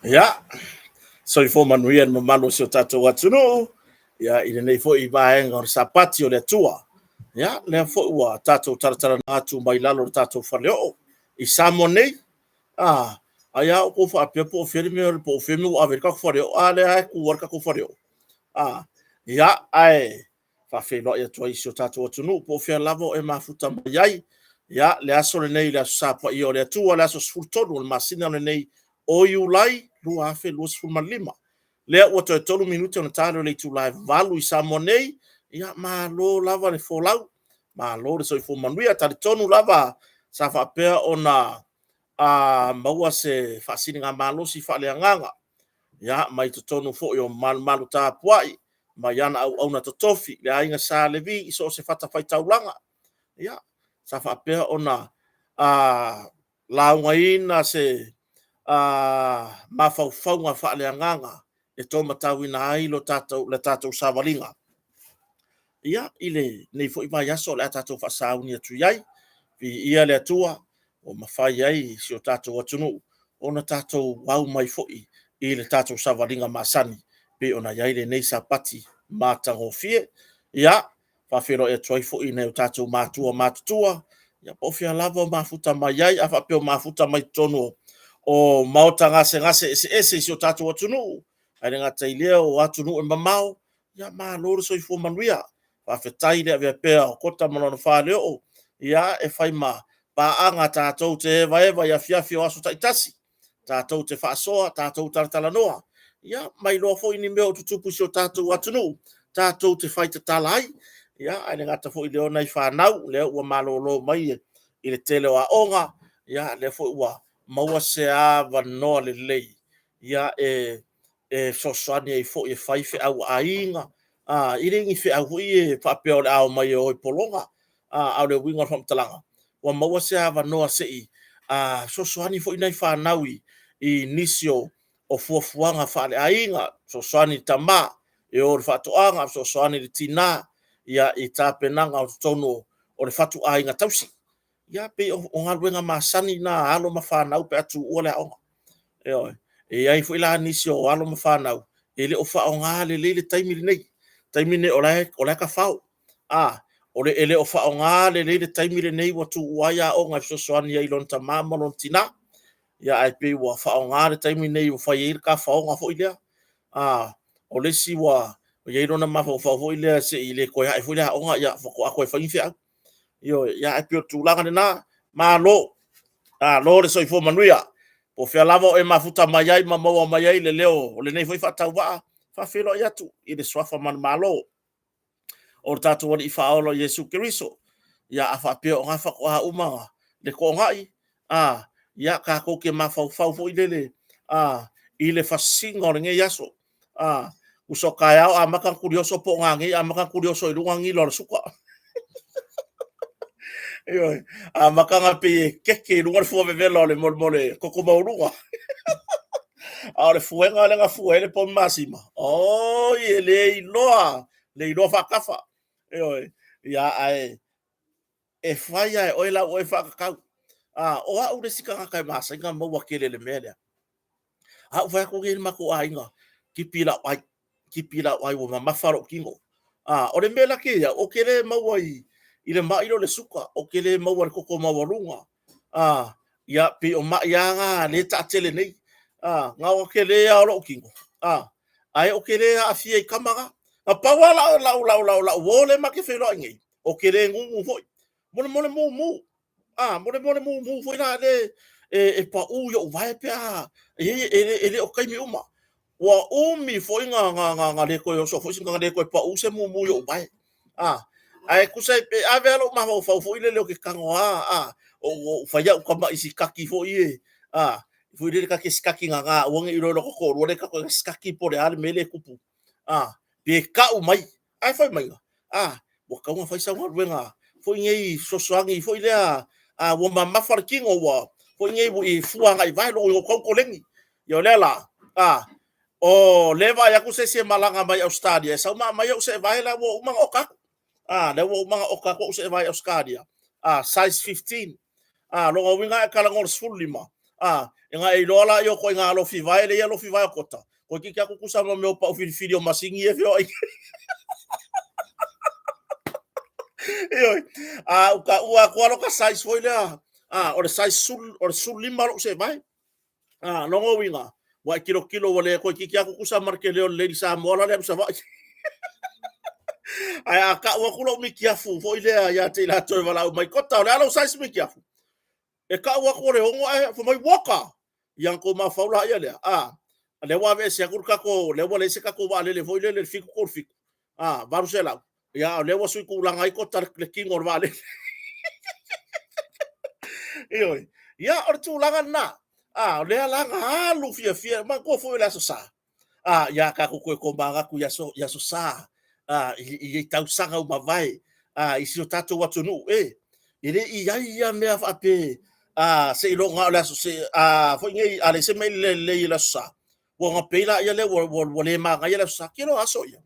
Ia, soifua manuia le mamalu o si o tatou atunuu, ia, i lenei foi vaega o le Sapati o le Atua. Ia, lea foi ua tatou talatalanoa atu mai lalo o le tatou faleoo i Samoa nei. Ah, ai a outou faapea po o fea le mea, po o fea le mea ua ave i ai le tatou faleoo. A lea e tu lava le tatou faleoo. Ah, ia, ae faafeiloai atu ai i si o tatou atunuu po o fea lava o e mafuta mai ai. Ia, le aso lenei, le Aso Sa Paia o le Atua, le aso 13 o le masina lenei o Iulai 2025. Lea ua toe 3 minute ona ta lea o le itula e 8 i Samoa nei. Ia, malo lava le folau, malo le soifua manuia. E talitonu lava sa faapea ona maua se faasiligamalosi faaleagaga mai totonu foi o malumalu tapuai mai ana auauna totofi, le Aiga Sa Levi i so o se fatafaitaulaga. Ia, sa faapea ona laugaina se mafaufauga faaleagaga e taumatauina ai le tatou savaliga. Ia, i lenei foi vaiaso o le a tatou faasauni atu i ai, viia le Atua ua mafai ai e si o tatou atunuu ona tatou au mai foi i le tatou savaliga masani pei ona i ai lenei Sapati matagofie. Ia, e faafeiloai atu ai foi i nai o tatou matua matutua, po o fea lava o mafuta mai ai. A faapea o mafuta mai totonu o maota gasegase eseese i si o tatou atunuu, ae le gata i lea o atunuu e mamao, ia malo le soifua manuia. Faafetai le avea pea o Kota ma lona faleoo e fai ma paaga tatou te evaeva i afiafi o aso taitasi, tatou te faasoa, tatou talatalanoa, ma iloa foi ni mea o tutupu i si o tatou atunuu, tatou te fai tatala ai. Ae le gata foi i lea o nai fanau lea ua malolo mai i le tele o aoga, lea foi ua maua se avanoa lelei e fesoasoani ai foi e fai feau a aiga. E le o ni feau foi ia faapea o le a omai e o e pologa, a o le uiga o le faamatalaga, ua maua se avanoa se i fesoasoani foi nai fanau i nisi o fuafuaga faaleaiga, fesoasoani i le tama e o i le faatoaga, fesoasoani i le tina i tapenaga o totonu o le fatuaiga tausi. Ia, pei o galuega masani na a alo ma fanau pe a tuua le aoga. Ioe. E i ai foi la nisi o alo ma fanau e le o faaaoga lelei le taimi lenei. O le taimi lenei o la e tafao, e le o faaaoga lelei le taimi lenei ua tuua ai aoga e fesoasoani ai i lona tama ma lona tina, ae pei ua faaaoga le taimi lenei ua fai ai le tafaoga foi lea. O le isi ua i ai lona mafaufau foi lea se i le toe ae foi le aoga faatoa toe fai ni feau. Ioe. Ae pei o le tulaga lena, malo, malo le soifua manuia. Po o fea lava o e mafuta mai ai ma maua mai ai le leo o lenei foi faatauvaa, e faafeiloai atu i le suafa manumalo o le tatou Alii Faaola o Iesu Keriso. Ia a faapea o na faatoa uma le toonai, ia tatou te mafaufau foi lele i le fasiga o lenei aso. Uso a taeao amata ona tulioso po o nanei amata ona tulioso i luga nila o le suka. Ioe, amata ona pei e keke i luga le fua vevela o le mea o le toto maualuga. A o le fuega lea na fue ai le povi masima, oi, e le iloa, le iloa faatafa. Ioe, ia ae e fai lava e oe lau oe faatatau. O au le isi tagata e masani ona maua tele i le mea lea. A ou vaai atu nei i le matou aiga, tipi lau ai, tipi lau ai ua mamafa lou tino. O le mea la te i au, ou te le maua i le mai lea o le suka, ou te le maua i le toto maualuga. Ia, pei o mai lava na lea e taatele nei. Na ona tele lava o lou tino, ae ou te le aafia i tama na. Na pau lava lau uo lea ma te feiloai nei, ou te le nunu foi. Mo le mumu, mo le mumu foi la le e pau i ou vae pe a, e le o taimi uma. Ua umi foi na le toe oso foi, na le toe pau se mumu i ou vae. Ae tusa pe ave lava lou mafaufau foi lele ou te tago lava, ou fai au tamai sikati foi ie, foi lele ta te sikati gaga aua ne i iloa e lota toalua lea e sikati po o le a le mea lea e tupu, pe tau mai, ae fai mai, a, ua tatau ona fai sau galuega foi nei fesoasoani foi lea ua mamafa le tino ua foi nei ua fua agai i vae, ua tatau ona koleni. Ia o lea la, o lea e vaai atu se isi e malaga mai Ausetalia, e sau ma aumai ou seevae la ua uma ona oka atu. Lea ua uma ona oka atu ou seevae i Ausetalia, size 15. O lona uiga a e talanoa i le 15, A, e ga e iloa la i o koe ngā lofi vae le ia lofi vae o kota. Koe ki kia kukusa ma meo pau filifili o masingi e whio ai. Ioi. A, uka ua kua loka size foi lea. A, o le size sul, o le sul lima lou se vae. A, longo winga. Ua e kilo kilo ua le koe kiki aku kusa ma le kele o le Lady Samoa la le alu Savaii. Ae a kau aku lou mikiafu foi lea ia te i latou e valaau mai, Kota, o le a lou size mikiafu? E kau aku o le 6 ae fai mai, Woka! Ia na tou mafaufau laia lea. A, lea ua aveese atu le tatou, lea ua leai se tatou vaalele foi lele le 737, a, 800. Ia, o lea ua sui tulaga ai kota le tino o le vaalele. Ioe. Ia, o le tulaga lena. A, o lea la na alu fiafia, manatua foi o le Aso Sa. A, ia tatou toe tomanatu i aso, i Aso Sa, a, i, i tausaga ua mavae, a, i si o tatou atunuu, e, e le i ai ia mea faapea, a, seiloga o le aso, se, a, foi nei, a leai se mea i lelei i le Aso Sa, ua ona pei laia lea ua, ua, ua le manaia le Aso Sa. Kelo aso ia.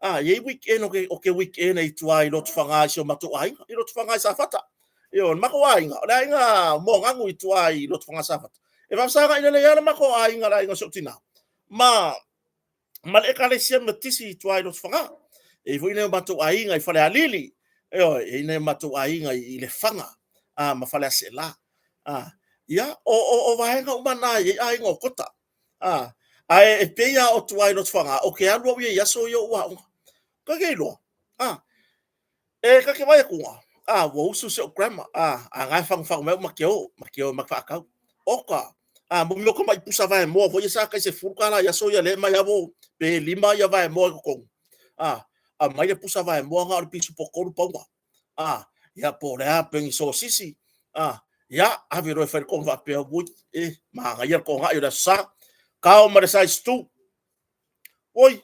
A, e i ai weekend o ke, o ke weekend ai tua i Lotofaga i si o matou aiga, i Lotofaga i Safata. Ioe, o le matou aiga, o le aiga Moaganu i tua i Lotofaga Safata. E faafesagai lelei lava le matou aiga, le aiga o si ou tina, ma, ma le Ekalesia Metotisi i tua i Lotofaga. E i ai foi nai o matou aiga i Falealili, ioe, e i ai nai o matou aiga i Lefaga, a, ma Faleaseela. A, ia, o, o, o vaega uma na e i ai aiga o Kota. A, ae e pei lava o tua i Lotofaga, o ke alu au ia i aso ia o ou aoga. Ka ke iloa, a, e ka ke vai atu ga, a, ua usu si ou grandma, a, a ga e fagufagu mai au ma ke o, ma ke o ma ke faatau. Oka, a, mo mea o ka maʻi pusa vaemoa foi ia sa tai $10 i aso ia lea e aumai lava pe 5 ia vaemoa i totonu. A, aumai le pusa vaemoa na o le pisupo 3 pauna. A, ia po o le a pe ni sosisi. A, ia, ave loa e fai le toga faapea, ui, e, manaia le togai o le Aso Sa. Kao ma le size 2. Oi,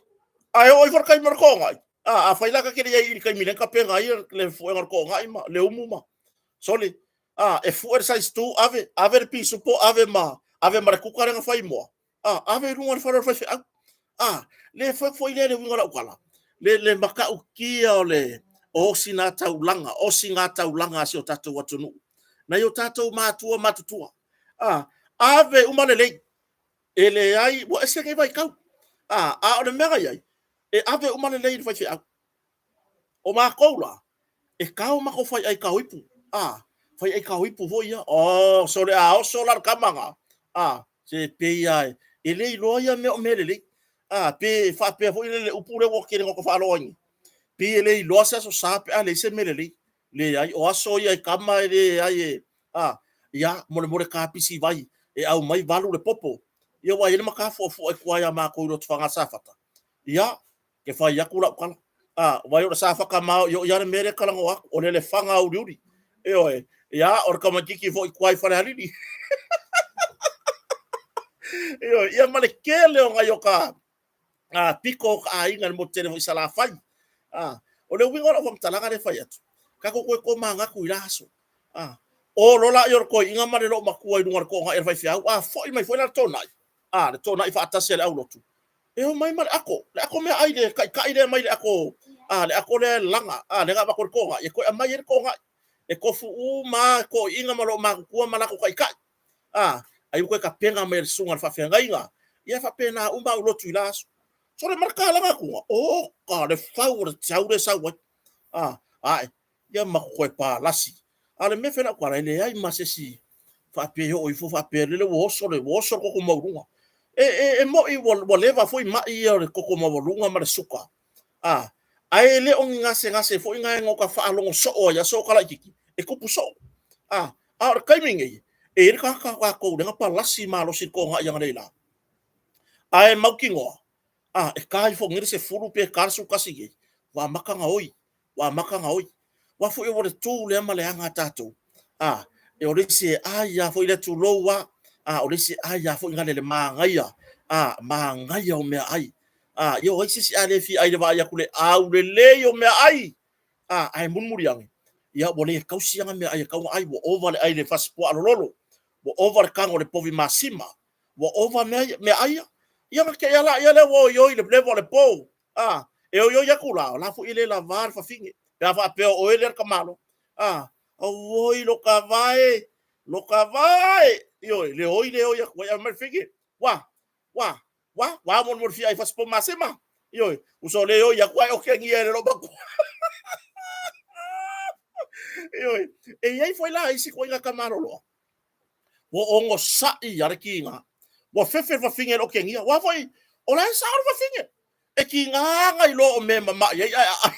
ae oo ifo le taimi o le togai. A, afai la ta te le i ai i le taimi lea na tapena ai le fuega o le togai ma le umu ma sole. A, e fue le size 2, ave, ave le pisupo, ave ma, ave ma le kuka lea na fai moa. A, ave i luga o le fale o le faifeau. A, le foi foi lea le uiga o lau tala. Le, le matautia o le osina taulaga, osina taulaga a si o tatou atunuu. Nai o tatou matua matutua. A, ave uma lelei. E leai, ua ese nei vaitau. A, a o le mea na i ai, e ave uma lelei i le faifeau. O matou la, e kao matou faiai kao ipu. A, faiai kao ipu foi ia. Oh, sole a oso la le tama na. A, se pei lava e le iloa ia mea o mea lelei. A, pe faapea foi le upu lea ua tele ina ou faalogo ai nei. Pei e le iloa se Aso Sa pe a leai se mea lelei. Leai, o aso ia e tama e leai e, a, ia, molemole kapisi vai, e aumai valu le popo. Ia ua i ai le matafuafua i tua ia matou i Lotofaga Safata. Ia, ke fai atu lau tala. A, vai o le Safata maoioi lava le mea lea e talanoa atu, o le Lefaga uliuli. Ioe, ia, o le tamaitiiti foi i tua i Falealili. Ioe, ia ma le tele o nai o ka a, pito o ka aiga i le motu tele foi i Salafai. A, o le uiga o lau faamatalaga lea e fai atu, tatou toe tomanatu i la aso. A, o loa laia o le toeaina ma le loomatua i luga o le toonai a le faifeau, a foi mai foi la le toonai, a, le toonai faatasi a le aulotu, e omai ma le ato, le ato meaai, le taitai lea mai le ato, a, le ato lea e lalaga, a, lea na avatu e le toonai, e toe aumai ai le toonai. E tofu uma lava toeaiina ma loomatutua ma latou taitai. A, ai ua toe tapena mai e le susuga i le faafeagaiga, ia e faapena uma au lotu i la aso. Sole ma le tala atuga, oka le fau o le tiau lea e sau ai. A, ae, ia ma toe palasi. A o le mea fai lau tala, e leai ma se isi faapea e oo ifo faapea lele ua oso le, ua oso le toto maualuga. E, e, e moni ua, ua leva foi mai ia o le toto maualuga ma le suka. A, ae le o ni gasegase foi na e ka faalogo soo ai aso o ka laitiiti, e tupu soo. A, a o le taimi nei, e i ai le tagata o tatou lea na palasi malosi i le togai analeila. Ae mautinoa, a, e ta ifo nei le 10 pe ta le 11 nei, ua amata ona oi, ua amata ona oi. Aua foi ua le tu lea ma le aga a tatou. A, e o le isi e ai lava foi lea tulou lava. A, o le isi e ai lava foi gale le manaia, a, manaia o meaai. A, ia o ai se isi a le fia ai i le vaai atu i le aulelei o meaai. A, ae mulimuli ane, ia ua le tausi ana meaai e tatau ona ai, ua ova le ai i le fasipuaa lololo, ua ova le tago i le povi masima, ua ova mea ia, meaai ia. Ia ona tea laia lea ua oioi i le level o le po. A, e oioi atu la, o la foi e le lava le fafine, pe a faapea o oe lea le tamalo. A, auoi lo ka vae, lo ka vae. Ioe, le oi le oi atu ai, ae mai le fige. Wa, wa, wa, wa mo mo fia ai fasipo masima. Ioe, uso le oi atu ai o ke ngia le lo matua. Ioe, e iai foi la isi koiga kamaloloa. Ua ogosaʻi a le kiga. Ua fefe le fafine i le okegia. Ua foi, o la e sao le fafine. E kiga na iloa o mea e mamaʻi ai ae aai.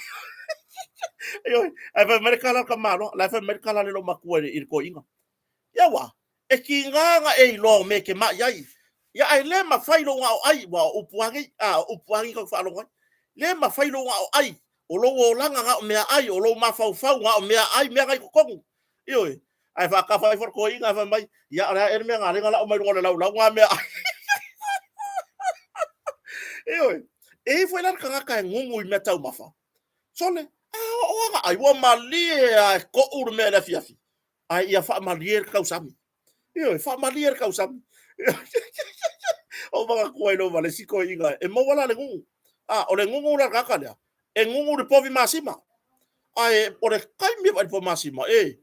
Ioe, ae fai mai le tala a le tamaloa, la e fai mai le tala a le loomatua i le toeaina. Ia ua, e kiga na e iloa o mea e te maʻi ai. Ia ae le mafai lou gao ai, ua o upu lava nei, a o upu lava nei tatou te faalogo ai. Le mafai lou gao ai, o lou olaga na o meaai, o lou mafaufau na o meaai, mea na i totonu. Ioe, ae faatafa ifo le toeaina ae fai mai, ia o le a ea le mea na ala ai ona la'o mai luga o le laulau na meaai. Ioe, e i ai foi la le tagata e gugu i mea taumafa. Sole, a oo lava na ai, ua malie lava e to'u le mea i le afiafi, ae ia faamalie le tausami. Ioe, faamalie le tausami. Ou manatua ai loa ma le isi toeaina, e maua la le gugu. A, o le gugu la le tagata lea, e gugu i le povi masima. Ae o le taimi e vaai i le povi masima, e,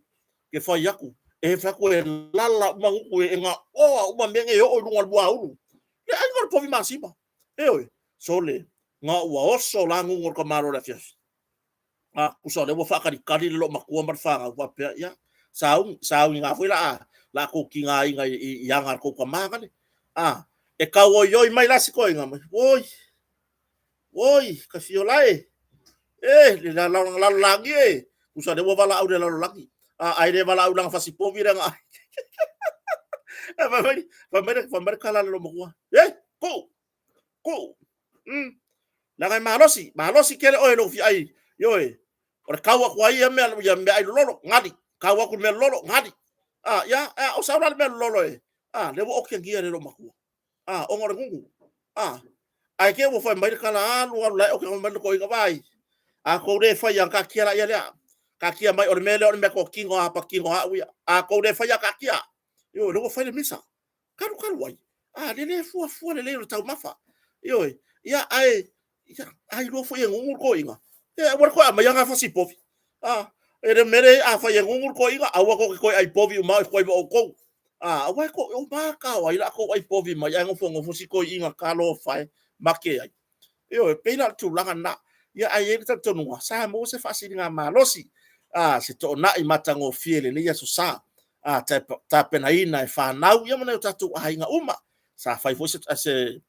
ke fai atu, e fai atu e lala uma gutu, e gaoa uma mea nei e oo i luga o le muaulu. Le aiga o le povi masima. Ioe, sole, na ua oso la gugu o le tamaloa i le afiafi. A, tusa o lea ua faatalitali le loomatua ma le fanau faapea, ia, sauni, sauni na foi la a, la tou tigaina i, i aga a le tou tama nale. A, e tau oioi mai la si toeaina mai, oi, oi, Tafiola e, e, le lalolagi e, tusa o lea ua valaau i le lalolagi. A, ae le valaau i lana fasipovi lea na ai. Ae fai mai, fai mai, fai mai le tala a le loomatua, e, tuu, Kuu. Leaga e malosi, malosi tele oe i lou fia ai, ioe. O le tau atu ai ia mea, ia meaai lololo, gali. Tau atu i le mea lololo, gali. A, ia, a o sau la le mea lololo e, a, lea ua otegia e le loomatua. A, ona o le gugu. A, ae te i ua fai mai le tala, alu, alu, la e ote mai le toeaina, vaai, a tou le faia, ona taatia laia lea. Taatia mai, o le mea lea o le mea totino a patino a au ia. A tou le faia, taatia. Ioe, lea ua fai le misa. Kalukalu ai, a le le fuafua lelei o le taumafa. Ioe, ia ae, ia, a iloa foi e gugu le toeaina, ia aua le toe aumaia na fasi povi. A, e le mea lea, afai e gugu le toeaina, aua tou te toe ai povi uma o i ma outou. A, aua e to, o mata o ai la tou ai povi mai, ae nofonofo si toeaina talofa e, make ai. Ioe, pei la o le tulaga lena. Ia, ae i ai le talitonuga, sa maua se faasiligamalosi, a, se toonai matagofie i lenei aso sa, a, tapenaina e fanau, ia ma nai o tatou aiga uma. Sa fai foi se, se,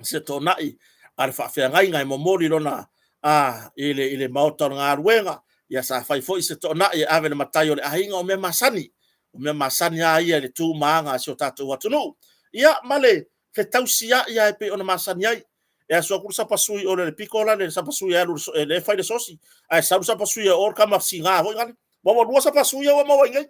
se toonai a le faafeagaiga e momoli lona, a, i le, i le maota o le galuega. Ia, sa fai foi se toonai e ave i le matai o le aiga, o mea masani. O mea masani lava ia i le tu ma aga a si o tatou atunuu. Ia, ma le fetausiai lava e pei ona masani ai. E asu atu le sapasui o le pito la le sapasui e alu e le fai le sosi, ae sau le sapasui e o le tama siga foi lale. Ua ua lua sapasui ia ua maua i nei.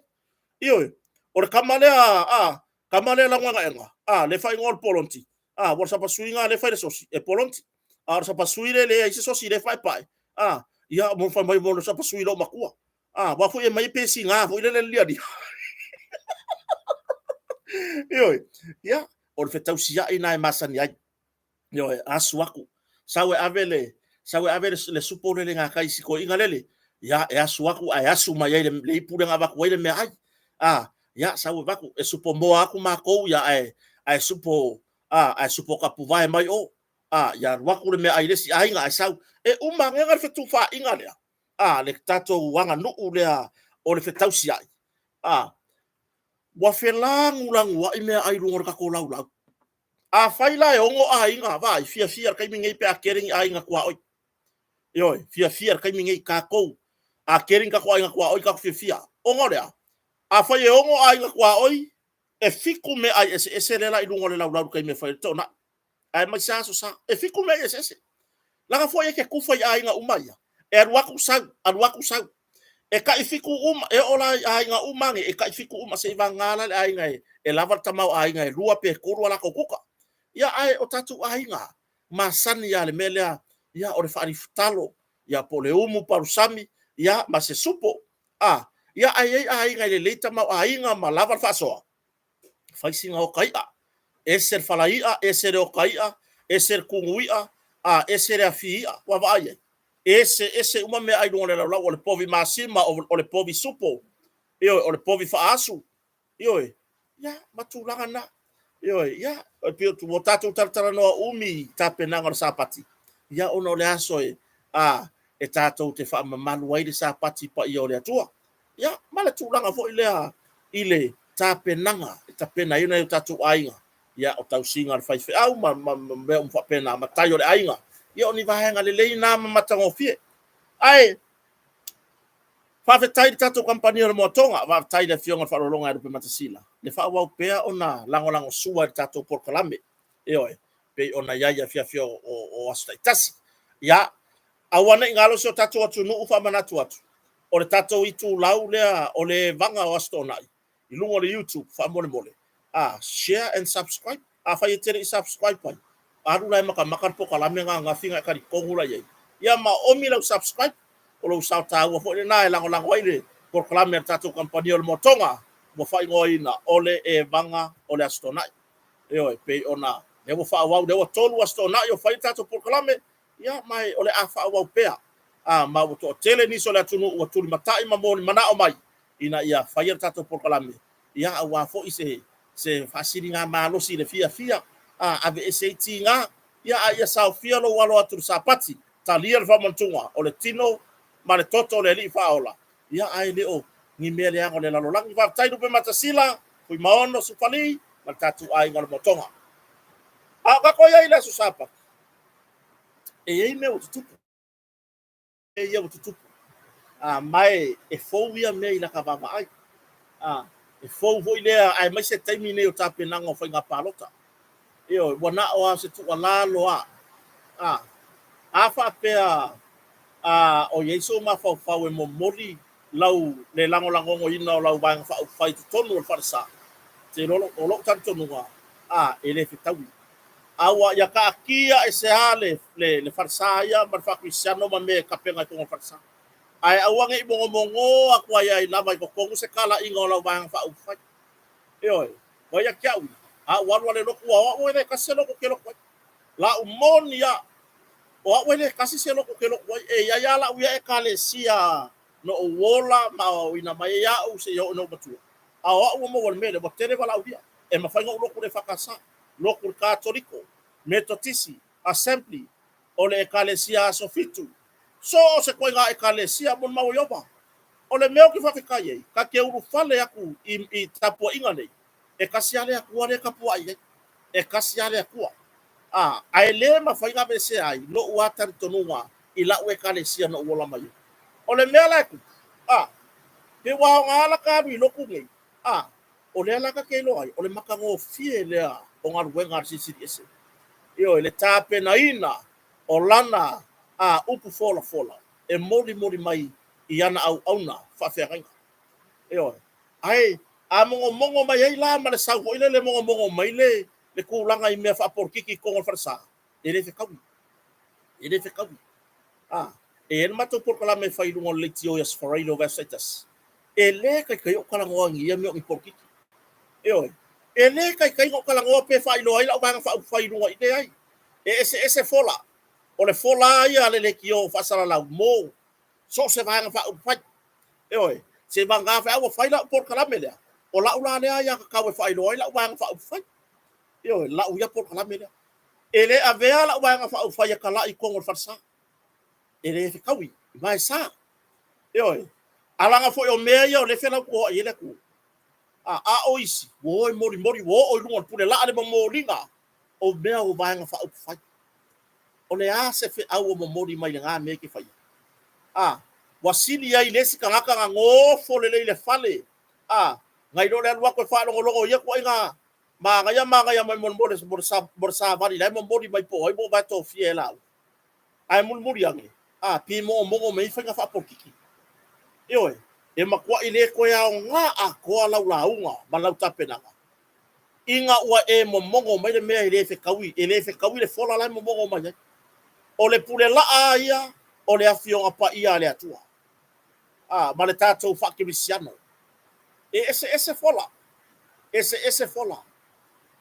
Ioe, o le tama lea, a, tama lea laugaegaega, a, le faaigoa o le Polonti, a, ua le sapasui na le fai le sosi, e Polonti. A o le sapasui le leai se sosi le paepae, a, ia, mo fai mai mo le sapasui loo matua. A, aua foi e mai pe siga foi lele lialia. Ioe, ia, o le fetausiai na e masani ai. Ioe, asu aku. Sau e ave le, sau e ave le, le supo lele gatai i si toeaina lele. Ia, e asu aku ae asu mai ai le, le ipu lea na avatu ai le meaai. A, ia, sau e avatu, e supo moa atu matou, ia, ae, ae supo, a, ae supo tapuvae mai o. A, ia alu atu le meaai i le isi aiga ae sau. E uma anega le fetufaaiga lea. A, le tatou aganuu lea o le fetausiai. A, ua felagulaguai meaai i luga o le tatou laulau. Afai la e 6 aiga, vaai, fiafia i le taimi nei pe a tele ni aiga tuaoi. Ioe, fiafia i le taimi nei tatou, a tele ni tatou aiga tuaoi, tatou fiafia. Ona o le a? Afai e 6 aiga tuaoi, e 7 meaai eseese lea la i luga o le laulau i le taimi e fai ai le toonai. Ae mai sa aso sa, e 7 meaai eseese. Leaga foi e te tufa i aiga uma ia, e alu atu sau, alu atu sau. E tai fitu uma, e oo la i aiga uma ane, e tai fitu uma, seivagana la le aiga e, e lava le tamaoaiga e lua pe tolu a latou kuka. Ia, ae o tatou aiga, masani lava i le mea lea, ia, o le faalifutalo, ia, po o le umu palusami, ia, ma se supo. A, ia, ae i ai aiga e lelei tamaoaiga ma lava le faasoa, fai sina oka i'a, ese le fala i'a, ese le oka i'a, ese le kugu i'a, a ese le afi i'a. Ua vaai ai? Ese ese uma meaai i luga o le laulau, o le povi masima, o le povi supo, ioe, o le povi faaasu, ioe. Ia, ma tulaga na. Ioe, ia, e pei ua tatou talatalanoa umi i tapenaga o le Sapati, ia ona o le aso e, a, e tatou te faamamalu ai le Sapati paia o le Atua. Ia, ma le tulaga foi lea i le tapenaga e tapena ai nai o tatou aiga, ia, o tausiga a le faifeau ma, ma, ma mea uma faapena, matai o le aiga. Ia, o ni vaega lelei na ma matagofie. Ae, Faafetai i le tatou kamupani o le Moatoga, faafetai i le Afioga i le Faaaloaloga ia Lupematasila, le faaauau pea ona lagolagosua i le tatou polokalame, ioe, pei ona i ai i afiafi o, o, o aso taitasi. Ia, aua ne i galo si o tatou atunuu faamanatu atu, o le tatou itulau lea o le evaga o Aso Toonai, i luga o le YouTube faamolemole, a, share and subscribe. Afai e te le i subscribe mai, alu la e makamaka le polokalame na ananafi na e talitonu la i ai. Ia ma oomi lau subscribe, o lou sao taua foi lena e lagolago ai le polokalame a le tatou kamupani o le Moatoga ua faaigoaina o le Evaga o le Aso Toonai. Ioe, pei ona lea ua faaauau, lea ua 3 Aso Toonai o fai le tatou polokalame, ia ma o le a faaauau pea. A, ma ua toatele nisi o le atunuu ua tulimatai ma molimanao mai ina ia faia le tatou polokalame, ia aua foi se se faasiligamalosi i le fiafia, a aveese ai tiga, ia a ia saofia lou alo atu i le Sapati, talia le faamantuga o le tino ma le toto o le Alii Faaola, ia ae le o ni mea leaga o le lalolagi. Faafetai Lupematasila, Fuimaono, Sufali ma le tatou aiga o le Motoga. A o tatou i ai i le aso Sapati, e i ai mea ua tutupu. Mea ia ua tutupu. A, ma e, e fou ia mea i laka vaavaai. A, e fou foi lea, aemaise taimi nei o tapenaga o faiga palota. Ioe, ua na o lava se tuualalo lava. A, a faapea a, o i ai sou mafaufau e momoli lau le lagolagoina o lau Vaega Faaupufai i totonu o le falesa, te iloa o lou talitonuga, a, e le fetaui. A ua ia taatia ese lava le, le, le falesa ia ma le faakerisiano ma mea e tapena i totonu o le falesa. Ae aua ne i mogomogo atu ai ai lava i totonu se talaiga o lau Vaega Faaupufai. Ioe, ua ia te au ia, a ua alu lava le lotu a o au e le tasi se lotu ou te lotu ai. La'u moni a, o au e le tasi se lotu ou te lotu ai. E i ai lava la'u ia Ekalesia na ou ola ma aoaoina mai ai a'u seia oo ina ou matua. A o a'u ua maua i le mea lea, ua tele valaaulia. E mafai ona ou lotu i le EFKS, lotu i le Katoliko, Metotisi, Assembly, o le Ekalesia Aso Fitu, so o se ituaiga Ekalesia mo le mau o Ieova. O le mea ou te faafetai ai, ta te ulufale atu i, i tapuaiga nei, e tasi lava le Atua lea e tapuai ai. E tasi lava le Atua. A, ae le mafai ona aveesea ai lou lava talitonuga i la'u Ekalesia na ou ola mai ai. O le mea la e tupu, a, pe ua aoga la ta alu i lotu nei, a, o lea la ta te iloa ai, o le matagofie lea o galuega a le Silisili Ese. Ioe, le tapenaina o lana a, upu folafola e molimoli mai i ana auauna faafeagaiga. Ioe. Ae a mogomogo mai ai la ma le sau foi lele mogomogo mai le le tulaga i mea faapolokiki i totonu o le falesa, e le fetaui. E le fetaui. A, e i ai le matou polokalame e fai i luga o le leitio i Aso Faraile o vaiaso taitasi. E le taitai ou talanoa i ni ia mea o ni polokiki. Ioe. E le taitai ona ou talanoa pe faailoa ai lau Vaega Faaupufai i luga i, leai. E eseese fola. O le fola lava ia a le leitio faasalalau mo so o se Vaega Faaupufai. Ioe. Se vagana feau ua fai lau polokalame lea, o lau la lea aiatatau e faailoa ai lau Vaega Faaupufai. Ioe, lau ia polokalame lea. E le avea lau Vaega Faaupufai e tala'i i totonu o le falesa. E le fetaui, ma e sa. Ioe. A laga foi o mea ia o lea e felautoa'i ai le atunuu. A, a o isi, ua o e molimoli, ua oo i luga o le pule laa le momoliga o mea o Vaega Faaupufai. O le a se feau o momoli mai lena mea e te faia? A, ua sili ai le isi tagata na nofo lelei i le fale, a, nai lo le alu atu e faalogologo i ia ituaiga manaia manaia mai mo le, mo le, mo le savali la e momoli mai po o ai ua vae tofia e laua. Ae mulimuli ane, a, pe mogomogo mai ai faiga faapolokiki. Ioe, e matuai le toe aoga atoa lau lauga ma lau tapenaga, ina ua e momogo mai le mea e le fetaui, e le fetaui le fola la e momogo mai ai. O le pule laa ia o le Afioga Paia a le Atua, a, ma le tatou faakerisiano. E eseese fola, eseese fola.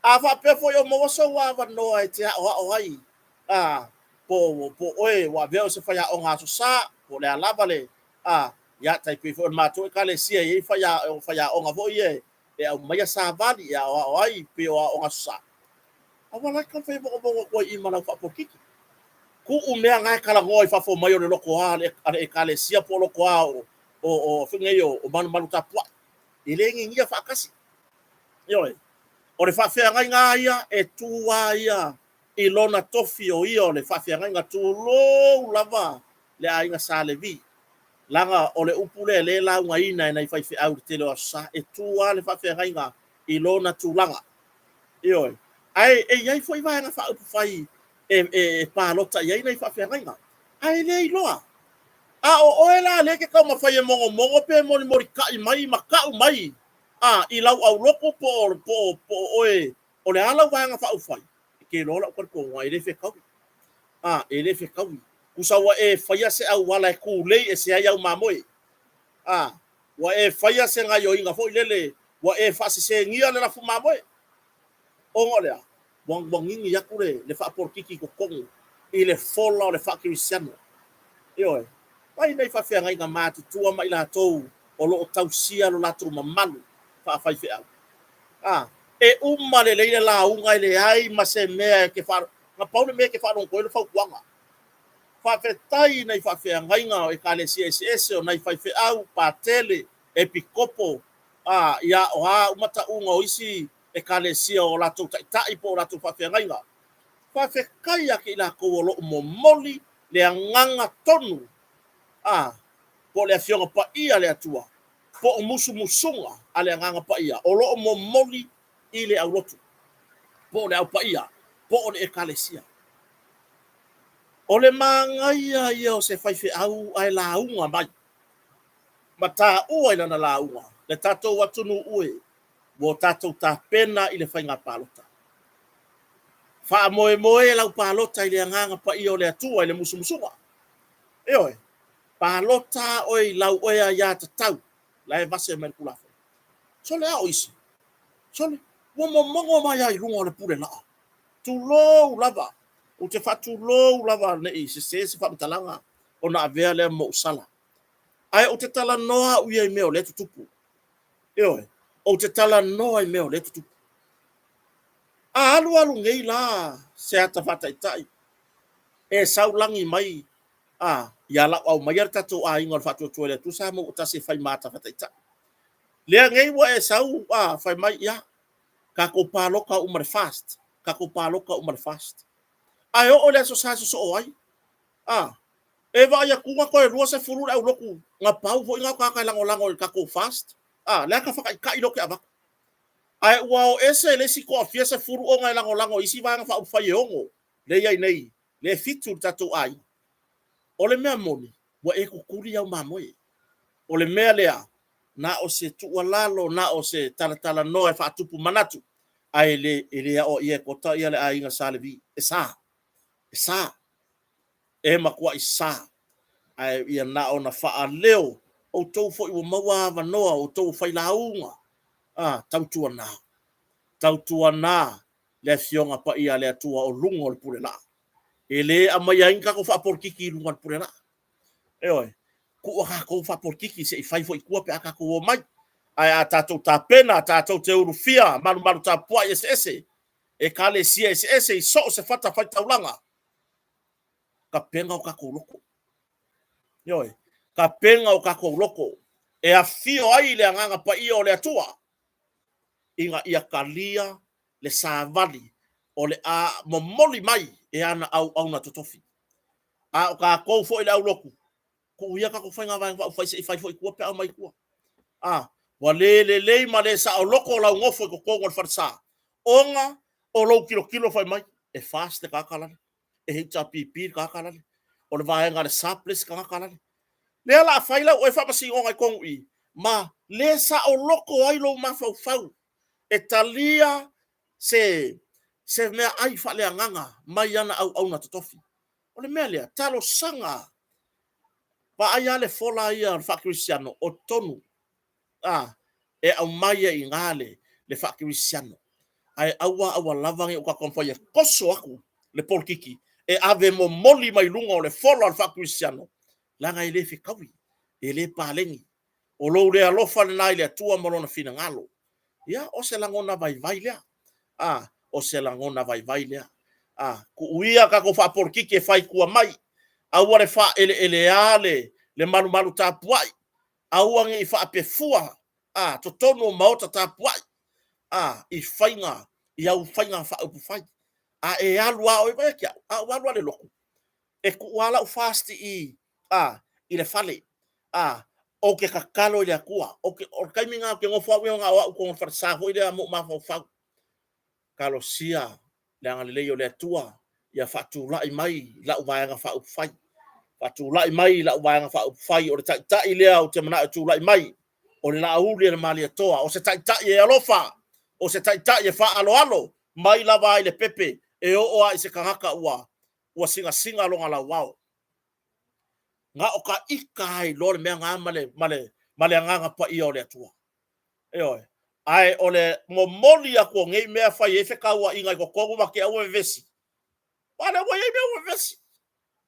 A faapea foi o maua sou avanoa e te aoao ai, a, po, po oe ua avea oe se faiaoga Aso Sa, po o le a lava le, a, ia, tai pei foi o le matou Ekalesia e i ai faiaoga foi ia e e aumaia savali e aoao ai pei o aoga Aso Sa. Aua la e te taumafai e mogomogo atu ai i i ma lau faapolokiki. Tuu mea na e talanoa i fafo mai o le lotoa a le Ekalesia po o lotoa o o foi nei o malumalu tapuai. E le ninia faatasi. Ioe. O le faafeagaiga lava ia e tu lava ia i lona tofi o ia o le faafeagaiga, tulou lava le aiga Sa Levi, leaga o le upu lea lea e laugaina e nai faifeau i le tele o Aso Sa, e tu lava le faafeagaiga i lona tulaga. Ioe. Ae e i ai foi vaega faaupufai e palota i ai nai faafeagaiga, ae le iloa. A o oe la lea e te taumafai e mogomogo pe molimolitai mai ma tau mai a i lau aulotu po o po o po o oe o le a lau vaega faaupufai, e te iloa lau talitonuga e le fetaui. A, e le fetaui. Tusa ua e faia se auala e tulei ese ai au mamoe. A, ua e faia se gaioiga foi lele, ua e faasesēgia le lafu mamoe. Ona o le a? Ua, ua gigi atu le, le faapolokiki i totonu i le fola o le faakerisiano. Ioe. Vaai nei faafeagaiga matutua ma i latou o lo o tausia lo latou mamalu faafaifeau. A, e uma lelei le lauga e leai ma se mea e te faa... Na pau le mea e te faalogo ai o le fautuaga. Faafetai i nai faafeagaiga o Ekalesia eseese, o nai faifeau, patele, epikopo, a, ia, o a uma tauga o isi Ekalesia o latou taitai po o latou faafeagaiga. Faafetai ia te i latou o lo o momoli le agaga tonu, a, po o le Afioga Paia a le Atua, po o musumusuga a le Agaga Paia o lo o momoli i le aulotu, po o le Au Paia, po o le Ekalesia. O le manaia ia o se faifeau ae lauga mai ma taua i lana lauga le tatou atunuu e ua tatou tapena i le faiga palota. Faamoemoe lau palota i le Agaga Paia o le Atua i le musumusuga. Ioe, palota oe i lau oe aiatatau la e vase mai le Tulafono. Sole a o isi? Sole, ua momono mai lava i luga o le pule laa. Tulou lava, ou te faatulou lava ne i sese se faamatalaga ona avea lea ma ou sala. Ae ou te talanoa au ia i mea o lea e tutupu. Ioe, ou te talanoa i mea o lea e tutupu. A alu alu nei la se ata faataitai e sau lagi mai a ia lau aumaia le tatou aiga o le Faatuatua i le Atua sa maua tasi e fai ma ata faataitai. Lea nei ua e sau a fai mai ia tatou palota uma le fast, tatou palota uma le fast. Ae oo i le aso sa sosoo ai, a e vaai atu na toe 20 le aulotu na pau foi na o tagata e lagolago i le tatou fast, a le ata fataitai lea ou te avatu. Ae ua o ese le isi toafia sefulu ona e lagolago i isi vaega faaupufai e ono lea e i ai nei, lea e fitu i le tatou aiga. O le mea moni, ua e tutuli au mamoe. O le mea lea, na o se tuualalo, na o se talatalanoa e faatupu manatu, ae le, e le aoaia e Kota ia le aiga Sa Levi. E sa, e sa, e matuai sa. Ae ia na ona faaleo, outou foi ua maua avanoa, outou ua failauga, a, tautuana, tautuana le Afioga Paia a le Atua o luga o le pule laa. E le aumaia ai ni tatou faapolikiki i luga o le pule laa. Ioe, tuu a tatou faapolikiki se i fai foi i tua pe a tatou omai. Ae a tatou tapena, tatou te ulufia malumalu tapuai eseese, Ekalesia eseese i so o se fatafaitaulaga, tapena o tatou loto. Ioe, tapena o tatou loto e afio ai le Agaga Paia o le Atua ina ia talia le savali o le a momoli mai e ana auauna totofi. A o tatou foi le aulotu, tuu ia tatou faiga vaega faaupufai se i fai foi i tua pe a omai i tua. A, ua le lelei ma le saoloto lau nofo i totonu o le falesa, ona o lou tilotilo fai mai, e FAST le tagata lale, e HRPP le tagata lale, o le vaega a le SUP le isi tagata lale. Lea o le a fai lau oe faamasinoga i totonu i i, ma le saoloto ai lou mafaufau e talia se se meaai faaleagaga mai ana auauna totofi. O le mea lea, talosaga, vaai lava le fola ia o le faakerisiano o totonu, a, e aumai ai i ina le, le faakerisiano. Ae aua aua lava ne i o tatou taumafai e toso atu le polokiki e ave momoli mai luga o le fola o le faakerisiano, leaga e le fetaui, e le paleni. O lou le alofa lena i le Atua ma Lona finagalo. Ia, o se lagona vaivai lea. A, o se lagona vaivai lea. A, tuuia tatou faapolokiki e fai tua mai. Aua le faaeleelea le, le malumalu tapuai. Aua ne i faapefua a, totonu o maota tapuai a, i faiga, i au faiga faaupufai. A e alu lava oe, vaai te au, a ou alu lava i le lotu, e tuu lava lau fast i, a, i le fale, a, ou te tatalo i le Atua. Ou te, o le taimi lena ou te nofo au ia na o au i totonu o le falesa foi lea ma ou mafaufau. Talosia le agalelei o le Atua ia faatulai mai lau Vaega Faaupufai. Faatulai mai lau Vaega Faaupufai, o le Taitai lea ou te manao e tulai mai, o le Laauli a le Malietoa, o se Taitai e alofa, o se Taitai e faaaloalo, mai lava i le pepe e oo lava i se tagata ua ua sinasina lona lauao. Na o ta ita lava e iloa le mea lena ma le, ma le, ma le Agaga Paia o le Atua. Ioe. Ae o le momoli atu o nei mea fai ai fetauaiga i totonu ma te ua vevesi. Aua o lea ua i ai mea ua vevesi.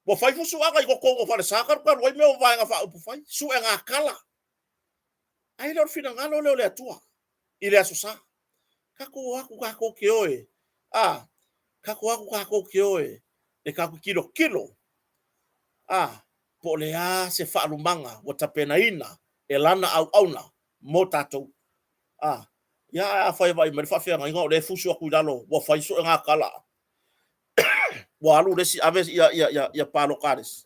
Ua fai fusuaga i totonu o falesa talu talu ai mea o Vaega Faaupufai, suega tala. Ae le o le finagalo lea o le Atua i le Aso Sa. Tatou o atu tatou te o e, a, tatou o atu tatou te o e, e tatou tilotilo, a, po o le a se faalumaga ua tapenaina e lana auauna mo tatou. A, ia, ae afai e vaai mai le faafeagaiga o lea e fusu atu i lalo, ua fai suega tala, ua alu le isi ave ia, ia, ia, ia palota a le isi.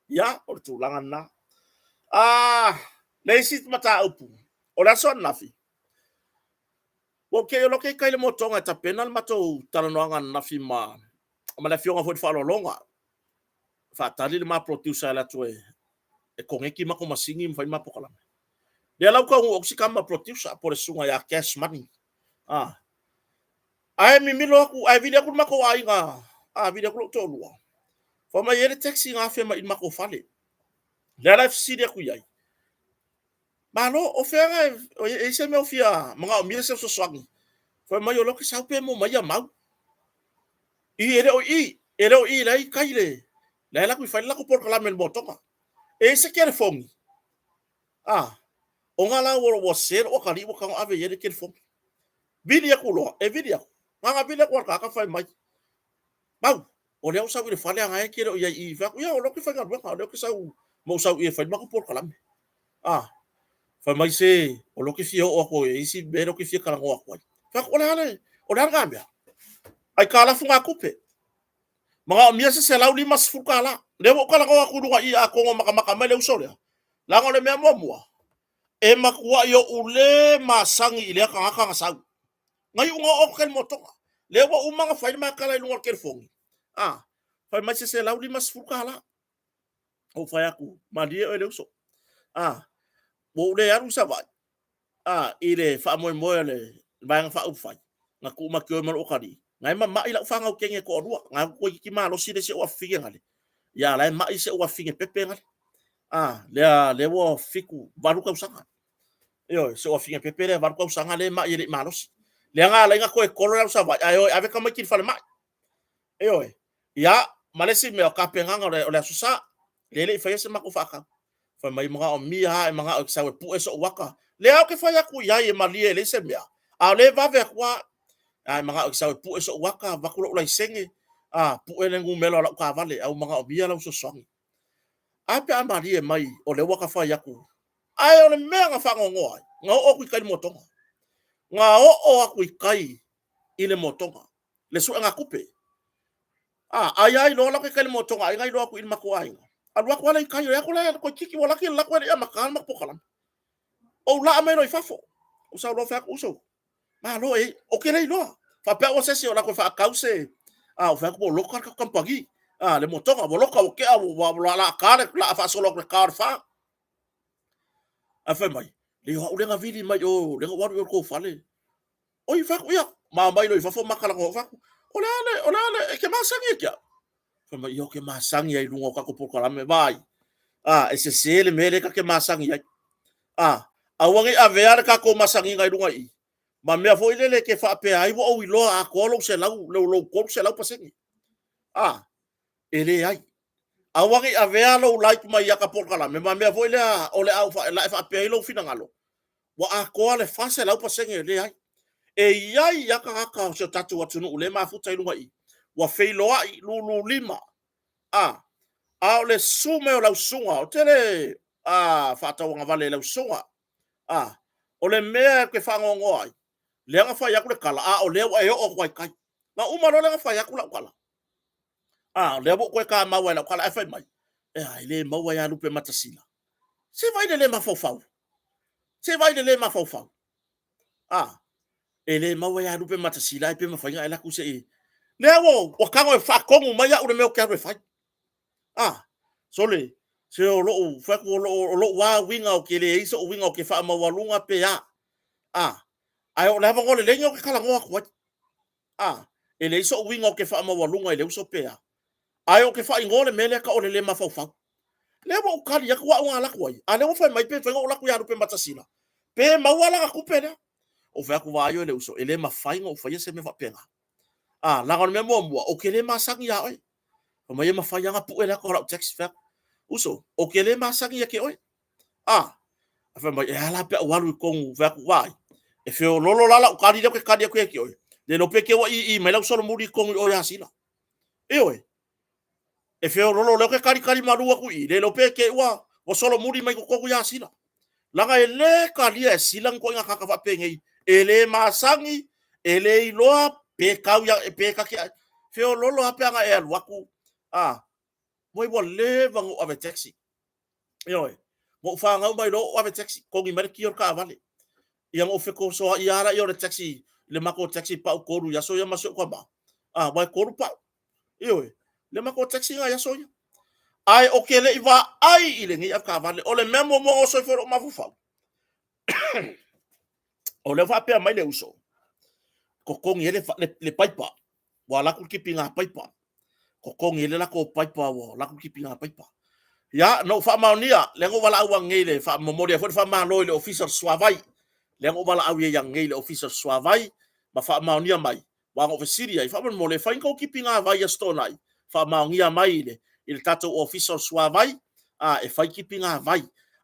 Ia, o le tulaga lena. A, le isi mataupu, o le aso ananafi, ua ou te iloa ke kai le motoga e tapena le matou talanoaga ananafi ma, ma le afioga foi i le faaaloaloga. Faatali le ma producer e alu atu e, e koneti matou masini ma fai ma polokalame. Lea la ua taunuu atu si tama producer po o le susuga ia Cash Money. Ah. Ae mimilo atu, ae vili atu le matou aiga, a vili atu lou toalua. Fai mai e le taxi na afe mai i le matou fale. Lea la e fesili atu i ai. Malo, o fea e, e i se mea o fia manaomia se fesoasoani. Fai mai o lea ou te sau pe maua mai ia mau. I e le o i, e le o i la i tai le, la e alu atu i fai le latou polokalame i le motoga. E i se telefoni. Ah, ona la ua, ua se lou atalii ua tago ave i ai le telefoni. Vili atu loa, e vili atu. Na vili atu a le tagata fai mai. Mau, o lea ua sau i le fale aga e te le o i ai i i. Fai atu, ia, o lea ou te faigaluega, o lea ou te sau, ma ou sau i e fai le matou polokalame. Ah, fai mai se, o lea ou te fia oo atu i isi mea lea ou te fia talanoa atu ai. Fai atu, o le a le, o le a lena mea? Aitalafu gatupe. Manaomia se $150. Lea ua ou talanoa atu i luga i i, atonu o matamata mai le uso lea. Leaga o le mea muamua, e matuai ou le masani i lea tagata na sau. Na iu na oo atu le motoga. Lea ua uma ona fai le ma tala i luga o le telefoni. A, fai mai se $150. Ou fai atu, malie oe le uso. A, ua ou le alu i Savaii, a, i le faamoemoe o le Vaega Faaupufai, na tuu matou ma lou atalii, na e mamai lau fanau teine e toalua, na toeitiiti malosi le isi ou afafine gale, ia la e mai si ou afafine pepe gale. A, lea, lea ua fitu, valu tausaga. Ioe, si ou afafine pepe lea valu tausaga lea e mai e le i malosi. Lea na ala ai na toe kolo le alu Savaii, ae o e ave tamaiti i le falemai. Ioe. Ia, ma le isi mea, o tapenaga o le, o le Aso Sa, lea e le i faia se matou faatau. Fai mai, manaomia lava e manao e sau e pue sou ata. Lea ou te fai atu i ai e malie e leai se mea, a o lea e vave atu lava. A e manao e sau e pue sou ata, avatu lou laisene, a pue le numera o lau taavale, a ua manaomia lau fesoasoani. A pe a malie mai o lea ua ta fai atu. Ae o le mea na faanoanoa ai, na oo atu i tai i le motoga. Na oo atu i tai i le motoga, le suegatupe. A, ai a iloa la ke kai le motoga, ai iloa atu i le matou aiga. Alu atu ala i tai, o atu le toeitiiti ua laki le lako e le i amata le matou polokalame. Ou laa mai loa i fafo. Ou sau loa fai atu, uso, malo e, ou te le iloa. Faapea ua se isi o la toe faatau se, a, ou fai atu ua loka le kamupani, a, le motoga, ua loka, ua tea, ua, ua laa ta le, laa faasolo atu le ta o le fa. Ae fai mai, le o au lea na vili mai o, lea na ou alu i o i le tou fale. Oi, fai atu, ia, ma omai loa i fafo ma talanoa, fai atu, o le a le, o le a le, e ke masani e ke au. Fai mai, ia, ke masani ai i luga o tatou polokalame, vaai. A, e sese le mea lea ta te masani ai. A, aua ne i avea le tatou masaniga i luga i i, ma mea foi lele e te faapea ai ua ou iloa atoa lou selau, lou, lou 300%. A, e leai. Aua ne i avea lou like mai ia ta polokalame ma mea foi lea o le a ou, la e faapea ai lou finagalo. Ua atoa le 400% e leai. E i ai lava tagata o si o tatou atunuu lea e mafuta i luga i i, ua feiloai lululima, a o le susu mai o lau susuga, ou te le faatauagavale i lau susuga, a o le mea ou te faanoanoa ai, lea na fai atu le tala, a o lea ua e oo atu lava i tai. Na uma loa ona fai atu lau tala, a o lea ua ou toe tamau lava i lau tala, ae fai mai, e a, e le maua ia Lupematasila. Se vaai i le le mafaufau, se vaai i le le mafaufau. A, e le maua ia Lupematasila ae pe mafai ona e alu atu se i... Lea ua tago e faatonu mai au i le mea ou te alu e fai. A, sole, se o lou fai atu o lou lava uiga ou te leai sou uiga ou te faamaualuga pe a. Ae o le avanoa lelei lenei ou te talanoa atu ai. A, e leai sou uiga ou te faamaualuga i le uso pe a, ae ou te faaigoa le mea lea e tau o le le mafaufau. Lea ua ou tali atu au na alu atu ai, a o lea ua fai mai pe mafai ona ou alu atu ia Lupematasila, pe maua lana tupe lea. Ou fai atu, vaai oe le uso, e le mafai ona ou faia se mea faapena. A, leaga o le mea muamua, ou te le masani ia oe. Fai mai e mafai lava ona pue le ata o lau taxi. Fai atu, uso, ou te le masani ia te oe. A, fai mai, e a la pe a ou alu i totonu, fai atu, vaai, e feololo la lau tali lea ou te tali atu ia te oe, le iloa pe te i ua ii mai lau solomuli i totonu i o ia Sila. Ioe, e feololo o lea ou te talitali malu atu i i, le iloa pe te i ua solomuli mai i totonu ia Sila. Leaga e le talia e Sila ni ituaiga tagata faapenei, e le masani, e le iloa pe tau ia, pe ta te feololo lava pe ana e alu atu, a, ua leva ona ou ave taxi. Ioe. Na ou fanau mai loa ou ave taxi, togi mai le kia o le taavale. Ia ona ou fetosoai lava lea o le taxi, le matou taxi pau tolu i aso ia ma si ou tama. A, aua e tolu pau. Ioe. Le matou taxi lena i aso ia. Ae ou te le i vaai i lenei avetaavale. O le mea muamua na oso ifo i lou mafaufau, o lea ua faapea mai le uso, totogi ai le paipa, ua alu atu le tipiga paipa, totogi ai le latou paipa, ua alu atu le tipiga paipa. Ia, na ou faamaonia, lea na ou valaau ananei i le momoli ai foi le faamalo i le Ofisa o le Suavai, lea na ou valaau i ai ananei i le Ofisa o le Suavai ma faamaonia mai, aua na ou fesili ai, faamolemole e fai ni tou tipiga vai i Aso Toonai, faamaonia mai i le tatou Ofisa o le Suavai, a, e fai tipiga vai.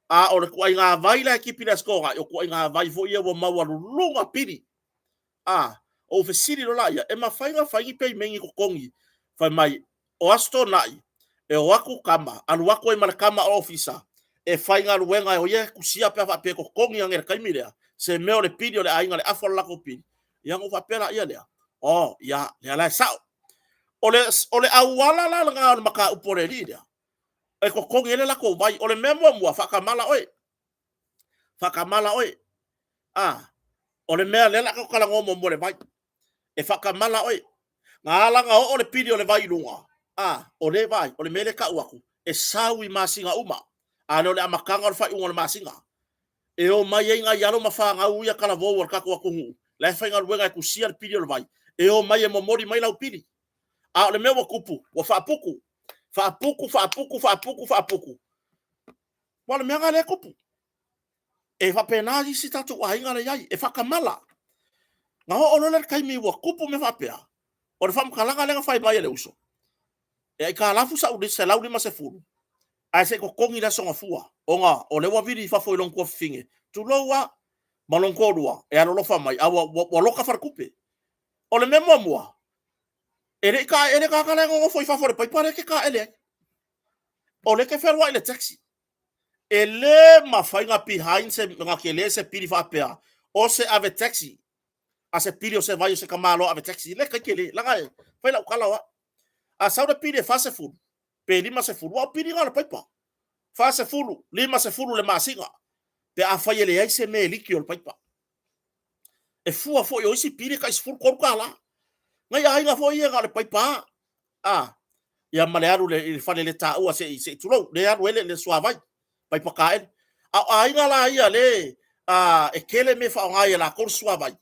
A o le ituaiga vai la e tipi i le Aso Toonai, o ituaiga vai foi ia ua maualuluga pili. A, ou fesili loa lea, e mafai ona fai ni pemeni totogi? Fai mai, o Aso Toonai, e o atu tama, alu atu ai ma le tama ofisa e faigaluega, o ia e tusia pe a faapea e totogi ane i le taimi lea, se mea o le pili o le aiga, le afa o le latou pili. Ia ona ou faapea lea, oh, ia, lea la e sao. O le auala la lena o le mataupu a le alii lea, e totogi ai le latou vai. O le mea muamua, faatamala oe. Faatamala oe. A, o le mea lea o le a tatou talanoa muamua i le vai. E faatamala oe. Na ala ona oo le pili o le vai i luga, a, o lea, vaai, o le mea lea e tau atu, e sau i masina uma, a le o le amataga o le faaiuga o le masina. E omai ai nai alo ma fanau ia talavou a le tatou atunuu, la e faigaluega e tusia le pili o le vai, e omai e momoli mai lau pili. A o le mea ua tupu, ua faaputu, faaputu, faaputu, faaputu, faaputu. Aua o le mea lena lea e tupu. E faapena isi tatou aiga la e i ai, e faatamala. Na oo loa la i le taimi ua tupu mea faapea, o le faamatalaga lea na fai mai e le uso, e aitalafu sau $150, ae se i totogi i le Aso Gafua, ona o lea ua vili i fafo i lona tuafafine, tulou lava, ma lona toalua, e alolofa mai, a ua loka faletupe. O le mea muamua, e le i taele le tagata la e nonofo i fafo i le paipa lea e te taele ai. O lea e te fealuai i le taxi. E le mafai ona behind se, ona tele se pili faapea o se ave taxi, a se pili o se vai o se tamaloa ave taxi. E le tai tele, leaga e fai lau tala o au. A sau le pili e 40 pe 50, aua o pili na o le paipa. 40, 50 le masina, pe afai e leai se mea e liki o le paipa. E fua foi o isi pili e tai $13. Nai aiga foi ia na o le paipa a, ia ma le alu i le fale le taua se i tulou, le alu ai le suavai, paipa taele. A o aiga la ia le e tele mea e faaaoga ia latou le suavai,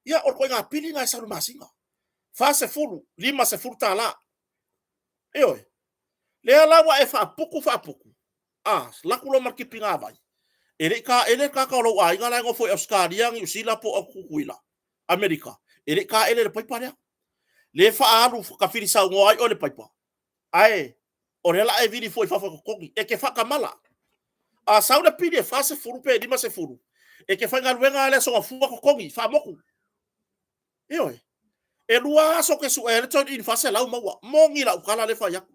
ia o le ituaiga pili lena e sau i le masina. 40, $50. Ioe. Lea la ua e faaputu faaputu, a, alu atu loa ma le tipiga vai, e le i taele le tagata o lou aiga la e nofo i Ausetalia, Niu Sila po o Tutuila, Amerika, e le i taele i le paipa lea. Lea e faaalu tafilisaunoa ai oe i le paipa, ae o lea o le a e vili fua i fafo e totogi. E te faatamala. A sau le pili e 40 pe 50, E ke faigaluega le aso gafua totogi, faamotu. Ioe. E lua aso ke suʻe le turn in 400 maua. Moni lau tala le fai atu.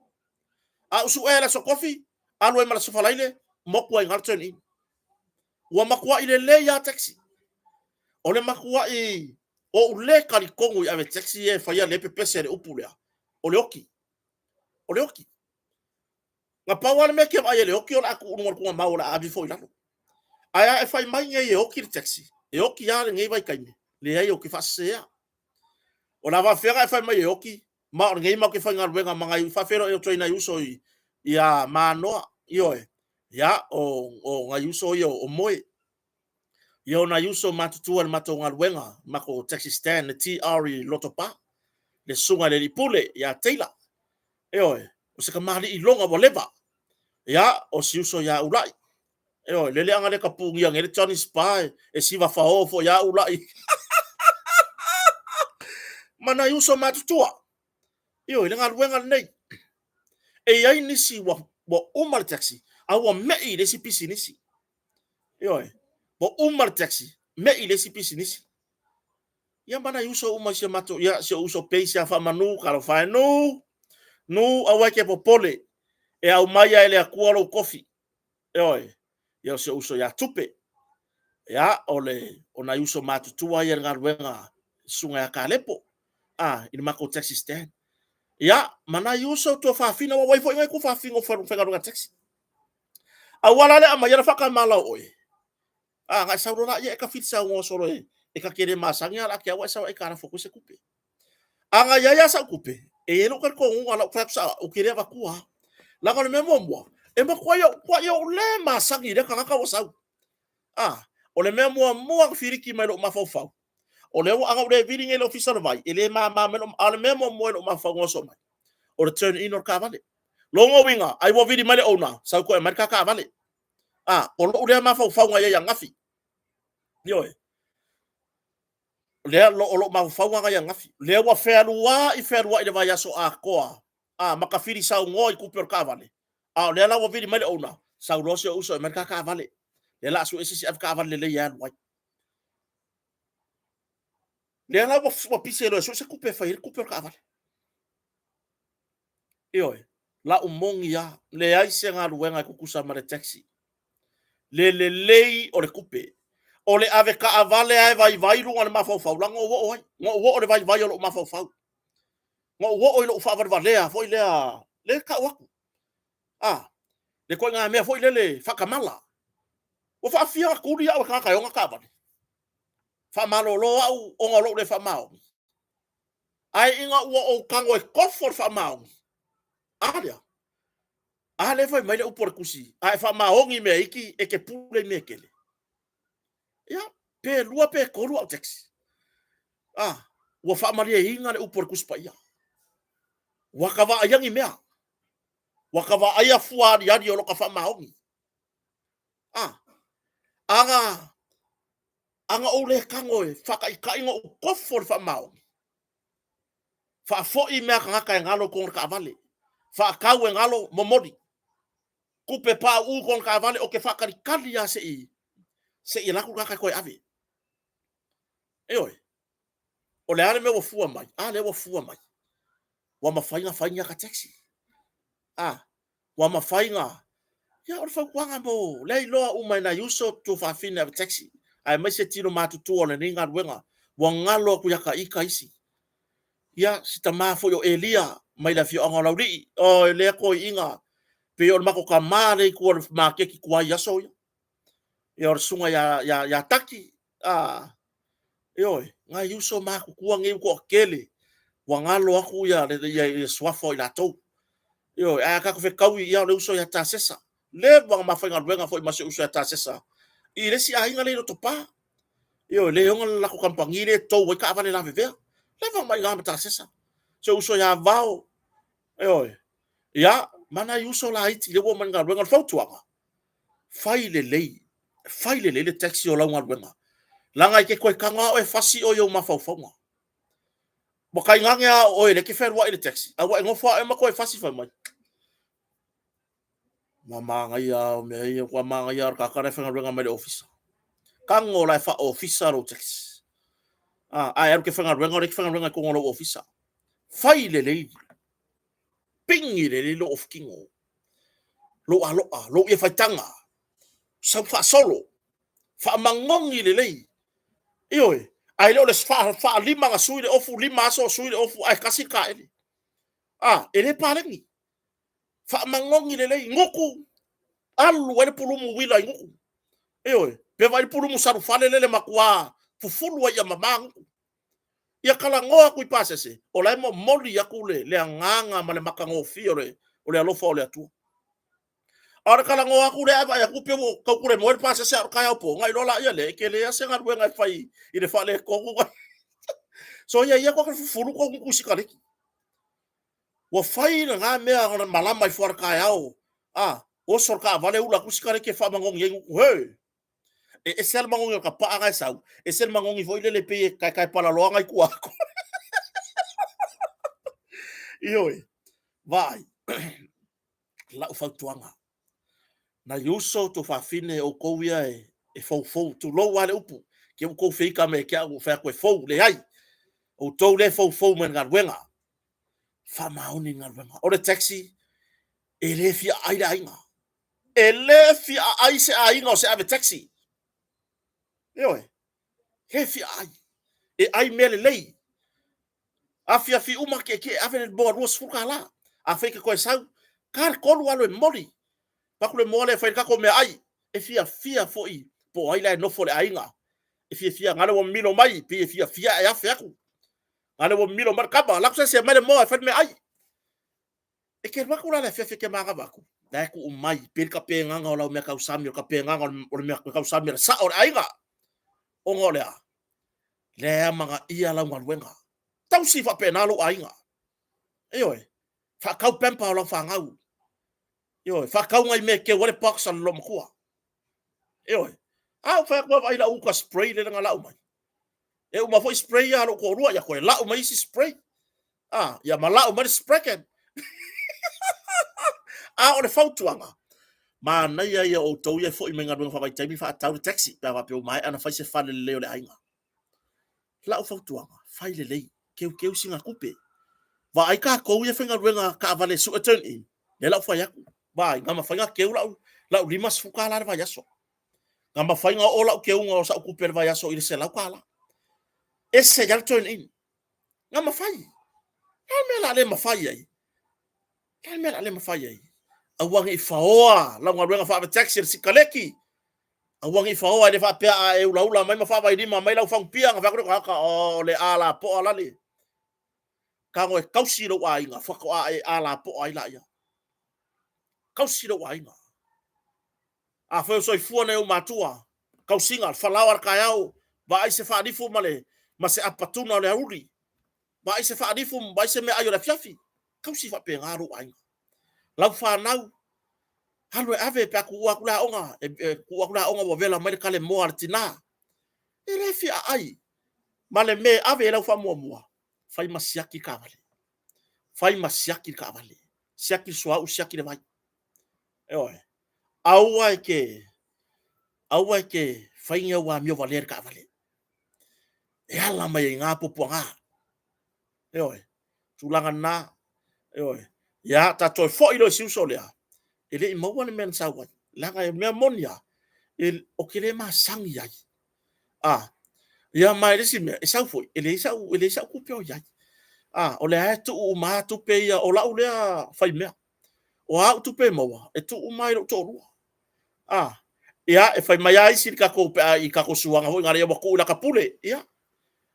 A ou suʻe le aso tofi, alu ai ma le aso Faraile, motu ai i ina le turn in. Ua matuai lelei lava taxi. O le matuai ou le talitonu i ave taxi e faia le pepese le upu lea. O le oki. O le oki. Na pau lava le mea e te vaai e le oki o le a tuu i luga o le tuugamau o le a ave ifo i lalo. Ae a e fai mai nei e oki le taxi, e oki lava lenei vaitaimi, leai ou te faasesea. O le a faafefea ona e fai mai e oki, ma o lenei matou te faigaluega ma nai faafeiloai atu ai nai uso i ia Manoa, ioe, ia o nai uso ia o Moe. Ia o nai uso matutua i le matou galuega, matou taxi stand, le TR i Lotopa, le susuga i le alii pule ia Taylor. Ioe, o se kamali'i iloga ua leva. Ia, o si uso ia Ula'i. Ioe, lele aga le tapunia nei le Johnny Spa e siva fao foi ia Ula'i. Ma nai uso matutua. Ioe, le galuega lenei. E i ai nisi ua uma le taxi, a ua me'i i le isi pisinisi. Ioe, ua uma le taxi, me'i i le isi pisinisi. Ia ma nai uso uma i si o matou, ia si ou uso Pace ia Faamanu, talofa e Nu, Nu, aua e te popole, e aumai lava e le Atua lou tofi. Ioe, ia o si ou uso ia Tupe. Ia, o le, o nai uso matutua ia i le galuega, susuga ia Kalepo, a, i le matou taxi stand. Ia, ma nai uso tuafafine, aua ua i ai foi nai tuafafine o faigaluega taxi. Aua la le aumaia le faatamala o oe. A, na e sau loa lea e tafili saunoa solo e ta te le masani a la te au e sau e aitalafu atu se tupe. A na i ai lava sau tupe, e i ai lou talitonuga o lau fai atu sao au, ou te le avatua lava. Leaga o le mea muamua, e matuai ou le masani i lea tagata ua sau. A, o le mea muamua na filiki mai lou mafaufau, o lea ua, ana ou le vili nei i le Ofisa o le Vai, e le mama mai lou, a o le mea muamua i lou mafaufau na oso mai, o le turn in o le taavale. Lona uiga, ai ua vili mai le owner, sau toe aumai le ta taavale. A, o lou lea mafaufauga i ai ananafi. Ioe. Lea o lou mafaufauga na i ananafi. Lea ua fealuai fealuai le vaiaso atoa, a, ma tafili saunoa i tupe o le taavale, a o lea la ua vili mai le owner, sau loa si ou uso e aumai le ta taavale. Lea o le a sue se isi e ave taavale lelei e alu ai. Lea la ua pise loa e sue se tupe e fai ai le tupe o le taavale. Ioe, lau moni lava, leai se galuega e tutusa ma le taxi. Le lelei o le tupe. O le ave taavale lava e vaivai luga o le mafaufau, leaga na ou oo ai. Na ou oo i le vaivai o lou mafaufau. Na ou oo i lou faavalevalea foi lea, lea e tau atu. A, le ituaiga mea foi lele faatamala. Ua faafia ona tuli au e tagata e ona taavale. Faamalolo au ona o lou le faamaoni. Ae ina ua ou tago e tofo le faamaoni, a lea, a lea e fai mai le upu a le Tusi, a e faamaoni i mea iti, e te pule i mea e tele. Ia, pe lua pe tolu au taxi. A, ua faamalieina le upu a le Tusi Paia. Ua ta vaaia ni mea. Ua ta vaaia fua aliali o lota faamaoni. A, aga, aga ou le tago e faataitai na ou tofo le faamaoni. Faafoi mea a tagata e galo i totonu o le taavale. Faatau e galo, momoli. Tupe pauu i totonu o le taavale, ou te faatalitali lava se i se i alu atu le tagata e toe ave. Ioe. O le a le mea ua fua mai? A lea ua fua mai. Ua mafai ona fai ni ata taxi. A, ua mafai na ia o le fautuaga mo lea iloa uma e nai uso tuafafine ave taxi aemaise tino matutua o lenei galuega ua galo atu ia ta ita isi. Ia si tama foi o Elia mai le afioaga o Laulii, o lea toeaina pei o le matou tama lea i tua o le maketi tuai i aso ia. Ia o le susuga ia Taki, a, ioe, nai uso matutua nei ua toatele ua galo atu ia suafa o i latou. Ioe, ae a tatou fetaui, ia o le uso ia Tasesa. Leva ona ma faigaluega foi ma si ou uso ia Tasesa i le isi aiga lea i Lotopa. Ioe, lea e ona le latou kamupani lea e tou ai taavale lavevea. Leva ona ma i ina ma Tasesa. Si ou uso ia Vao, ioe, ia, ma nai uso laiti lea ua omai i le galuega. O le fautuaga, fai lelei, fai lelei le taxi o lau galuega, leaga e te toe tago lava oe e fasi oe i ou mafaufauga. Ua tainane lava o oe lea e te fealuai i le taxi, a ua e nofo lava oe ma toe fasi fai mai. Ua manaia lava o mea ia, ua manaia lava o le tagata la e faigaluega mai le ofisa. Tago la e faa-ofisa lou taxi. A, a e alu ke faigaluega, o lea e te faigaluega i totonu o lou ofisa. Fai lelei, pigi lelei lou ofutino, lou aloa, lou ia faitaga, sau faasolo, faamagogi lelei. Ioe, ae le o le faalima na sui le ofu, 5 aso o sui le ofu, ae tasi le taele. A, e le paleni. Faamagogi lelei, gutu, alu ai le pulumu uila i gutu. Ioe, pe vaai le pulumu salufale lele matua fufulu ai ia mama gutu. Ia talanoa atu i pasese, o la e momoli atu le agaga ma le matagofie o le alofa o le Atua. A o le talanoa atu lea ae vaai atu pei ua tautulemoe le pasese a o le taeao po, ona iloa laia lea, e tele lava se galuega e fai i le faaletonu. Soia ia tou te fufulu tou gutu i sikaleki. Ua fai lena mea ona malama ifo lava i le taeao, a, oso le taavale ula atu sikaleki e faamagogi ai gutu. He! E ese lava le magogi o le tapaa na e sau, ese le magogi foi lele pei e taetae palaloa nai tua atu. Ioe, vaai, lau fautuaga, nai uso tuafafine o outou ia e foufou, tulou lava le upu, te i ua outou feita mai ia te au ua ou fai atu e fou, leai, outou lea e foufou mai i le galuega, faamaoni i le galuega. O le taxi, e le fia aai le aiga. E le fia aai se aiga o se ave taxi. Ioe, le fia aai. E ai mea lelei. Afiafi uma tietie ave le moa $20. Afai e te toe sau, ta le 3 alu e momoli. Avatu le moa lea e fai ai le tatou meaai. E fiafia foi po o ai la e nofo i le aiga. E fiafia, na le ua mimilo mai, pei e fiafia ae afe atu. Na le ua mimilo mai le tama, alu atu se isi e aumai le moa e fai le meaai. E te alu atu la i le afiafi e te manava atu, la e tuu mai, pei le tapenaga o lau meatausami, o le tapenaga o le meatausami a le sao o le aiga. Ona o le a? Lea e amanaia lau galuega. Tausi faapena lou aiga. Ioe, faatau pamper o lau fanau. Ioe, faatau nai mea e teu ai le box a le loomatua. Ioe. A ou fai atu vaai lau uta spray lea na lau mai. E uma foi spray ia a lou toalua, ia toe lau mai isi spray. Ah, ia ma lau mai le sprechen. A o le fautuaga, manaia ia o outou ia e foi mai galuega faavaitaimi faatau le taxi pe a faapea ua maea ona fai se fale lelei o le aiga. Lau fautuaga, fai lelei, keukeu sina tupe. Vaai tatou ia e faigaluega taavale sue turn in, lea la ua fai atu, vaai, na mafai ona keu lau, lau $50 i le vaiaso. Na mafai ona oo lau keuga o sau tupe i le vaiaso i le $100. Ese ai le turn in. Na mafai. Le a le mea o le a le mafai ai? Le a le mea o le a le mafai ai? Aua ne i faoa lau galuega faave-taxi i le sikaleki. Aua ne i faoa, e le faapea a e ulaula mai ma faavailima mai lau fagupia ona fai atu lea o le tagata, o le a lapoa lale. Tago e tausi lou aiga faatoa e a lapoa ai laia. Tausi lou aiga. Afai o soifua nai ou matua, tausiga, le falao a le taeao, vaai se faalifu ma le ma se apatuna o le auli. Vaai se faalifu, vaai se meaai o le afiafi. Tausi faapena lou aiga. Lau fanau, alu e ave pe a tuua atu le aoga, e tuua atu le aoga ua vela mai le kale moa a le tina. E le fia aai ma le mea e ave i lau faamuamua, fai ma siaki le taavale. Fai ma siaki le taavale. Siaki le suauu, siaki le vai. Ioe. Aua e te, aua e te fai ni au amio valea i le taavale. E ala mai ai i ina puapuaga. Ioe. Tulaga lena. Ioe. Ia, ta toe foi loa i si uso lea, e le i maua le mea na sau ai. Leaga e mea moni lava, e, ou te le masani ai. A, ia ma e le isi mea, e sau foi, e leai sau, e leai sau tupe o i ai. A, o lea lava e tuu uma lava tupe ia, o lau lea faimea. O a au tupe e maua, e tuu uma lava i lou toalua. A, ia, e fai mai lava isi i le tatou, pe a i tatou suaga foi na, ia ua tuu i lata pule. Ia,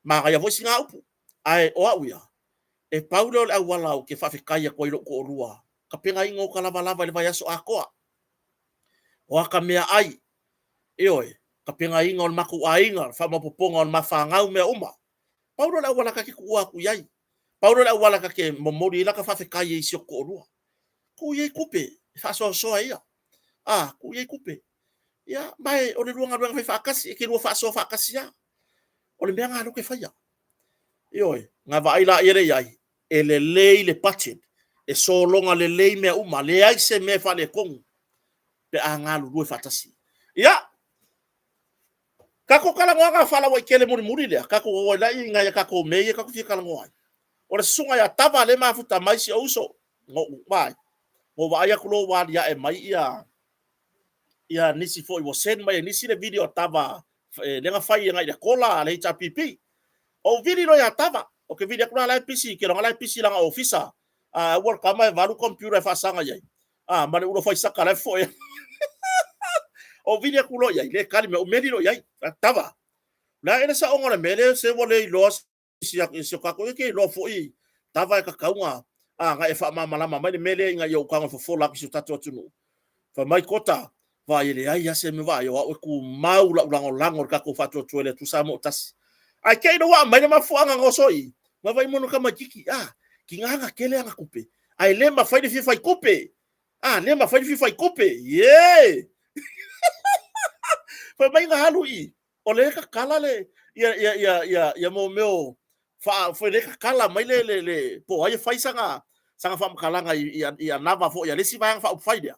manaia foi sina upu. Ae o au ia, e pau lea o le auala ou te faafetai atu ai i lou toalua, tapenaina o ta lavalava i le vaiaso atoa. O ata meaai, ioe, tapenaina o le matou aiga, le faamaopoopoga o le ma fanau, mea uma. Pau lea o le auala ta te tuua atu i ai. Pau lea o le auala ta te momoli ai lata faafetai i si ou toalua. Tuu i ai tupe e faasoasoa e ia. A, tuu i ai tupe. Ia, ma e o le lua galuega fai faatasi, e te lua faasoa faatasi lava. O le mea lena lea ou te faia. Ioe, na vaai laia lea i ai, e lelei le budget, e sologa lelei mea uma, leai se mea e faaletonu pe a galulue faatasi. Ia, Tatou talanoaga faalauaitele mulimuli lea, tatou o ai la i nai a tatou mea ia tatou fia talanoa ai. O le susuga ia Tava lea e mafuta mai si ou uso, na ou vaai, na ou vaai atu loa ua aliae mai ia ia nisi foi ua send mai e nisi le video a Tava lea na fai agai i le kola a le HRPP. Ou vili loa ia Tava, ou te vili atu la, la e pisi, ou te iloa la e pisi i lana ofisa. A ua le tama e 8 computer e faasaga i ai. A, ma le ula faisaka la e foe. Ou vili atu loa i ai, le tali mai, ou meli loa i ai. Tava, o le a ea le saoga o le mea lea se ua le iloa si o tatou, e te iloa foi Tava e tatau ona na e faamalamalama mai le mea lea ina ia ou tago e fofola atu i si o tatou atunuu. Fai mai Kota, vaai e leai lava se mea, vaai o au e tumau lau lagolago i le tatou faatuatua i le Atua Samoa ua tasi. Ae te i ua aumai le mafuaaga na oso i i, na vaai mo tamaititi, a, tiga na tele ana tupe, ae le mafai le fia fai tupe. A, le mafai le fia fai tupe. Ie! Fai mai na alu i i, o lea e tatala le, ia, ia, ia, ia, ia mo mea o, faa, foi lea e tatala mai le, le, le, po o ai e fai sana, sana faamatalaga i, i, i anava foi a le isi vaega faaupufai lea.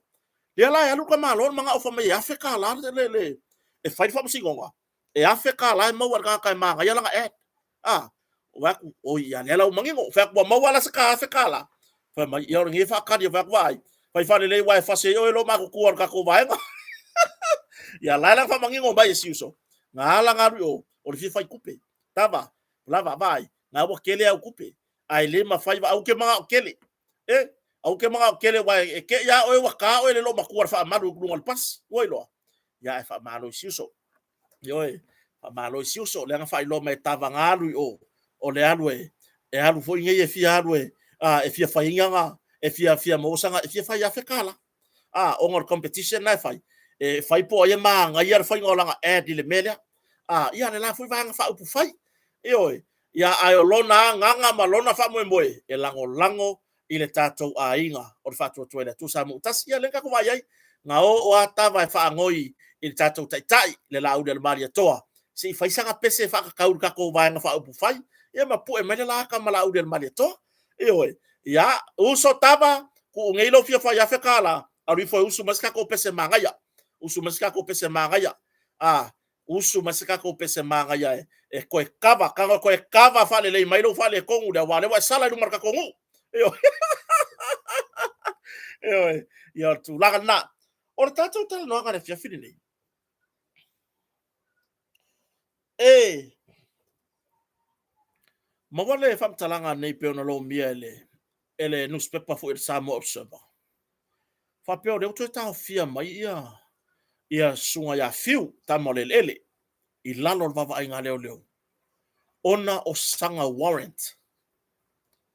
Lea la e alu le tamaloa le manao fai mai e $1000 le, le, le, e fai le faamasinoga, e $1000 e maua e le tagata e manaia lana ad. A, ou fai atu, oi, ia lea la ua manino. Fai atu, ua maua la se ta $1000? Fai mai, ia o lenei e faatali. Fai atu, vaai, fai faalelei aua e fasi ai oe lo matutua o le tatou vaega. Ia la e la faamanino mai e si uso. Na ala na alu i o, o le fia fai tupe. Tava, lava, vaai, na ua tele au tupe. Ae le mafai, aua e te manao tele. E, aua te manao tele, aua e te i a oe ua ta oe le loomatua le faamalu i luga o le pasi. Ua iloa? Ia ae faamalo i si uso. Ioe, faamalo i si uso, lea na faailoa mai e tavaga alu i o, o le alu e, e alu foi nei e fia alu e, a, e fia fai ai e fia, fia maua sana, e fia fai $1000. A, ona o le competition na e fai, e fai po o ai e manaia le faiga o lana ad i le mea lea. A, ia le la foi vaega faaupufai. Ioe, ia ae o lona agaga ma lona faamoemoe, e lagolago i le tatou aiga o le Faatuatua i le Atua Samoa ua tasi. Ia lea na tatou vaai ai, na oo lava tava e faanoi i le tatou Taitai, le Laauli a le Malietoa, se i fai sana pese e faatatau i le tatou Vaega Faaupufai, ia ma pue mai le la ata ma Laauli a le Malietoa. Ioe. Ia, uso tava, tuu nei lou fia fai $1000, alu ifo e usu mai se tatou pese manaia. Usu mai se tatou pese manaia. A, usu mai se tatou pese manaia e, e toe kava, tago e toe kava faalelei mai lou faaletonu lea, aua o lea ua e sala i luma o le tatou nuu. Ioe. Ioe. Ia, o le tulaga lena. O le tatou talanoaga i le afiafi lenei, e maua le faamatalaga nei pei ona lomia e le, e le newspaper foi o le Samoa Observer. Faapea o lea ua toe taofia mai ia ia susuga ia Fiu, tama o le eleele, i lalo o le vaavaaiga a leoleo, ona o saga warrant.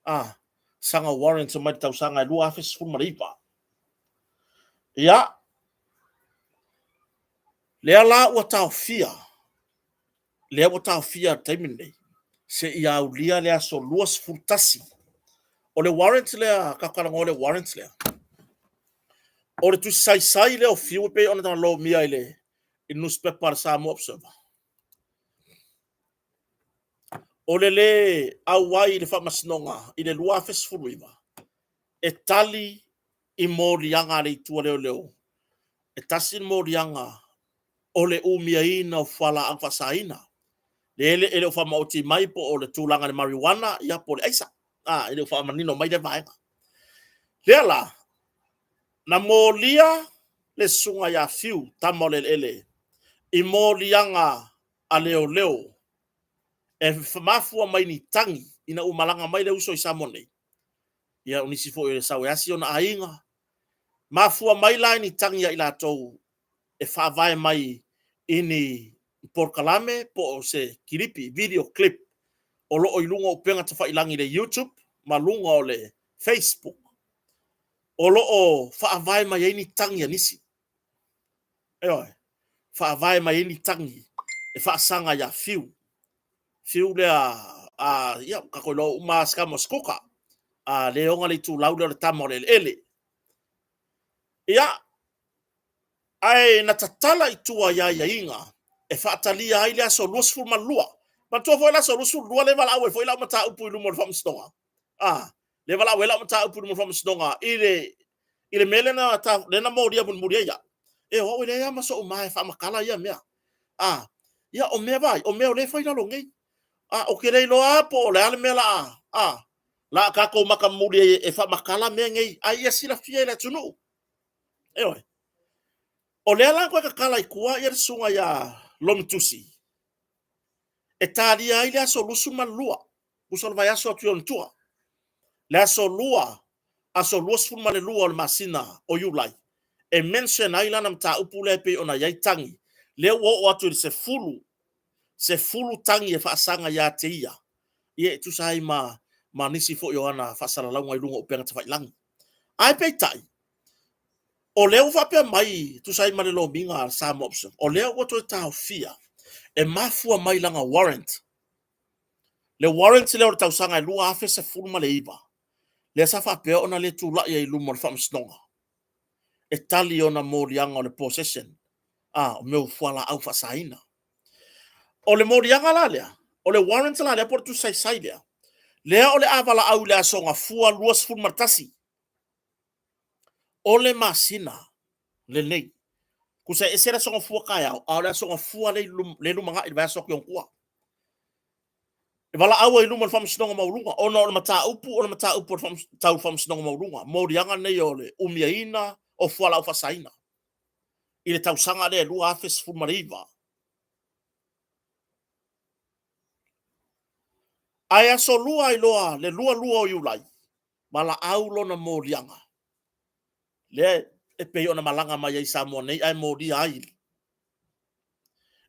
Ah, saga warrant mai le tausaga e 2019. Ia, lea la ua taofia lea ua taofia i le taimi lenei, seia aulia le aso 21. O le warrant lea, tatou talanoa i le warrant lea, o le tusi saisai lea o Fiu e pei ona lomia i le newspaper a le Samoa Observer. O le lē auai i le faamasinoga i le 2019 e tali i moliaga a le itu a leoleo. E tasi le moliaga o le umiaina o fualaau faasaina. Le e le o faamaoti mai po o le tulaga i le marijuana, ia po o le aisa. A, e le o faamanino mai lea vaega. Lea la, na molia le susuga ia Fiu, tama o le eleele, i moliaga a leoleo e mafua mai ni tagi ina ua malaga mai le uso i Samoa nei. Ia, o nisi foi o sau e asi ona aiga. Mafua mai la i ni tagi a i latou e faavae mai i ni polokalame po o se kilipi, video clip, o lo o i luga o upega tafailagi i le YouTube ma luga o le Facebook, o lo o faavae mai ai ni tagi a nisi. Ioe, faavae mai ai ni tagi e faasaga ia Fiu. Fiu lea, a, ia, tatou iloa uma lava se tama o se kuka. A, le ona le itulau lea o le tama o le eleele. Ia, ae na tatala i tua i aiaiga e faatalia ai le aso 22. Manatua foi le aso 22 lea e valaau ai foi lau mataupu i luma o le faamasinoga. A, lea e valaau ai lau mataupu i luma o le faamasinoga i le, i le mea lea na, ta, lea na molia mulimuli ai au. E o au e leai lava ma sou ma e faamatala ia mea. A, Ia, o mea vai, o mea o lea e fai i lalo nei. A, ou te le iloa lava po o le a le mea la a, a, la a tatou matamuli ai e faamatala mea nei, a ia silafia e le atunuu. Ioe. O lea la na toe tatala i tua le susuga ia Lomitusi e talia ai le aso 22, tusa o le vaiaso atu i ona tua, le aso 2, aso 22 o le masina o Iulai, e mention ai lana mataupu lea e pei ona i ai tagi, lea ua oo atu i le 10, 10 tagi e faasaga ia te ia, ia e tusa ai ma, ma nisi foi o ana faasalalauga i luga o upega tafailagi. Ae peitai, o lea ua faapea mai e tusa ai ma le lomiga a le Samoa Observer, o lea ua toe taofia e mafua mai lana warrant. Le warrant lea o le tausaga e 2019, lea sa faapea ona le tulai ai i luma o le faamasinoga e tali ona moliaga o le possession, a, o mea o fualaau faasaina. O le moliaga la lea, o le warrant la lea po o le tusi saisai lea, lea o le a valaau i le aso Gafua 21 o le masina lenei. Tusa e ese le aso Gafua taeao, a o le aso Gafua le lumanai i le vaiaso atu i ona tua. E valaau ai i luma o le Faamasinoga Maualuga, ona o le mataupu o le mataupu tau Faamasinoga Maualuga, moliaga nei o le umiaina o fualaau faasaina i le tausaga lea 2019. Ae aso 2 ai loa le 22 o Iulai, valaau lona moliaga lea e pei ona malaga mai ai i Samoa nei ae molia ai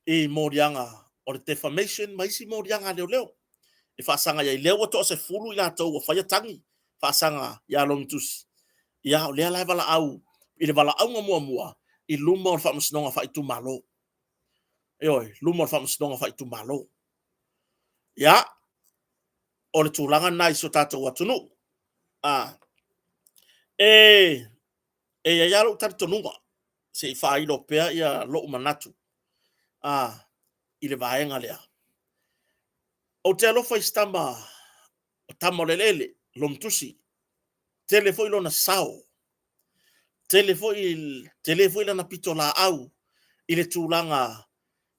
i moliaga o le defamation ma isi moliaga a leoleo e faasaga i ai. Lea ua toasefulu i latou ua faia tagi faasaga ia Logitusi. Ia, o lea la e valaau i le valaauga muamua i luma o le faamasinoga faaitumalo. Ioe, luma o le faamasinoga faaitumalo. Ia, o le tulaga lena i si o tatou atunuu. A, e, e i ai lava lou talitonuga, se i faailo pea ia lou manatu a, i le vaega lea. Ou te alofa i si tama, o tama o le eleele, Lomitusi, tele foi lona sao, tele foi, tele foi lana pitolaau i le tulaga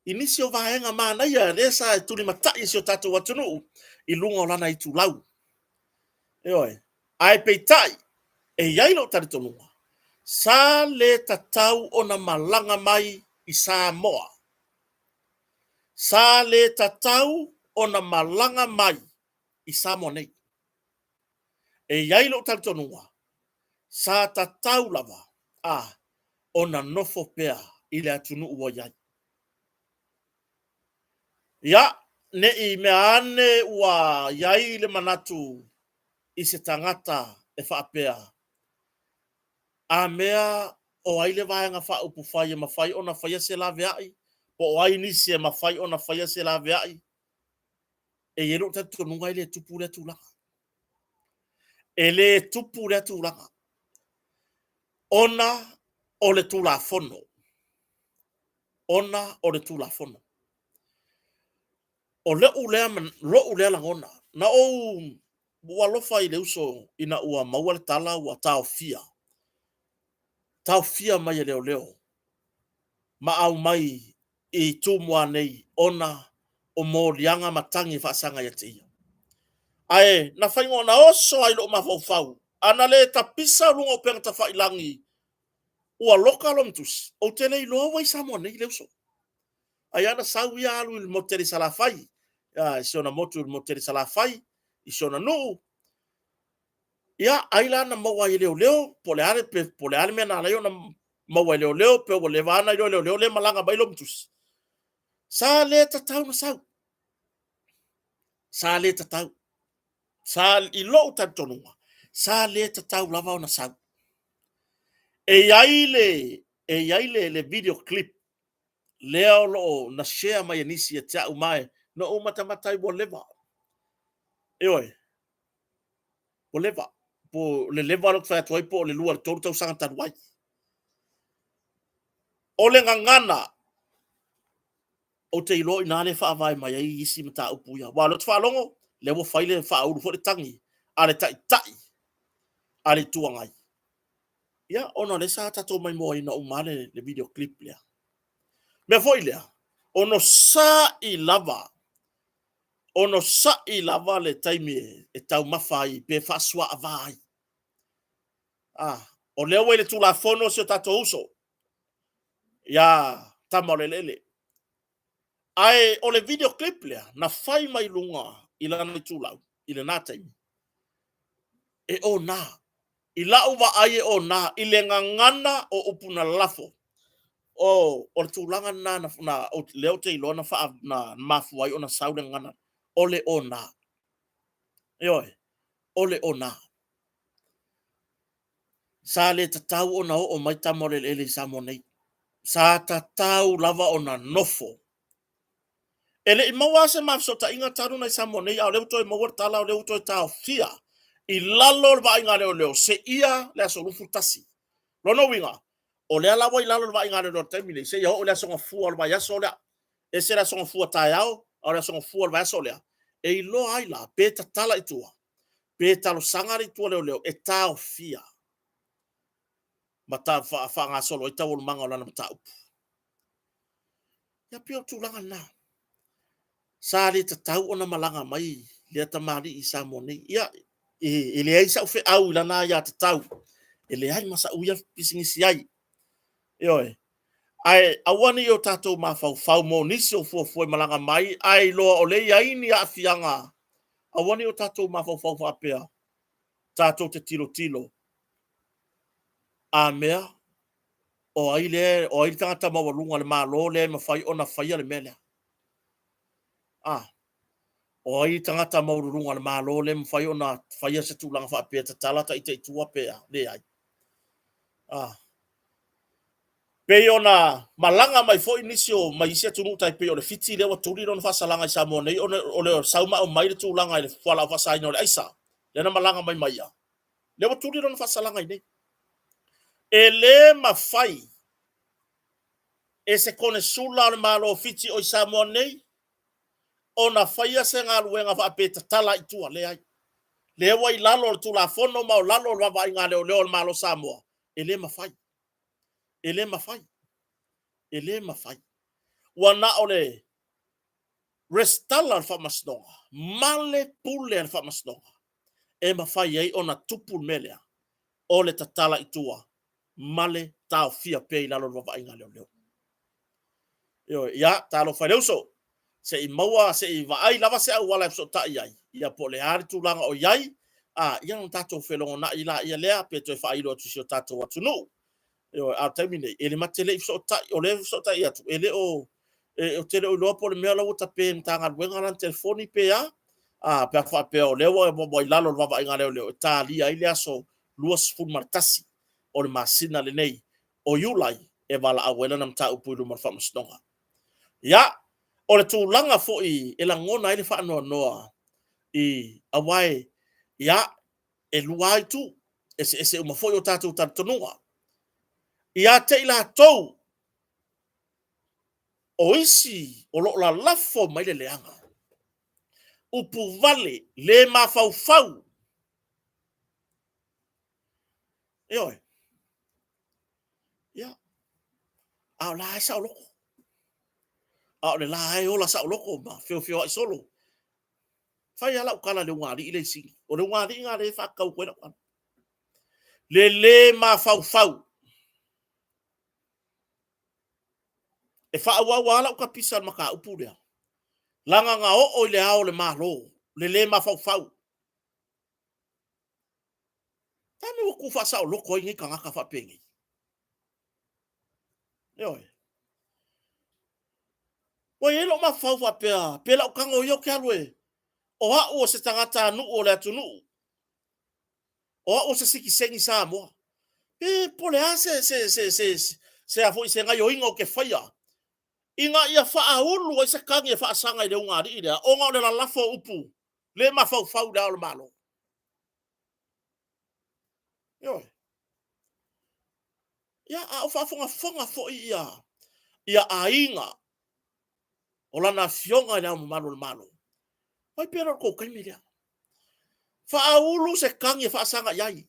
i nisi o vaega manaia lea sa tulimatai e si o tatou atunuu i luga o lana itulau. Ioe. Ae peitai, e i ai lou talitonuga, sa le tatau ona malaga mai i Samoa. Sa le tatau ona malaga mai i Samoa nei. E i ai lou talitonuga, sa tatau lava a ona nofo pea i le atunuu ua i ai. Ia, ne i mea ane ua i ai le manatu i se tagata e faapea, A mea o ai le Vaega Faaupufai e mafai ona faia se laveai, po o ai nisi e mafai ona faia se laveai? E i ai lou talitonuga e le tupu lea tulaga. E le tupu lea tulaga ona o le Tulafono. Ona o le Tulafono. O lou lea, lou lea lagona, na ou ua alofa i le uso ina ua maua le tala ua taofia, taofia mai e leoleo ma aumai i Tumua nei ona o moliaga ma tagi e faasaga ia te ia. Ae na faiga ona oso ai lou mafaufau, ana le tapisa o luga o upega tafailagi ua loka lona tusi, ou te le iloa ua i Samoa nei le uso. Ai ana sau ia alu i le motu tele i Salafai, i si ona motu i le motu tele i Salafai, i si ona nuu. Ia, ai la na maua ai e leoleo, po o le a le, po o le a le mea na ala ai ona maua e leoleo, pe ua leva lava ona iloa e leoleo lea e malaga mai lona tusi. Sa le tatau ona sau. Sa le tatau. Sa, i lou talitonuga, sa le tatau lava ona sau. E i ai le, e i ai le, le video clip lea o lo o na share mai e nisi ia te au ma e na ou matamata ai ua leva. Ioe, ua leva. Po o le leva lea ou te fai atu ai po o le 2 i le 3 tausaga talu ai. O le gagana, ou te iloa o i ina lea e faavae mai ai isi mataupu ia. Aua o lea ou te faalogo, lea ua fai le faaulu foi le tagi a le Taitai a le Itu Agai. Ia, ona o lea sa tatou maimoaina uma lava le, le video clip lea. Mea foi lea, Onosa'i lava, onosa'i lava le taimi e taumafa ai pe faasuaava ai. Ah, o lea ua i le Tulafono si o tatou uso ia Tama o le Eleele. Ae o le video clip lea na fai mai luga i lana itulau i lena taimi, e ona. I lau vaai e ona i le gagana o upu na lalafo. O, o le tulaga lena na, na, lea ou te iloa na, faa, na mafua ai ona sau le gagana, o le ona. Ioe, o le ona. Sa le tatau ona oo mai Tama o le Eleele i Samoa nei. Sa tatau lava ona nofo. E le i maua lava se ma fesootaiga talu ona i Samoa nei, a o lea ua toe maua le tala o lea ua toe taofia i lalo o le vaaiga a leoleo seia le aso 21. Lona uiga, o lea la ua i lalo o le vaaiga a leoleo i le taimi lenei seia oo i le aso Gafua o le vaiaso lea. Ese le aso Gafua taeao, a o le aso Gafua o le vaiaso lea, e iloa ai la pe tatala i tua, pe talosaga le itu a leoleo e taofia ma ta faagasolo ai taualumaga o lana mataupu. Ia pei o le tulaga lena. Sa le tatau ona malaga mai lea tamalii i Samoa nei. Ia, e leai sau feau i lana aiatatau, e leai ma sau ia pisinisi ai. Ioe. Ae aua ne i o tatou mafaufau mo nisi o fuafua e malaga mai ae iloa o lea e i ai ni aafiaga, aua ne i o tatou mafaufau faapea tatou te tilotilo a mea o ai lea, o ai le tagata maualuga o le Malo lea e mafai ona faia le mea lea. A, o ai le tagata maualuluga o le Malo lea e mafai ona faia se tulaga faapea, tatala ta ita i tua pe a? Leai. A, pei ona malaga mai foi nisi o mai isi atunuu tai pei o le Fiti lea ua tuli lona faasalaga i Samoa nei ona o le sau ma aumai le tulaga i le fualaau faasaina o le aisa lea na malaga mai ma ia, lea ua tuli lona faasalaga i nei. E le mafai e se konesula o le Malo o Fiti o i Samoa nei ona faia se galuega faapea e tatala i tua, leai. Lea ua i lalo o le Tulafono ma o lalo o le vaavaaiga a leoleo a le Malo o Samoa, e le mafai. E le mafai. E le mafai. Ua na o le resitala o le faamasinoga ma le pule a le faamasinoga e mafai ai ona tupu le mea lea o le tatala i tua ma le taofia pea i lalo o le vaavaaiga a leoleo. Ioe, ia, talofa i le uso, se i maua, se i vaai lava se auala e fesootai ai, ia po o le a le tulaga o i ai, a, ia ona tatou felogonai laia lea, pe toe faailo atu i si o tatou atunuu. Ioe, a o le taimi nei, e le ma te le i fesootai, o lea e fesootai atu, e le o, e, ou te le o iloa po o le mea la ua tape e le Matagaluega lana telefoni pe a, a, pe a faapea o lea ua, ua i lalo o le vaavaaiga a leoleo e talia ai le aso 21 o le masina lenei o Iulai e valaau ai lana mataupu i luma o le Faamasinoga. Ia, o le tulaga foi e lagona ai le faanoanoa i, aua e, ia, e lua lava itu, eseese uma foi o tatou talitonuga. Ia te i latou o isi o lo o lalafo mai le leaga, upu vale, le mafaufau, Ioe. Ia. A o la e saoloko. A o le la e ola saoloko ma feofeoai solo. Fai lava lau tala i le ugaalii lea i Sini. O le ugaalii lena lea e faatatau atu ai lau tala. Le le mafaufau. E faaauau lava lau tapisa i le mataupu lea, leaga na oo i le Ao o le Malo le le mafaufau. Le a le mea ua tu faasaoloto ai nei tagata faapenei? Ioe. Ua i ai lou mafaufau faapea, pe lau tago ia ou te alu e, o au o se tagatanuu o le atunuu, o au o se sitiseni Samoa. Pe po o le a se, se, se, se, se, a foi, se gaioiga ou te faia, ina ia faaulu ai se tagi e faasaga i le ugaalii lea, ona o le lalafo o upu le mafaufau i le Ao o le Malo. Ioe. Ia, a o faafogafoga foi ia, ia aiga o lana afioga i le Ao Mamalu o le Malo, fai pea lo tou taimi lea. Faaulu se tagi e faasaga i ai.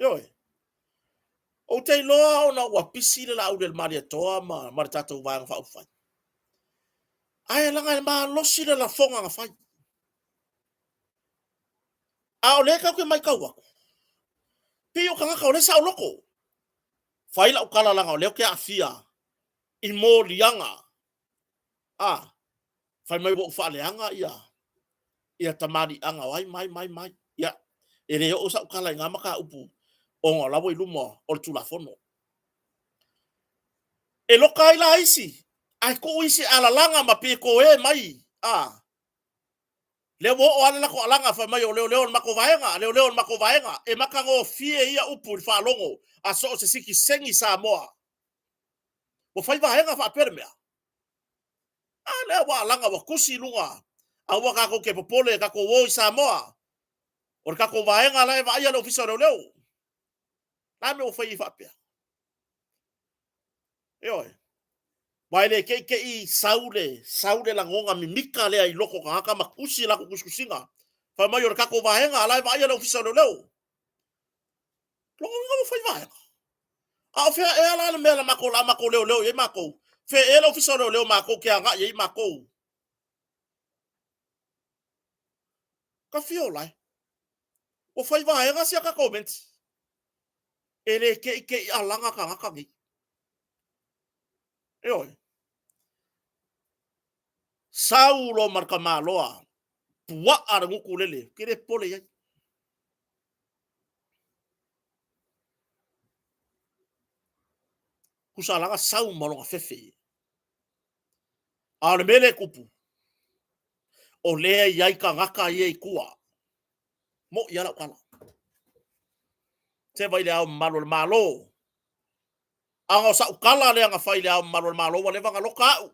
Ioe. Ou te iloa ona ua pisi le Laauli a le Malietoa ma le tatou Vaega Faaupufai. Ae leaga e malosi le lafoga na fai. A o lea tatou te matau atu, pei o tagata o lea e saoloto. Fai lau tala leaga o lea ou te aafia i moliaga. A, fai mai ua ou faaleaga ia tamaliiaga o ai ma ai ma ai ma ai. Ia, e le oo sau tala i na mataupu ona o la ua i luma o le Tulafono. E loka ai la isi, ae tuu isi e alalaga ma pitoe mai, a, lea ua oo lava le latou alaga fai mai o leoleo o le matou vaega, leoleo o le matou vaega. E matagofie ia upu i le faalogo a so o se sitiseni Samoa. Ua fai vaega faapea le mea? A lea ua alaga ua tusi i luga, aua tatou te popole, tatou o i Samoa. O le tatou vaega la e vaaia le Ofisa o Leoleo. O le a le mea ua fai ai faapea? Ioe. Aua e le te i te i sau le, sau le lagona mimita lea i loko o tagata ma tusi latou tusitusiga. Fai mai o le tatou vaega la e vaaia le Ofisa o Leoleo. Lona uiga ua fai vaega. A o fea ea la le mea na matou, la matou leoleo i ai matou? Fea ea le Ofisa o Leoleo matou te agai i ai matou? Ka fia ola e. Ua fai vaega sia tatou menti. E le te i te i alaga tagata nei. Ioe. Sau loa ma le tamaloa, puaa le gutu lele, ou te le popole i ai. Tusa la na sau ma lona fefe. A o le mea lea e tupu, o lea e i ai tagata ia i tua. Mo'i lava lau tala. Seva i le Ao Mamalu o le Malo. A o sa'u tala lea na fai i le Ao Mamalu o le Malo, ua leva ona loka a'u.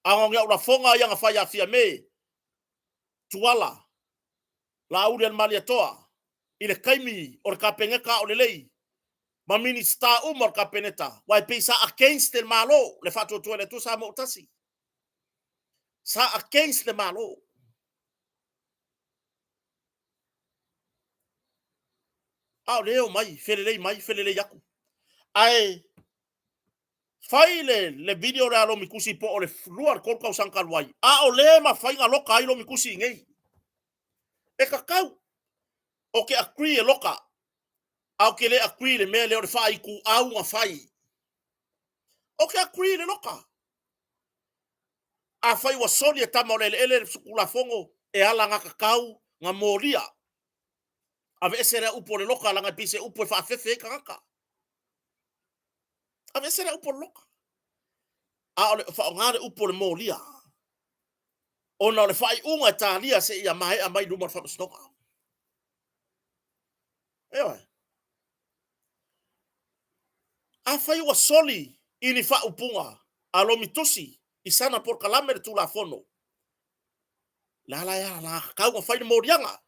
A o ni a'u lafoga ia na fai ia Fiame, Tuala, Laauli a le Malietoa, i le taimi o le Kapeneta a o lelei, ma Minisita uma o le Kapeneta, aua e pei sa against le Malo, le Faatuatua i le Atua Samoa ua Tasi. Sa against le Malo. A o lea e omai, felelei mai, felelei atu. Ae fai le video lea a Lomi Tusi po o le 2 i le 3 tausaga talu ai, a o lea e mafai ona loka ai Lomi Tusi i inei. E tatau. Ou te agree e loka, a ou te le agree i le mea lea o le faaituau na fai. Ou te agree i le loka. Afai ua soli e tama o le eleele le Tulafono e alagatatau na molia, aveese lea upu o le loka leaga e pei se upu e faafefe ai tagata. Aveese lea upu o le loka. A o le faaaoga le upu o le molia ona o le faaiuga e talia seia maea mai luma o le faamasinoga. Ioe. Afai ua soli i ni faaupuga a Lomi Tusi i sana polokalame le Tulafono, le a la e alagatatau ona fai le moliaga?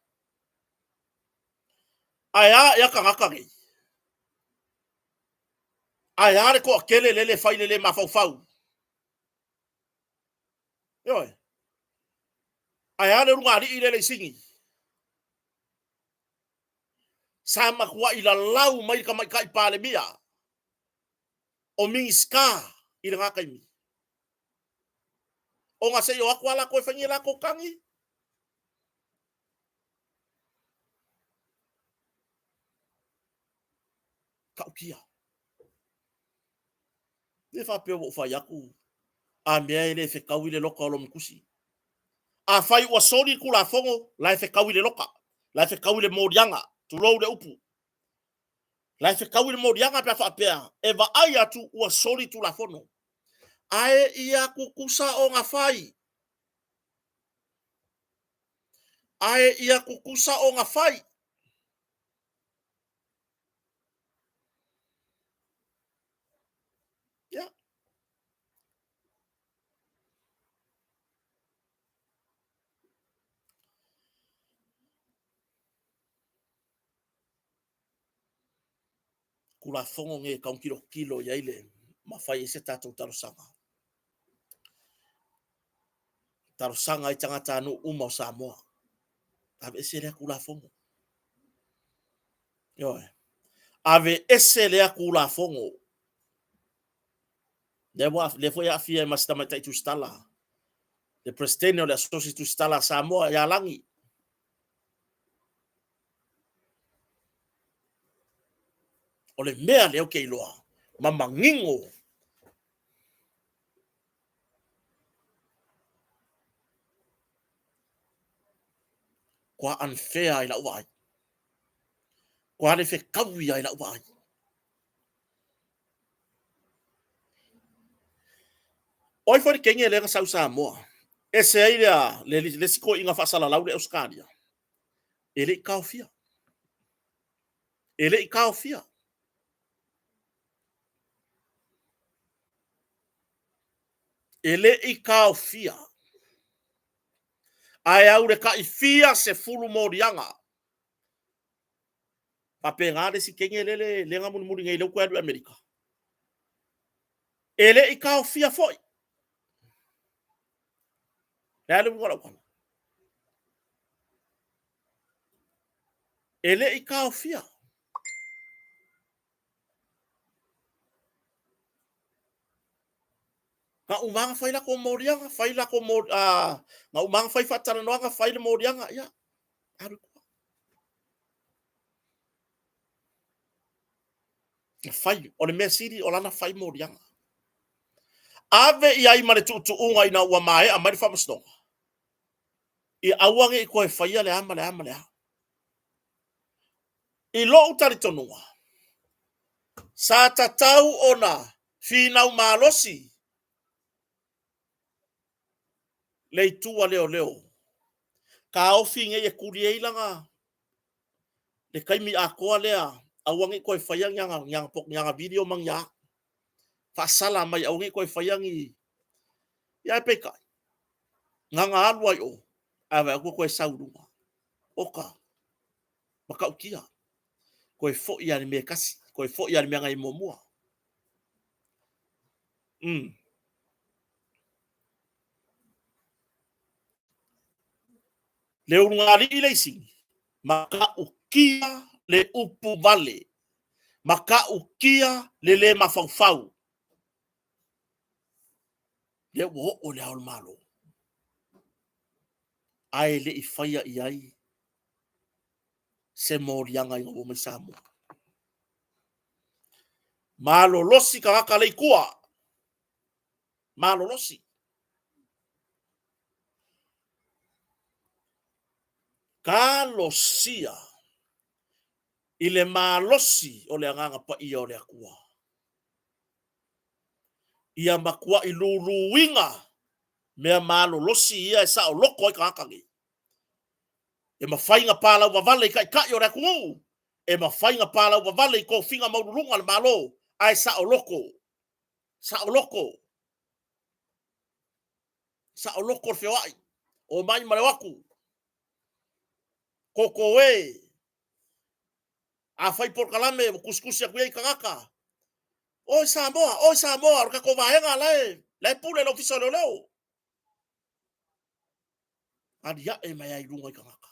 Ae a ea tagata nei? Ae a le toatele lele e fai le le mafaufau? Ioe. Ae a le ulugalii lele i Sini? Sa matuai lalau mai le tamaitai Palemia o Minisita i lena taimi. Ona se i o atu lava latou e fai ni latou tagi. Tautia. Le faapea ua ou fai atu a mea e le fetaui le loka o Lomitusi. Afai ua soli le Tulafono, la e fetaui le loka, la e fetaui le moliaga, tulou le upu. La e fetaui le moliaga pe a faapea e vaai atu ua soli Tulafono. Ae ia tutusa ona fai. Ae ia tutusa ona fai. Yeah. Tulafono nei e tau tilotilo i ai le ma fai ai se tatou talosaga. Talosaga i tagatanuu uma o Samoa. Aveese lea Tulafono. Ioe. Aveese lea Tulafono. Lea ua, lea foi e aafia ai ma si tamaitai Tusitala, le Peresetene o le Asosi Tusitala a Samoa ia Lagi. O le mea lea ou te iloa ma manino kua unfair i lau vaai. Kua le fetaui ai lau vaai. O ai foi le kenge lea na sau Samoa? Ese ai lea le, le isi toeaina faasalalau le Ausetalia. E le i taofia. E le i taofia. E le i taofia. Ae au le tai fia sefulu moliaga. Faapena le isi teine lele lea na mulimuli nei lea ua toe alu i Amerika. E le i taofia foi. Le a le uiga o lau tala? E le i taofia. Na uma lava ona fai latou moliaga, fai latou mo, uh, na uma lava ona fai faatalanoaga, fai le moliaga, ia, alu i tua. Na fai, o le mea sili o lana fai moliaga. Ave i ai ma le tuutuuga ina ua maea mai le faamasinoga, ia aua ne i toe faia le a ma le a ma le a. I lou talitonuga, sa tatau ona finau malosi le itu a leoleo, taofi nei e tuli ai lana le taimi atoa lea, aua ne i toe faia ni ana, ni ana, ni ana video ma ni a. Faasala mai aua ne i toe faia ni... Ia ae peitai, na ona alu lava i o, ae vaai atu ua toe sau i luga. Oka, matautia. Toe foi lava i le mea e tasi, toe foi lava i le mea na i ai muamua. Le ulugalii le isi, matautia le upu vale, matautia le le mafaufau. Lea ua oo i le Ao o le Malo, ae le i faia i ai se moliaga ina ua omai Samoa. Malolosi tagata le i tua. Malolosi. Talosia i le malosi o le Agaga Paia o le Atua. Ia matuai luluina mea malolosi ia e saoloto ai tagata nei. E mafai ona palauvavale i taitai o le atunuu, e mafai ona palauvavale i tofiga maualuluga a le Malo, ae saoloto, saoloto, saoloto le feoai, omai ma le o atu. Toto e, a fai polokalame ua tusitusi atu i ai tagata, Oi Samoa, oi Samoa, o le tatou vaega la e, la e pule le Ofisa o Leoleo. Aliae mai ai i luga i tagata.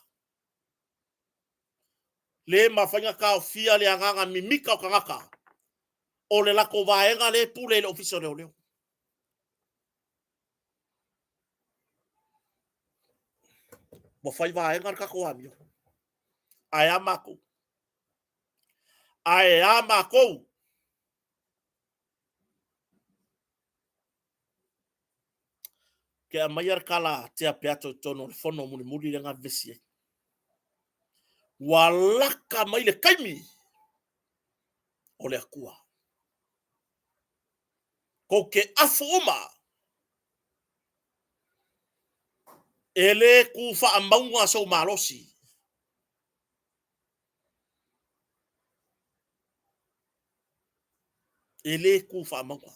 Le mafai ona taofia le agaga mimita o tagata o le latou vaega lea e pule i le Ofisa o Leoleo. Ua fai vaega le tatou amio. Ae a matou? Ae a matou? Ke aumaia le tala a Tea Peato i totonu o le fono mulimuli lea na vevesi ai. Ua laka mai le taimi o le Atua. Tou te afu uma e le tu faamauga sou malosi. E le tu faamauga.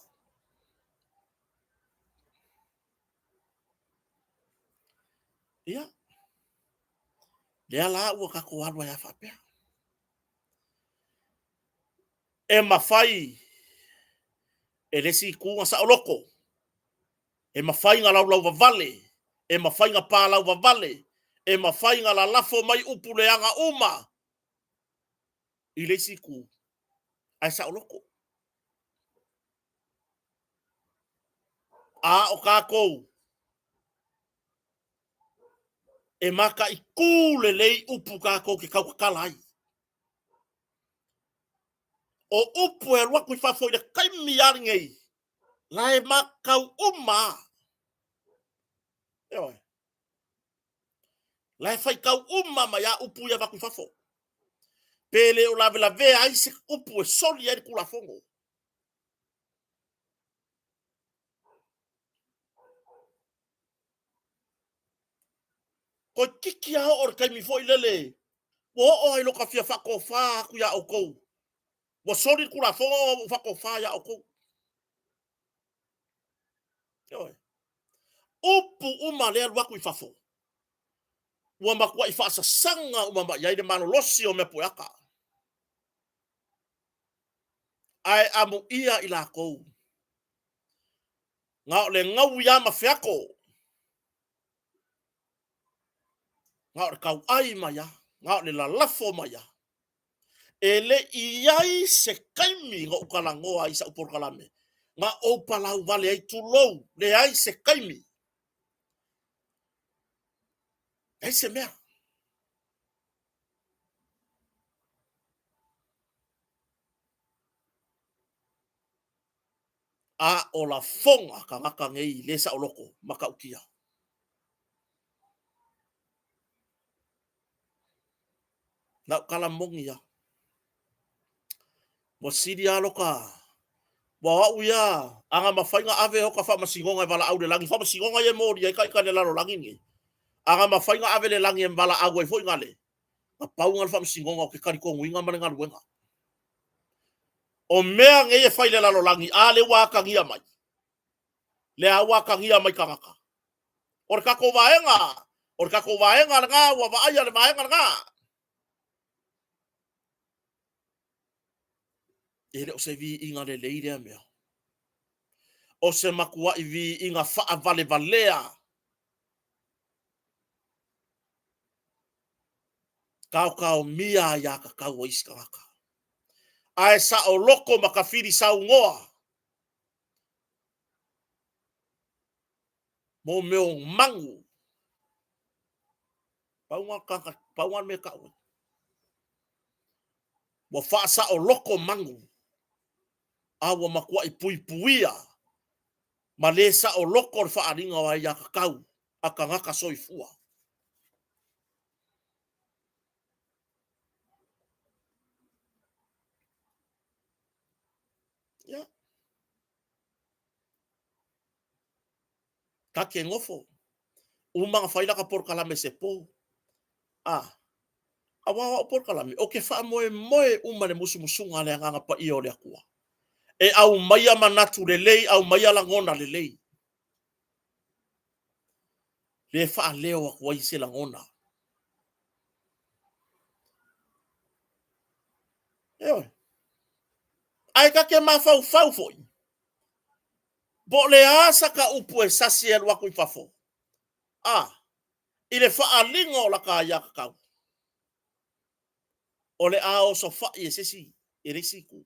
Ia, lea la ua tatou alu ai lava faapea. E mafai e le isi itu ona saoloto, e mafai ona laulauvavale, e mafai ona palauvavale, e mafai ona lalafo mai upu leaga uma i le isi itu. Ae saoloko. A o kākou, e mataʻitū lelei upu kākou ke kautatala ai. O upu e alu atu i fafo i le taimi a lenei, la e matau uma a. Ioe. La e faitau uma mai a upu ia avatu i fafo. Pe le o lavelavea ai se upu e soli ai le Tulafono. Toeitiiti lava oo i le taimi foi lele ua oo lava i lota fia faatofa atu ia outou, ua soli le Tulafono ua ou faatofa ia outou. Ioe. Upu uma lea alu atu i fafo, ua matuai faasasaga uma mai ai le malolosi o mea pueata. Ae amuia i latou na o le gaui lava ma feato, na o le tauai mai lava, na o le lalafo mai lava. E le i i ai se taimi na ou talanoa ai i sau polokalame, na ou palau vale ai, tulou, leai se taimi, leai se mea. A o lafoga a tagata nei le saoloto matautia. Na ou tala moni lava. Ua sili lava lota, ua o au ia, a na mafai ona ave ota faamasinoga e valaau i le lagi, faamasinoga ia e molia ai ita i le lalolagi lenei. A na mafai ona ave i le lagi e valaau ai foi gale, na pau lena o le faamasinoga ou te talitonuina ma le galuega. O mea nei e fai i le lalolagi, a lea ua atagia mai? Lea ua atagia mai tagata. O le tatou vaega, o le tatou vaega lena ua vaaia le vaega lena. E le o se viiga lelei lea mea. O se matuai viiga faavalevalea. Taotaomia aiatatau a isi tagata. Ae saoloto ma tafili saunoa mo mea o manu. Pau lena o le mea e tau ai. Ua faasaoloto manu, a ua matuai puipuia ma le saoloto le faaaliga o aiatatau a tagata soifua. Ia. Ta te nofo. Uma ona fai laka polokalame se po. A, aua o au polokalame, ou te faamoemoe uma i le musumusuga a le Agaga Paia o le Atua. E aumaia manatu lelei, aumaia lagona lelei. Le faaleo atu ai se lagona. Ioe. Ae ta te mafaufau foi, po o le a saka upu e sasi e alu atu i fafo, a, i le faaaliga o laka aiatatau, o le a osofai e se isi, e le isi itu.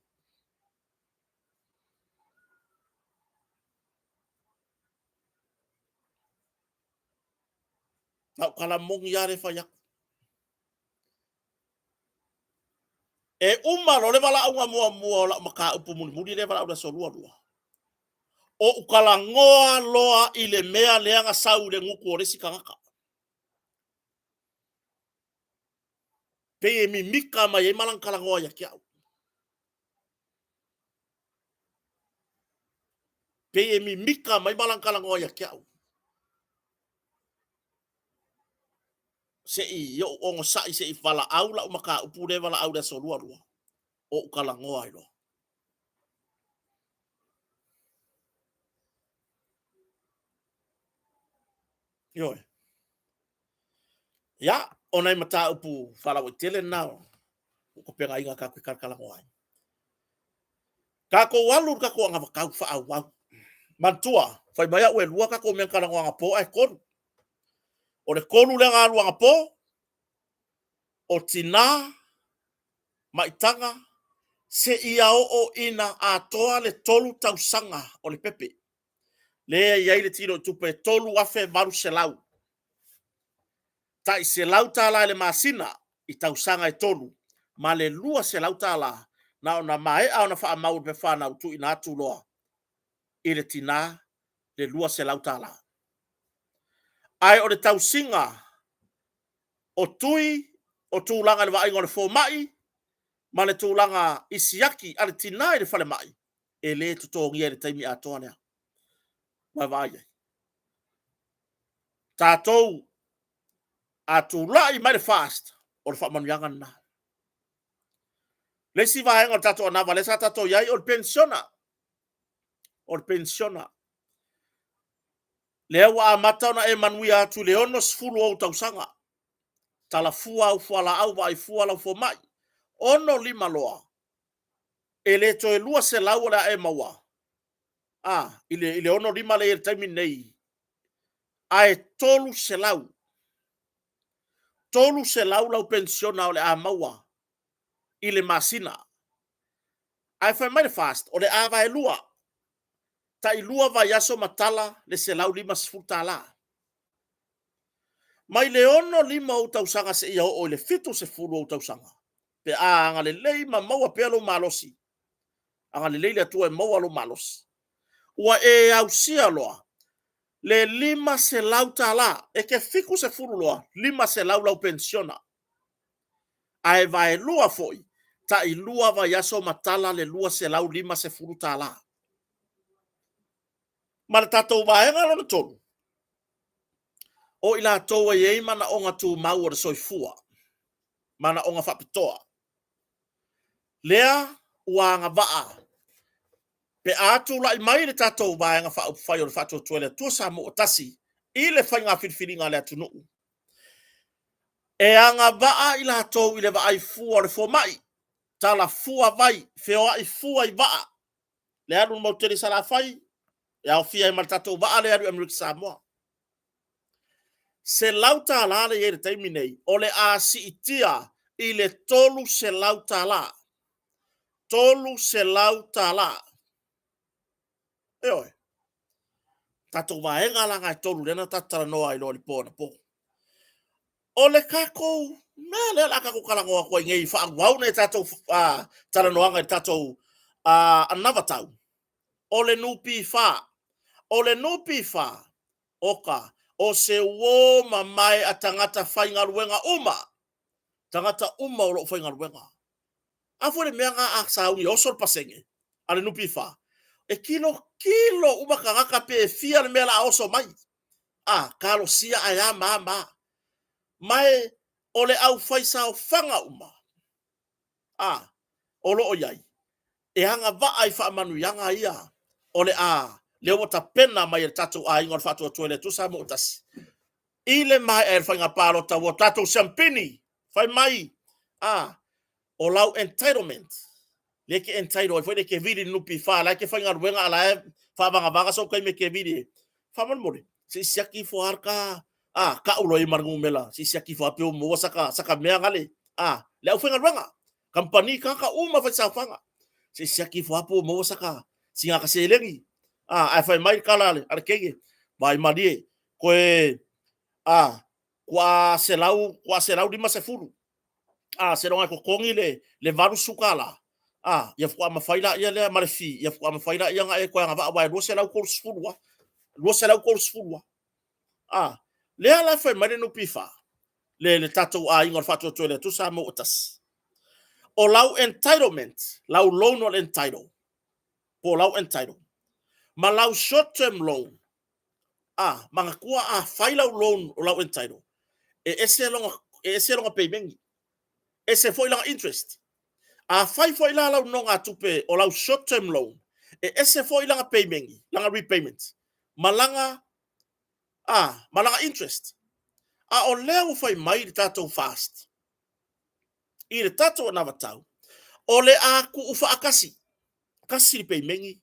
Na ou tala moni lava lea fai atu. E uma loa le valaauga muamua o lau mataupu mulimuli lea e valaau i le aso lualua, ou talanoa loa i le mea lea na sau i le gutu o le isi tagata. Pei e mimita mai ai ma lana talanoa ia te au. Pei e mimita mai ma lana talanoa ia te au. Se i ou onosai se i valaau lau mataupu lea e valaau i le aso lualua, ou talanoa ai loa. Ioe. Ia, o nai mataupu faalauaitele na o tapenaina tatou te talatalanoa ai. Tatou alu i le tatou anavatau faaauau. Manatua, fai mai au e lua tatou mea na talanoa anapo ae tolu. O le tolu lea na alu anapo, o tina, maitaga, Seia oo ina atoa le 3 tausaga o le pepe. Lea e i ai le tinoitupe e $3,800. Tai $100 i le masina i tausaga e 3 ma le $200 na ona maea ona faamau i le pepa fanau tuuina atu loa i le tina le $200. Ae o le tausiga o tui, o tulaga i le vaaiga o le fomai ma le tulaga i siaki a le tina i le falemai, e le totogia i le taimi atoa lea. Ua vaai i ai? Tatou, a tulai mai le FAST, o le faamanuiaga lena. O le isi vaega o le tatou anava lea sa tatou i ai o le penisiona. O le penisiona. Lea ua amata ona e manuia atu i le 60 o ou tausaga, tala fua au fualaau, vaai fua lau fomai. 65 loa, e le toe 200 o le a e maua i le 65 lea e i ai i le taimi lenei, ae 300. 300 lau penisiona o le a maua i le masina. Ae fai mai le FAST, o le a vaelua, tai 2 vaiaso ma tala le $150. Mai le 65 o ou tausaga seia oo i le 70 o ou tausaga, pe a agalelei ma maua pea lou malosi, agalelei le Atua e maua lou malosi, ua e ausia loa le $500, e te 70 loa, $500 lau penisiona. Ae vaelua foi, tai 2 vaiaso ma tala le $250. Ma le tatou vaega lona 3, o i latou e i ai manaoga tumau o le soifua, manaoga faapitoa. Lea ua agavaa pe a tulai mai le tatou Vaega Faaupufai o le Faatuatua i le Atua Samoa ua Tasi i le faiga filifiliga a le atunuu, e agavaa i latou i le vaai fua o le fomai, tala fua vai, feoai fua i vaa, le alu i le motu tele i Salafai, e aofia ai ma le tatou vaa lea e alu i Amerika Samoa. $100 le i ai i le taimi lenei, o le a siitia i le $300. $300. Ioe. Tatou vaega la na e 3 lea na tatou talanoa ai loa i le po anapo. O le tatou mea lea o le a tatou talanoa atu ai nei e faaauau nai a tatou talanoaga i le tatou anavatau, o le NPF. O le NPF, oka, o se uo mamae a tagata faigaluega uma, tagata uma o lo o faigaluega. A foi le mea lena a sauni e oso le pasene a le NPF, e tilotilo uma tagata pe fia le mea o le a oso mai. A, talosia ae a ma a ma a. Ma o le aufaisaofaga uma a, o lo o i ai, e agavaa i faamanuiaga ia o le a, lea ua tapena mai e le tatou aiga o le Faatuatua i le Atua Samoa ua Tasi. I le maea ai o le faiga palota ua tatou siampini, fai mai, a, o lau entitlement, lea e te entitle ai foi lea e te vili i le NPF la e te faigaluega a o la e faavagavaga sou taimi e te vili ai. Faamolemole, se i siaki ifo lava le ta, a, tau loa i ai ma le numera, se i siaki ifo lava pe ua maua saka, saka mea nale, a, le aufaigaluega, kamupani, tagata uma faisaofaga, se i siaki ifo lava pe ua maua saka, sina ta seleni. A, ae fai mai le tala a le teine, vaai malie, toe, a, tuaa 150, a, seiloga e totogi le $80, a, ia faatoa mafai lea lea ma le fee, ia faatoa mafai lea ona e toe agavaa, aua e 230 lava, 230 lava. A, lea la e fai mai le NPF, le tatou aiga o le Faatuatua i le Atua Samoa ua Tasi, o lau entitlement, lau loan o le entitle, po o lau entitle, ma lau short term loan, a, manatua a fai lau loan o lau entitle, e ese lona, e ese lona pemeni, ese foi lana interest. A fai foi la lau nonogatupe o lau short term loan, e ese foi lana pemeni, lana repayment, ma lana, a, ma lana interest. A o lea ua fai mai le tatou FAST i le tatou anavatau, o le a tuufaatasi, tasi le pemeni,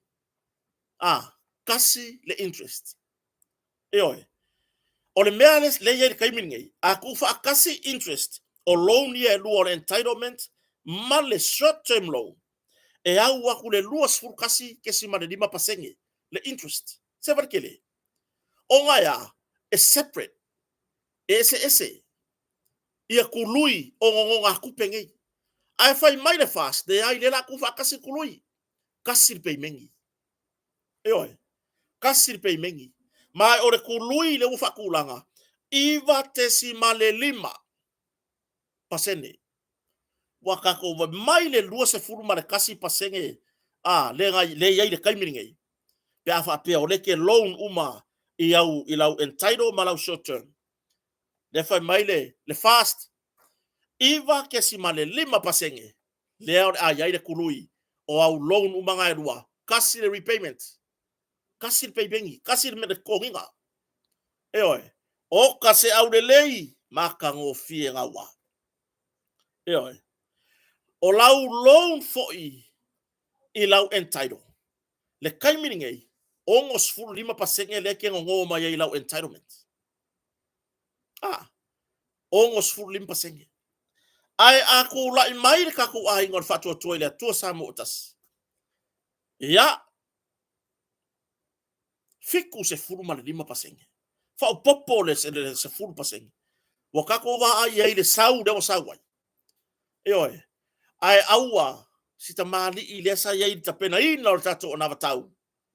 a, tasi le interest. Ioe. O le mea lea e i ai i le taimi lenei, a tuufaatasi interest o loan ia e lua o le entitlement ma le short term loan, E au aku le 21.5% le interest. Se vale tele. Ona e a, e separate, e eseese ia tului o nonogatupe nei. Ae fai mai le FAST, leai, lea o le a tuufaatasi tului. Tasi le peimeni. Ioe, tasi le peimeni. Ma o le tului lea ua faatulaga, 9.5%. Ua tatou vaai mai le 21% a lea lea i ai le taimi lenei, pe a faapea o lea e te loan uma i au i lau entitle ma lau short term. Lea fai mai le FAST 9.5% lea o le a i ai le tului o au loan uma na e lua, tasi le repayment, tasi le peimeni, tasi le totogiina. Ioe, oka se aulelei matagofie gaua. Ioe, o lau loan foi i lau entitle, le taimi lenei, 65% lea e te nono mai ai i lau entitlement. Ah, 65%. Ae a tulai mai le tatou aiga o le Faatuatua i le Atua Samoa ua tasi, ia, 75%. Faaopoopo le 10%. Ua tatou vaai ai i le sau lea ua sau ai. Ioe. Ae aua si tamalii lea sa i ai i le tapenaina o le tatou anavatau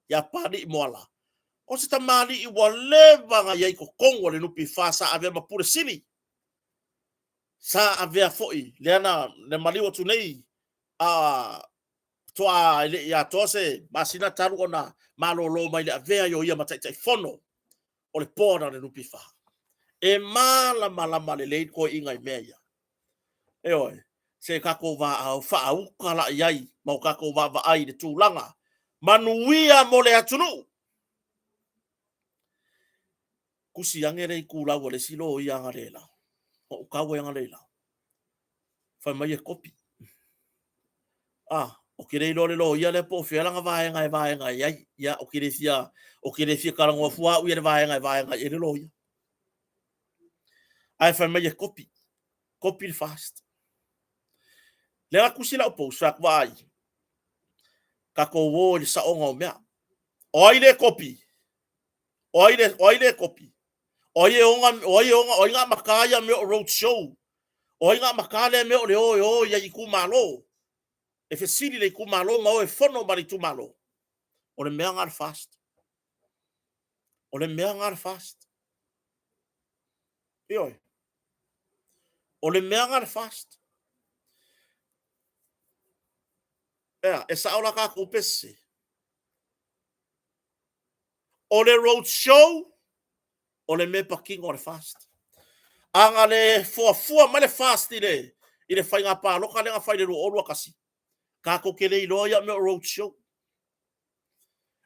ia Papalii Moala. O se tamalii ua leva ona i ai i totonu o le NPF sa avea ma Pule Sili. Sa avea foi lea na maliu atu nei a faatoa e le i atoa se masina talu ona malolo mai le avea ai o ia ma Taitaifono o le Board a le NPF. E malamalama lelei le toeaina i mea ia. Ioe, se tatou vaao faauta la i ai ma o tatou vaavaai i le tulaga manuia mo le atunuu. Tusi ane le itulau a le isi loia analeila, na ou tau ai analeila, fai mai e kopi. Ah, ou te le iloa le loia lea po o fea lana vaega e vaega i ai. Ia, ou te le fia, ou te le fia talanoa fua au ia le vaega e vaega i ai le loia. Ae fai mai e kopi, kopi le FAST. Lea na tusi lau post, fai atu, vaai, tatou o i le saoga o mea. O ai le kopi? O ai le, o ai le kopi? O ai e ona, o ai e ona, o ai na amata ia mea o road show? O ai na amata lea mea o le o e o i ai itumalo? E fesili le itumalo ma o e fono ma le itumalo. O le mea na le FAST. O le mea na le FAST. Ioe. O le mea na le FAST. Ea, e sao la tatou pe sese? O le road show, o le mea patino a le FAST. A na le fuafua mai le FAST i le, i le faiga palota lea na fai i le 2021, tatou te le iloa ia mea o road show.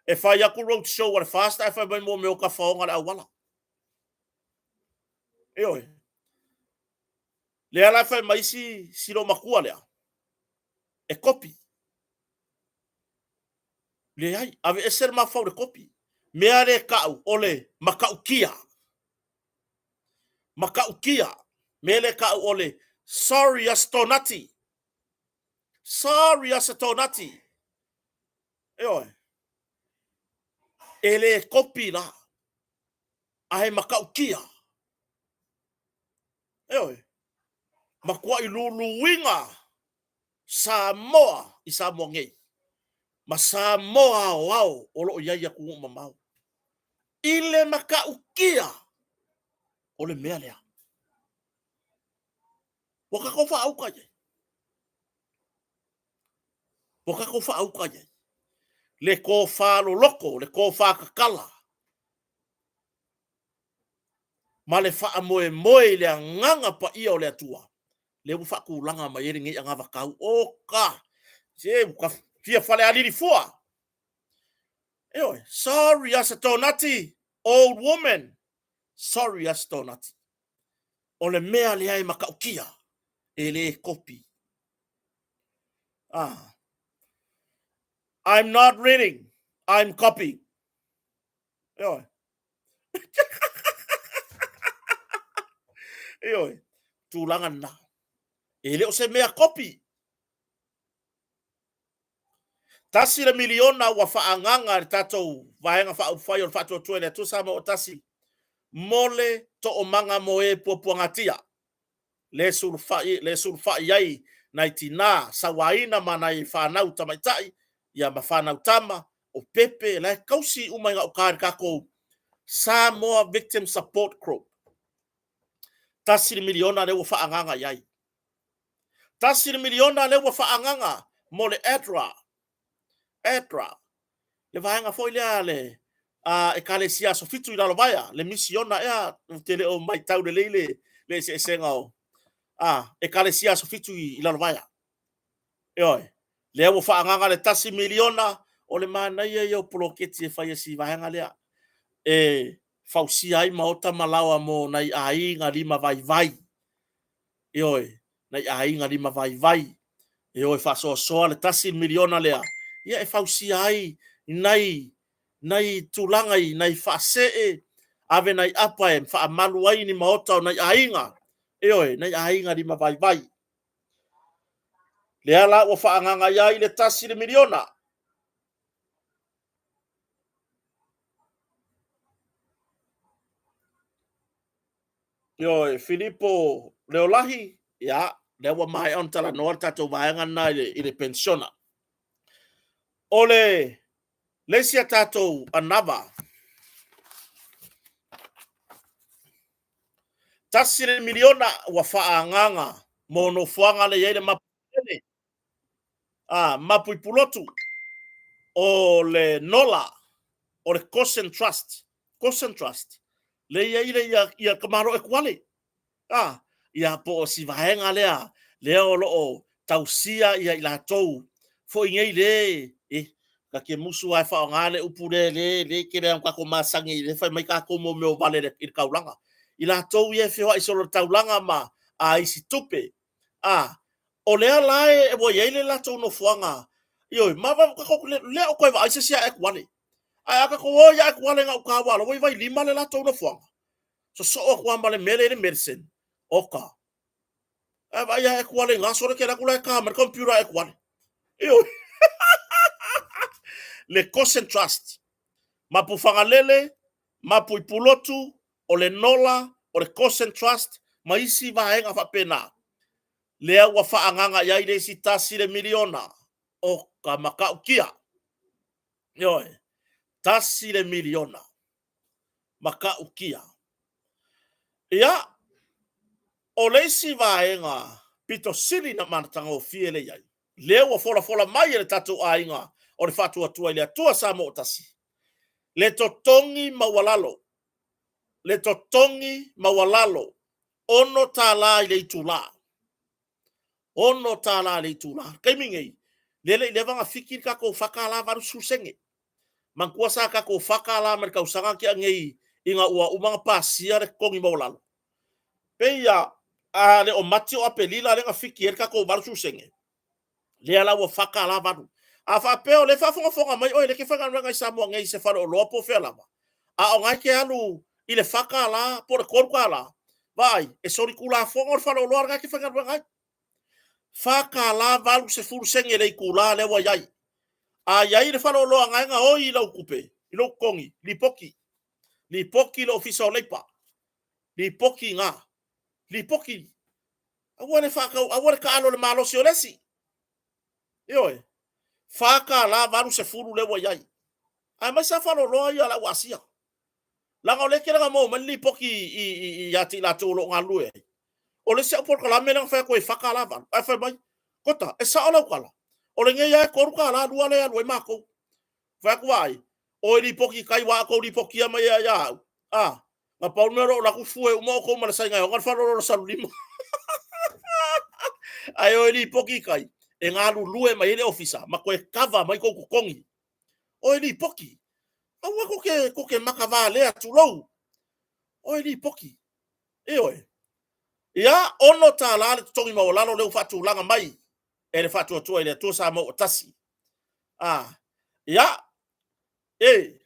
E fai atu road show a le FAST ae fai mai mo mea o tafaoga le auala. Ioe. Lea la e fai mai si, si loomatua lea, e kopi. Leai, aveese le mafaufau i le kopi. Mea lea e tau o le matautia. Matautia. Mea lea e tau o le sorry Astonati. Sorry Astonati. Ioe. E le kopi la, ae matautia. Ioe. Matuai luluina Samoa i Samoa nei ma Samoa aoao o lo o i ai i atunuu mamao i le matautia o le mea lea. Ua tatou faauta i ai. Ua tatou faauta i ai. Le tofa loloto, le tofa tatala, ma le faamoemoe i le agaga paia o le Atua, lea ua faatulaga mai ai lenei anavatau. O ka, se ua fia falealili fua. Ioe, sorry Asatonati, old woman, sorry Asatonati. O le mea lea e matautia, e le kopi. Ah. I'm not reading, I'm copying. Ioe. Ioe, tulaga lena. E le o se mea kopi. $1 miliona ua faaagaga e le tatou Vaega Faaupufai o le Faatuatua i le Atua Samoa ua Tasi mo le toomaga mo e puapuagatia, le sulufai, le sulufai ai nai tinā sauaina ma nai fanau tamaitai ia ma fanau tama o pepe la e tausi uma i gauta i le tatou Samoa Victim Support Group. $1 miliona lea ua faaagaga i ai. $1 miliona lea ua faaagaga mo le ADRA, ADRA, le vaega foi lea a le Ekalesia Aso Fitu i Lalovaea, le misiona ea, ou te le o matau lelei le eseesega o Ekalesia Aso Fitu i Lalovaea. Ioe, lea ua faaagaga le $1 miliona, o le manaia ia o poloketi e fai e si vaega lea, e fausia ai maota ma laoa mo nai aiga lima vaivai. Ioe, nai aiga lima vaivai e o e faasoasoa le $1 miliona lea, ia e fausia ai nai tulaga i nai faasee, ave nai apa e faamalu ai ni maota o nai aiga, ioe, nai aiga lima vaivai. Lea la ua faaagaga i ai le $1 miliona. Ioe, Filipo Leolahi, ia, lea ua maea ona talanoa le tatou vaega lena i le penisiona. O le isi a tatou anava, $1 miliona ua faaagaga mo nofoaga lea e i ai le mapu i Pulotu, o le Nola, o le Gosen Trust, Gosen Trust, lea e i ai le ia tamaloa Etuale. Ah, ia po o si vaega lea, lea o lo o tausia ia i latou foi nei le, e, ta te musu lava e faaaoga le upu lea, le, le tele lava ina tatou masani, lea e fai mai tatou mo mea o vale i le taulaga. I latou ia e feoai solo i le taulaga ma aisi tupe, a, o lea la ua i ai le latou nofoaga, ioe, ma le o toe vaai se isi ia Etuale. Ae a tatou o ia Etuale i gauta aua o la e ua i Vailima le latou nofoaga, sosoo atu lava ma le mea lea e i ai le medicine, oka. Ae vaai ia Etuale i na aso lea e te alu atu la e ta mai le computer a Etuale. Ioe. Le Gosen Trust, Mapuifagalele, Mapuipulotu, o le Nola, o le Gosen Trust ma isi vaega faapena. Lea ua faaagaga i ai le isi $1 miliona. O ka matautia. Ioe, $1 miliona. Matautia. Ia, o le isi vaega pito sili na matagofie lea i ai, lea ua folafola mai e le tatou aiga o le Faatuatua i le Atua Samoa ua Tasi, le totogi maualalo, le totogi maualalo, $6 i le itula. $6 i le itula. Taimi nei, lea le i leva ona fiki le tatou $4.80 sene. Manatua sa tatou $4 mai le tausaga na tea nei ina ua uma ona pasia le totogi maualalo. Pei a le o Mati o Aperila lea na fiki ai le tatou 80 sene. Lea la ua $4.8. A faapea o lea e faafogafoga mai oe lea e te faigaluega i Samoa nei i se faleoloa po o fea lava, a o na e te alu i le $4 po o le $3, vaai, e solitulafono le faleoloa lena e te faigaluega ai. $4.80 le itula lea ua i ai. A i ai le faleoloa na e gaoi i lau tupe, i lou totogi, lipoti. Lipoti i le Ofisa o Leipa. Lipoti i ina. Lipoti. Aua le faatau, aua le taalo i le malosi o le isi. Ioe. $4.80 lea ua i ai. Aemaise lava faleoloa ia a le au Asia. Leaga o lea e tele ina maua mai le lipoti ia te i latou o lo o galulue ai. O le isi au polokalame lea na fai atu ai e $4.8, ae fai mai, Kota, e sao lau tala, o lenei lava e $3.20 lea e alu ai matou. Fai atu, vaai, o e lipoti i tai, aua a outou lipotia mai ia au, a, na pau le mea o lou alu atu fue uma outou ma le saina e ona le faleoloa o le Salelima. Ae o e lipoti i tai, e galulue mai ai le ofisa ma toe kava mai tou totogi. O e lipoti. Aua tou te makavalea, tulou. O e lipoti. Ioe. Ia, $6 le totogi maualalo lea ua faatulaga mai e le Faatuatua i le Atua Samoa ua Tasi. A, ia, e,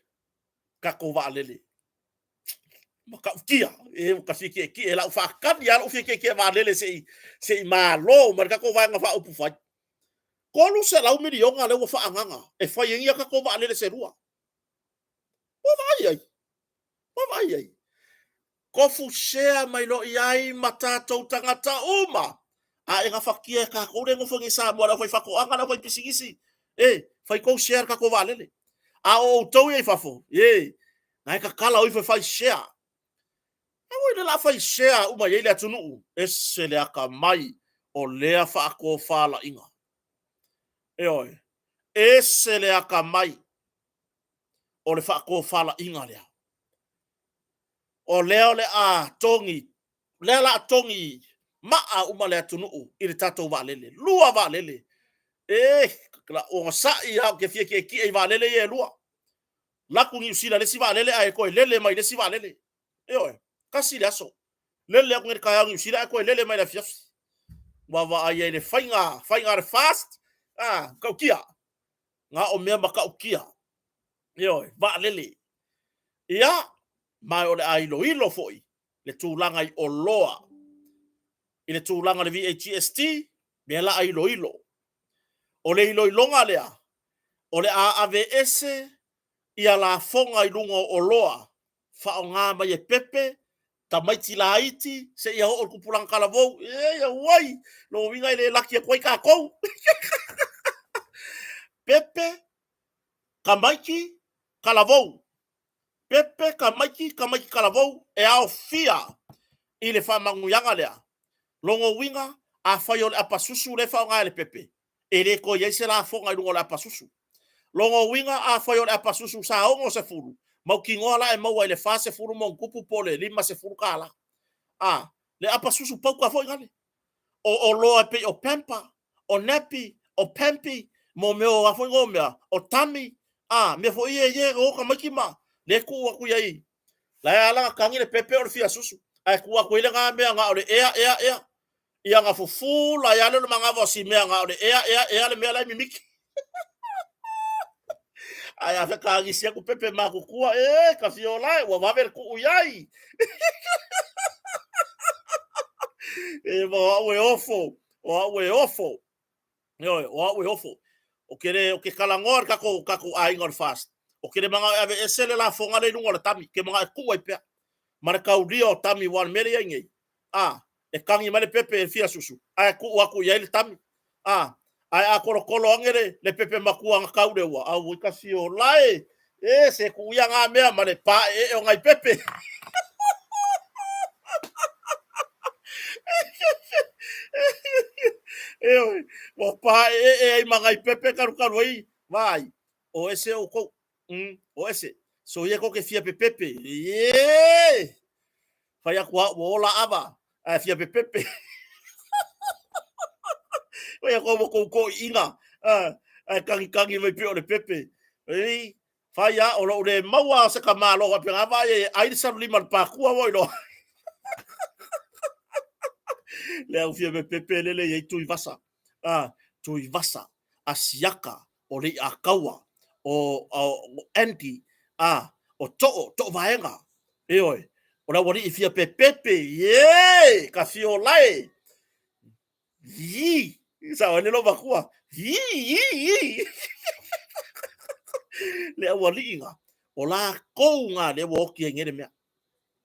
tatou vaalele. Matautia, e, ua ta fia tietie, la ua faatali lava lou fia tietie vaalele se i malo ma le tatou Vaega Faaupufai. 300 miliona lea ua faaagaga e fai ai ni a tatou vaalele se lua. Ua vaai ai? Ua vaai ai? Tofu share mai loa i ai ma tatou tagata uma a e gafatia e tatou le nofo nei i Samoa, le aufaifaatoaga, le aufaipisinisi, e fai tou share i le tatou vaalele. A o outou ia i fafo, e na e tatala o ifo e fai share. Aua le la fai share uma i ai le atunuu, ese le atamai o lea faatofalaiga. Ioe, ese le atamai o le faatofalaiga lea. O lea o le a togi, lea o le a togi maa uma le atunuu i le tatou vaalele. Lua vaalele. E, ogasai lava ou te fia tietie i vaalele ia e lua. Latu Niu Sila i le isi vaalele ae toe lele mai i le isi vaalele. Ioe, tasi le aso. Lele atu nei i le taeao i Niu Sila ae toe lele mai i le afiafi. Ua vaai ai i le faiga, faiga a le fast, a, matautia. Na o mea matautia. Ioe, vaalele. Ia, ma o le a iloilo foi le tulaga i oloa i le tulaga o le VAGST, lea la a iloilo. O le iloiloga lea, o le a aveese ia lafoga i luga o oloa faaaoga mai e pepe, tamaiti laiti seia oo i le tupulaga talavou. Ei, auai, lona uiga e le laki atu ai tatou. Pepe, tamaiti, talavou. Pepe, tamaiti, tamaiti talavou e aofia i le faamanuiaga lea. Lona uiga, afai o le apasusu lea e faaaoga e le pepe, e le toe i ai se lafoga i luga o le apasusu. Lona uiga, afai o le apasusu sa 60, mautinoa la e maua i le 40 ma ona tupu po o le 50 tala. A, le apasusu pauta foi nale. O oloa e pei o pamper, o nappy, o pampi, mo mea o a foi no mea, o tummy, a, mea foi ia e o tamaiti ma le tuu atu i ai. La e ala ona tagi le pepe o le fia susu, ae tuu atu i ai lena mea na o le ea, ea, ea. Ia na fufu la ia le o le manava o si mea na o le ea, ea, ea le mea la e mimiti. Ae a fekagisi atu pepe matutua, e ka fiola e, ua vave le tuu i ai. E ma o au e ofo, o au e ofo. Ioe, o au e ofo. O ke le, o ke talanoa le tatou, tatou aiga o le FAST. O ke le manao e aveese le lafoga lea i luga o le tami, ke manao e tuu ai pea. Ma le taulia o tami, ua o le mea lea e i ai nei. A, e tagi mai le pepe e fia susu, ae tuu atu i ai le tami. A, ae a tolotolo ane le, le pepe matua na tau le ua, auoi ka fiola e, e, se tuu ia ngā mea ma le pāe'e'e o ngai pepe. E oi, ua pāe'e'e ai ma ngai pepe kalukalu ai, vaai, o ese outou, o ese. Soia tou te fia pepepe. Ie! Fai atu a ua ola ava, ae fia pepepe. Fai atu ua tou toiina, ae tagitagi mai pei o le pepe. Ei, fai a, o lou le maua o se tamaloa faapena vaai ai e ai le salulima o le pakua ua iloa. Le au fia pepepe lele i ai Tuivasa. Ah, Tuivasa, Asiata, o Lei'ataua, o, o Andy, a, o Too, Too Vaega, ioe, o le aualii fia pepepe, ie, ka fiolae, ii, sao ai le lou matua, ii, ii, ii. Le aualii na, o lakou na lea ua oti ai nei le mea.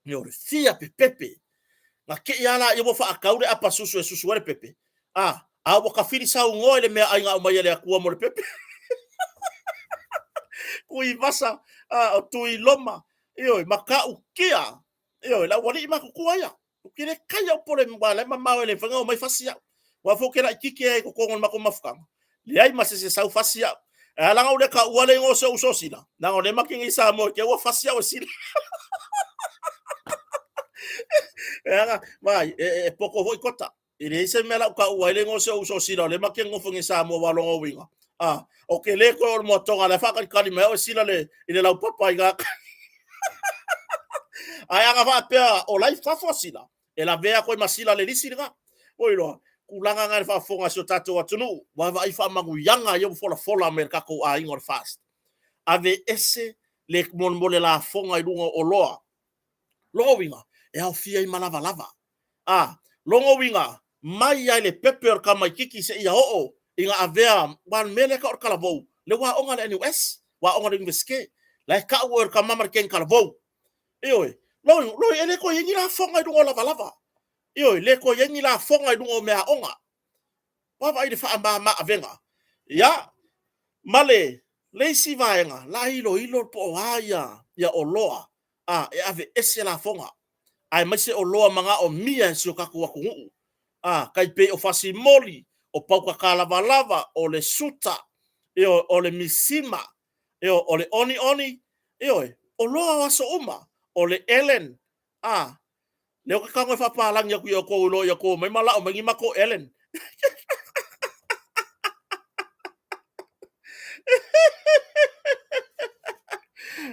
Me o le fia pepepe. Na kei a la ia ua faatau le apa susu e susu ai le pepe. A, a ua kafili saunoa i le meaai na aumai e le Atua mo le pepe. Tuivasa, a, o Tuiloma, ioe, ma Ta'ukia, ioe, le aualii matutua ia. Ou te le kai au pole aua la e mamao e le mafai ona omai fasi au. Aua foi ou te laitiiti ai i totonu o le matou mafutaga, leai ma se isi e sau fasi au. Ae ala ona ou le taua le igoa o si ou uso o Sila, leaga o lea matou te i Samoa i te i ua fasi au e Sila. E aga, vaai, e poto foi kota. E leai se mea la ou taua ai le igoa o si ou uso o Sila, o lea matou te nonofo nei i Samoa aua o lona uiga, a, ou te le toe o i le moatoga, o la e faatalitali mai au e Sila i le laupapa i gauta. Ae ana faapea o la e i fafo a Sila, e lavea atu ai ma Sila le lisi lena. Ua iloa, tulaga na i le faafofoga a si o tatou atunuu, ua vaai faamanuiaga ia ua folafola mai e le tatou aiga o le FAST. Aveese le mo le lafoga i luga o oloa. Lona uiga, e aofia ai ma lavalava. A, lona uiga, mai lava i le pepe o le tamaitiiti seia oo i ina avea, aua o le mea lea e tau o le talavou, lea ua aoga i le NUS, ua aoga i le Iunivesite, la e tau oe o le tama ma le keni talavou. Ioe, lona uiga e le toe i ai ni lafoga i luga o lavalava. Ioe, le toe i ai ni lafoga i luga o meaaoga. Vaavaai i le faamama avega. Ia, ma le isi vaega, la iloilo po o a ia oloa e aveese lafoga, aemaise oloa manaomia e si o tatou atunuu, tai pei o fasimoli, o pautata lavalava, o le suta, ioe, o le misima, ioe, o le onioni, ioe, oloa o aso uma, o le elen, a, lea ou te tago e faapalagi atu ia outou i lo ia outou omai ma lau mai ni matou elen.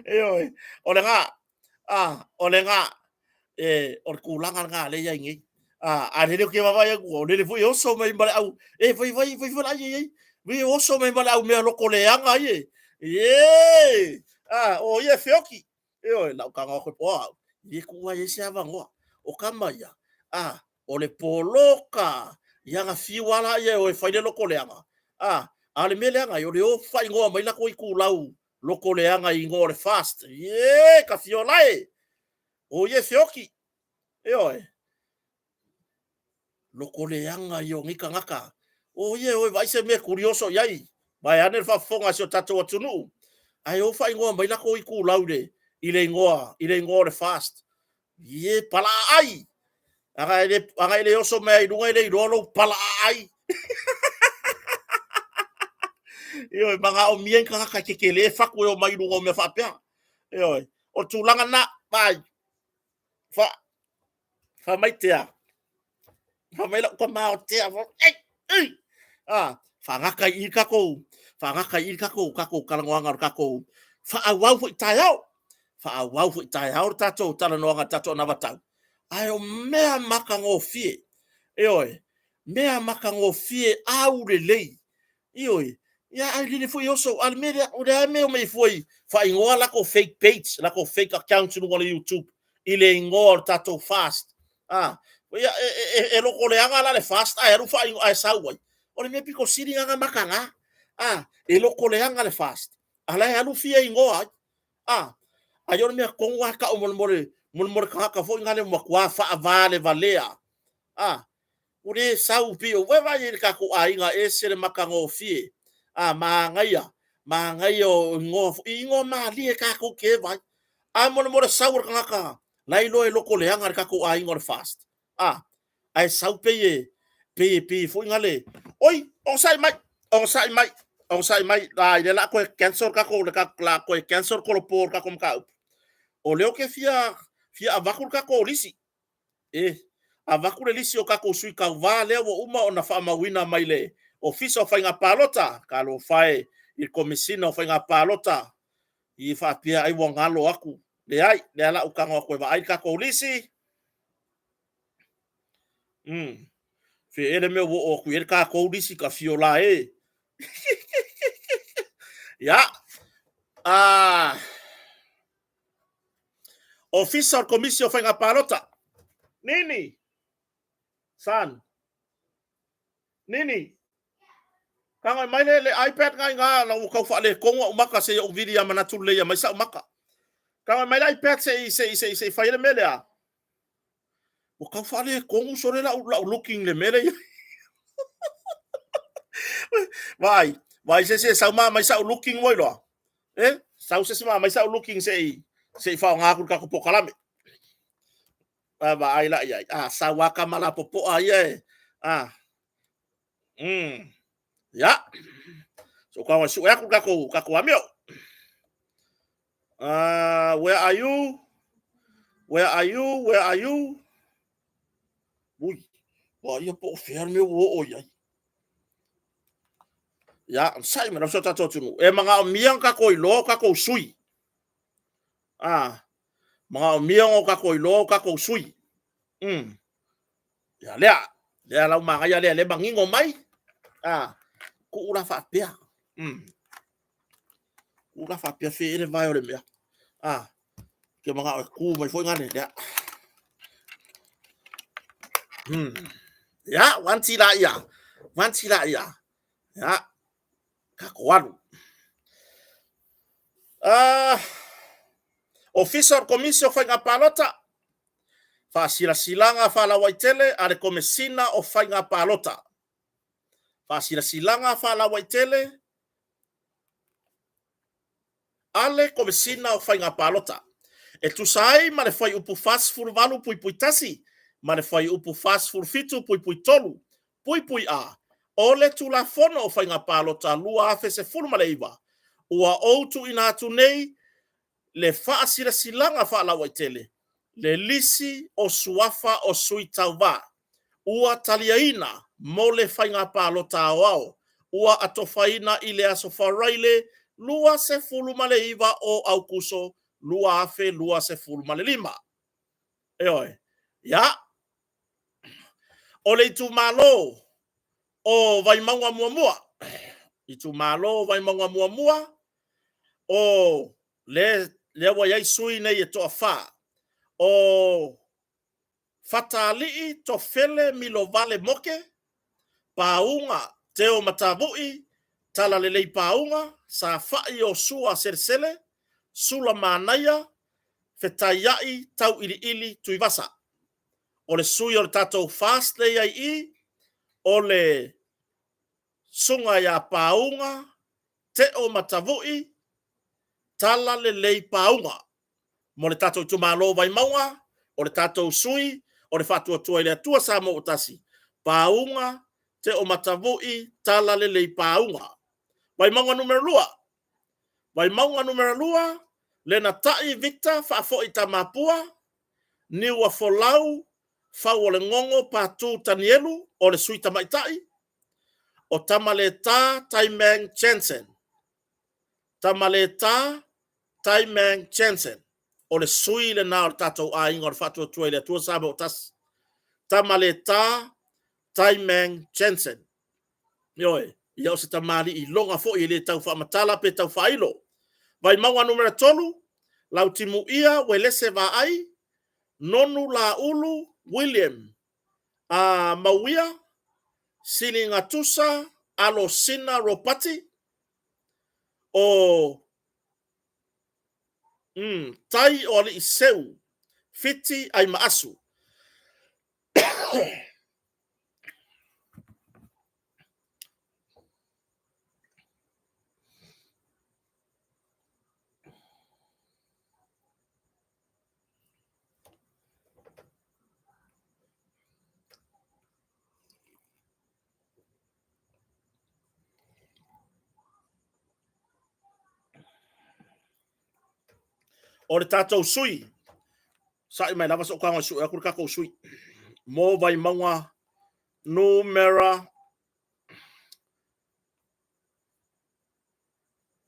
Ioe, o lena, a, o lena, e, o le tulaga lena lea e i ai nei. A, a lele ou te vaavaai atu, o lele foi e oso mai ma le au, e vai, vai, vai, vai, ai, ai, vai, oso mai ma le au mea loto leaga ia. E, a, o ia e feoti. Ioe, lau tago atu po o au, e le tuua ai se avanoa. O tama ia, a, o le poloka, ia na fiu lava laia e o e fai le loto leaga, a, a o le mea leaga ai, o le o faaigoa mai latou itulau loto leaga i igoa o le FAST. Ie, ka fiola e! O ia e feoti. Ioe. Loko leaga ia o nei tagata. O ia e o e vaai se mea e tuli oso i ai. Vaeane le faafofoga a si o tatou atunuu. Ae o faaigoa mai latou itulau i le igoa, i le igoa o le FAST. Ie, palaaai! Ana e le, ana e le oso mai ai i luga e le iloa lou palaaai. Ioe, manaomia ni tagata e tetele fatu e omai i luga o mea faapea. Ioe, o le tulaga lena, vaai, fa, fa mai tea, fa mai lau tama o tea, ei, ei, ah, faagata i i tatou, faagata i i tatou, tatou talanoaga o le tatou faaauau foi taeao, faaauau foi taeao le tatou talanoaga, le tatou anavatau, ae o mea matagofie, ioe, mea matagofie aulelei, ioe, ia ai lele foi oso, a le mea lea, o le a mea o mea fua i faaigoa latou fake page, latou fake accounts i luga o le YouTube, i le igoa o le tatou fast. Ah, ia, e, e, e, e loko leaga la le fast, ae alu faaigoa, ae sau ai. O le mea pito sili lena mataga. Ah, e loko leaga le fast, a la e alu fia igoa ai. Ah, ai o le mea tonu lava tau molemole, molemole tagata foi na le matua faavalevalea. Ah, ua le sau pei o vaai i le tatou aiga e ese le matagofie. A manaia, manaia o igoa foi, igoa malie tatou te eva ai. A molemole sau o le tagata la iloa e loko leaga le tatou aiga o le FAST. A ae sau pei e pei e pei foi na le oi onosai mai, onosai mai, onosai mai la ile la koe cancel tatou le la koe cancel kolopo o le tatou mataupu. O lea ou te fia fia avatu le tatou lisi. E avatu le lisi o tatou sui tauva lea ua uma ona faamauina mai le Ofisa o Faiga Palota. Talofa e i le Komesina o Faiga Palota i faapea ai ua galo aku. Leai, lea la ou tago atu e vaai le tatou lisi. Fe ele mea ua oo atu i ai le tatou lisi ka fiola e. Ia. Ah. Ofisa o le Komisi o Faiga Palota. Nini. San. Nini. Tago mai le, le iPad ngai ngā, la ua tau faaletonu au maka se i ou vili a manatu lelei mai sa'u maka. Tago mai le iPad se i se i se i se i fai le mea lea. Ua tau faaletonu sole lau lau looking le mea lea. Vai, vai se se sau ma mai sa'u looking ua iloa. E, sau se se ma mai sa'u looking se i se i faaaoga atu le tatou polokalame. A vaai la i ai. A sau a tama lapopoa ia e. A. Ia. So ka wai sue aku tatou tatou amio. Where are you? Where are you? Where are you? Ui, ua ia po o fea le mea ua oo i ai. Ia, sai mai lau so tatou atunuu. E manaomia ona tatou iloa o tatou sui. Ah, manaomia ona tatou iloa o tatou sui. Ia lea, lea lau magaia lea, le manino mai. Ah, tuu la faapea. Tuu la faapea fe ele vae o le mea. Ah, ke manao e ku mai foi ngale lea. Ya, wanti la ia. Wanti la ia. Ia, tatou alu. Ofisa o le Komisi o Faiga Palota, Faasilasilaga Faalauaitele a le Komesina o Faiga Palota. Faasilasilaga Faalauaitele a le Komesina o Faiga Palota e tusa ai ma le Fuaiupu 48(1) ma le Fuaiupu 47(3)(A) o le Tulafono o Faiga Palota 2019, ua ou tuuina atu nei le Faasilasilaga Faalauaitele le lisi o suafa o sui tauva ua taliaina mo le Faiga Palota Aoao ua atofaina i le aso Faraile 29 o Aokuso 2025. Ioe. Ia, o le itumalo o Vaimauga 1, itumalo o Vaimauga 1, o lea ua i ai sui nei e toafa, o Fatalii Tofele Milovale Moke, Pauga Teo Matavui Talalelei Pauga, Safai Iosia Selesele, Sulamanaia Fetaiai Tauiliili Tuivasa. O le sui o le tatou FAST lea e i ai i i, o le Susuga ia Pauga Teo Matavui Talalelei Pauga. Mo le tatou itumalo o Vaimauga, o le tatou sui o le Faatuatua i le Atua Samoa ua Tasi, Pauga Teomatavui Talalelei Pauga. Vaimauga 2, Vaimauga 2, Lenatai Victor Faafoi Tamapua, Niuafolau Fauolegogo Patu Tanielu, o le sui tamaitai, o Tamaleta Taimang Jensen. Tamaleta Taimang Jensen. O le sui lena o le tatou aiga o le Faatuatua i le Atua Samoa ua Tasi. Tamaleta Taimang Jensen. Ioe, ia o se tamalii iloga foi e le tau faamatala pe tau faailo. Vaimauga 3, Lautimuia Uelese Vaai, Nonu Laulu William Mauia, Siligatusa Alosina Ropati, o Tai o Aliiseu Fiti Aimaasu. O le tatou sui, sa'i mai lava sou tago e sue atu le tatou sui mo Vaimauga numera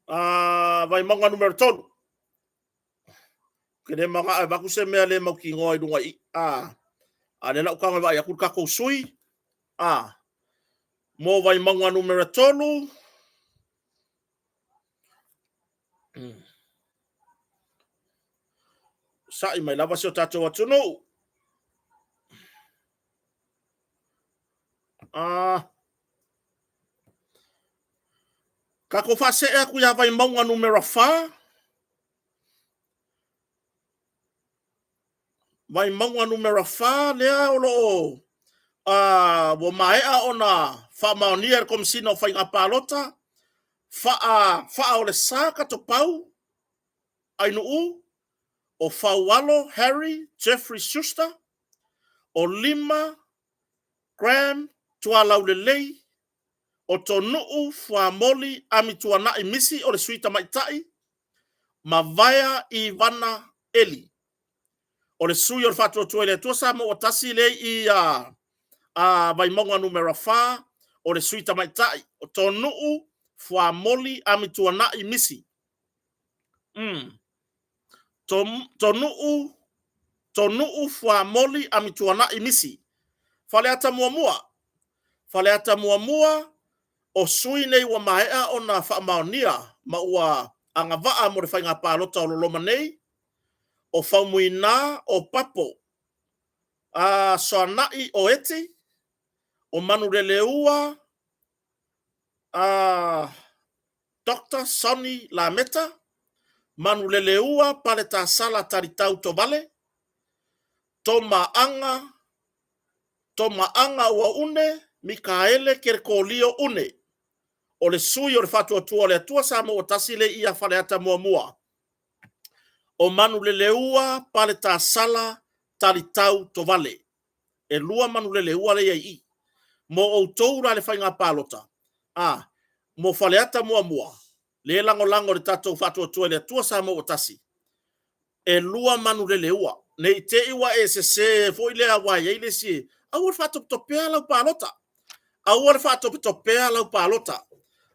Vaimauga numera 3. Ke le manao e avatu se mea le mautinoa i luga i i. A lea la ou tago e vaai atu le tatou sui, mo Vaimauga numera 3. Sa'i mai lava si o tatou atunuu. Tatou faasee atu ia Vaimauga numera 4. Vaimauga numera 4 lea o lo o ua maea ona faamaonia e le Komesina o Faiga Palota, Faaolesa Katopau Ainuu, o Faualo Harry Jeffrey Schuster, o Lima Graham Tualaulelei, o Tonuu Fuamoli Amituanai Misi o le Sui Tamaitai, ma Vaea Ivana Eli. O le sui o le Faatuatua i le Atua Samoa ua Tasi lea i a Vaimauga numera 4, o le Sui Tamaitai, o Tonuu Fuamoli Amituanai Misi. Tonuu Fuamoli Amituanai Misi. Faleata muamua. Faleata muamua, o sui nei ua maea ona faamaonia ma ua agavaa mo le faiga palota o loloma nei, o Faumuina o Papo, a Soanai o Eti, o Manuleleua. Dr. Sonny Lameta, Manuleleua Paletasala Talitau Tovale, Tomaaga Tomaaga Uaune Mikaele Kerekolio Une. O le sui o le Faatuatua o le Atua Samoa ua tasi le ia Faleata muamua. O Manuleleua Paletasala Talitau Tovale. E lua Manuleleua lea i ai i i. Mo outou la le faiga palota, a, mo Faleata muamua, le lagolago i le tatou Faatuatua i le Atua Samoa ua tasi, e lua Manuleleua. Ne i te i ua e sese foi lea aua e i ai le isi, aua le faatopetopea lau palota. Aua le faatopetopea lau palota.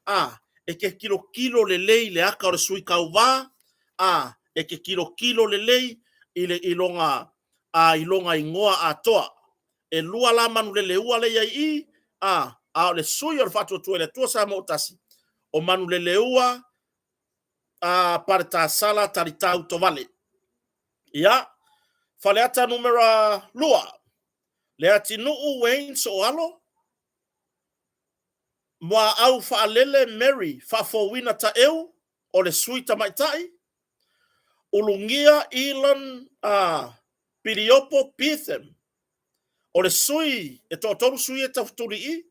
A, e te tilotilo lelei i le ata o le sui tauva, a, e te tilotilo lelei i le i lona a i lona igoa atoa. E lua la Manuleleua lea e i ai i i, a, a o le sui o le Faatuatua i le Atua Samoa ua tasi, o Manuleleua a Paletasala Talitau Tovale. Ia, Faleata numera 2, Leatinuu Wayne Sooalo, Muaau Faalele Mary Faafouina Taeu, o le sui tamaitai, Ulugia Elon a Piliopo Betham, o le sui, e toatolu sui e taufetuli i,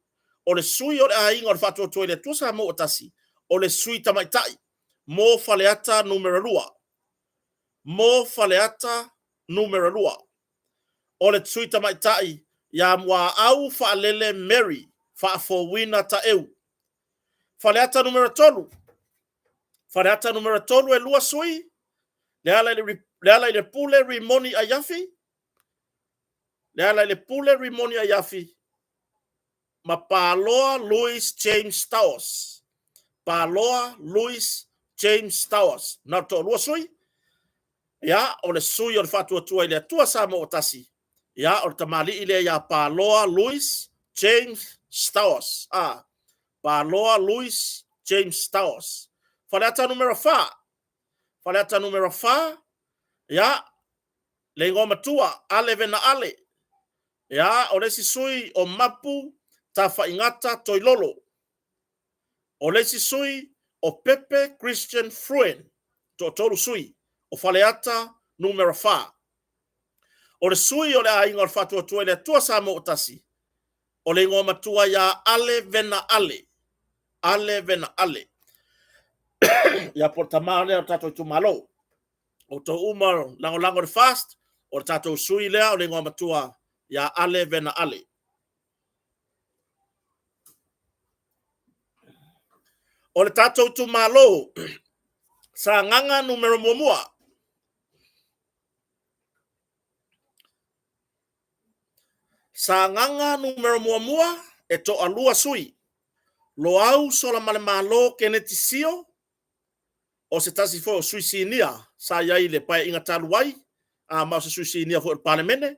o le sui o le aiga o le Faatuatua i le Atua Samoa ua tasi, o le sui tamaitai mo Faleata numera 2. Mo Faleata numera 2. O le sui tamaitai ia Muaau Faalele Mary Faafouina Taeu. Faleata numera 3. Faleata numera 3 e lua sui, Lealailepule Rimoni Aiafi, Lealailepule Rimoni Aiafi ma Paloa Louis James Towers. Paloa Louis James Towers. Na o le toalua sui. Ia, o le sui o le Faatuatua i le Atua Samoa ua tasi. Ia, o le tamalii lea ia Paloa Louis James Stowers. A, Paloa Louis James Stowers. Faleata numera 4. Faleata numera 4. Ia, le igoa matua, Ale Vena Ale. Ia, o le isi sui o Mapu Tafaigata Toilolo. O le isi sui o Pepe Christian Fruen. Toatolu sui o Faleata numera 4. O le sui o le aiga o le Faatuatua i le Atua Samoa ua tasi, o le igoa matua ia Ale Vena Ale. Ale Vena Ale. Ia po o le tama lea o le tatou itumalo. Outou uma lagolago i le FAST, o le tatou sui lea o le igoa matua ia Ale Vena Ale. O le tatou itumalo, Sagaga numera muamua. Sagaga numera muamua e toalua sui. Loau Solamalemalo Keneti Sio, o se tasi foi o sui sinia sa i ai i le Paeaiga talu ai, a ma o se sui sinia foi o le Palemene,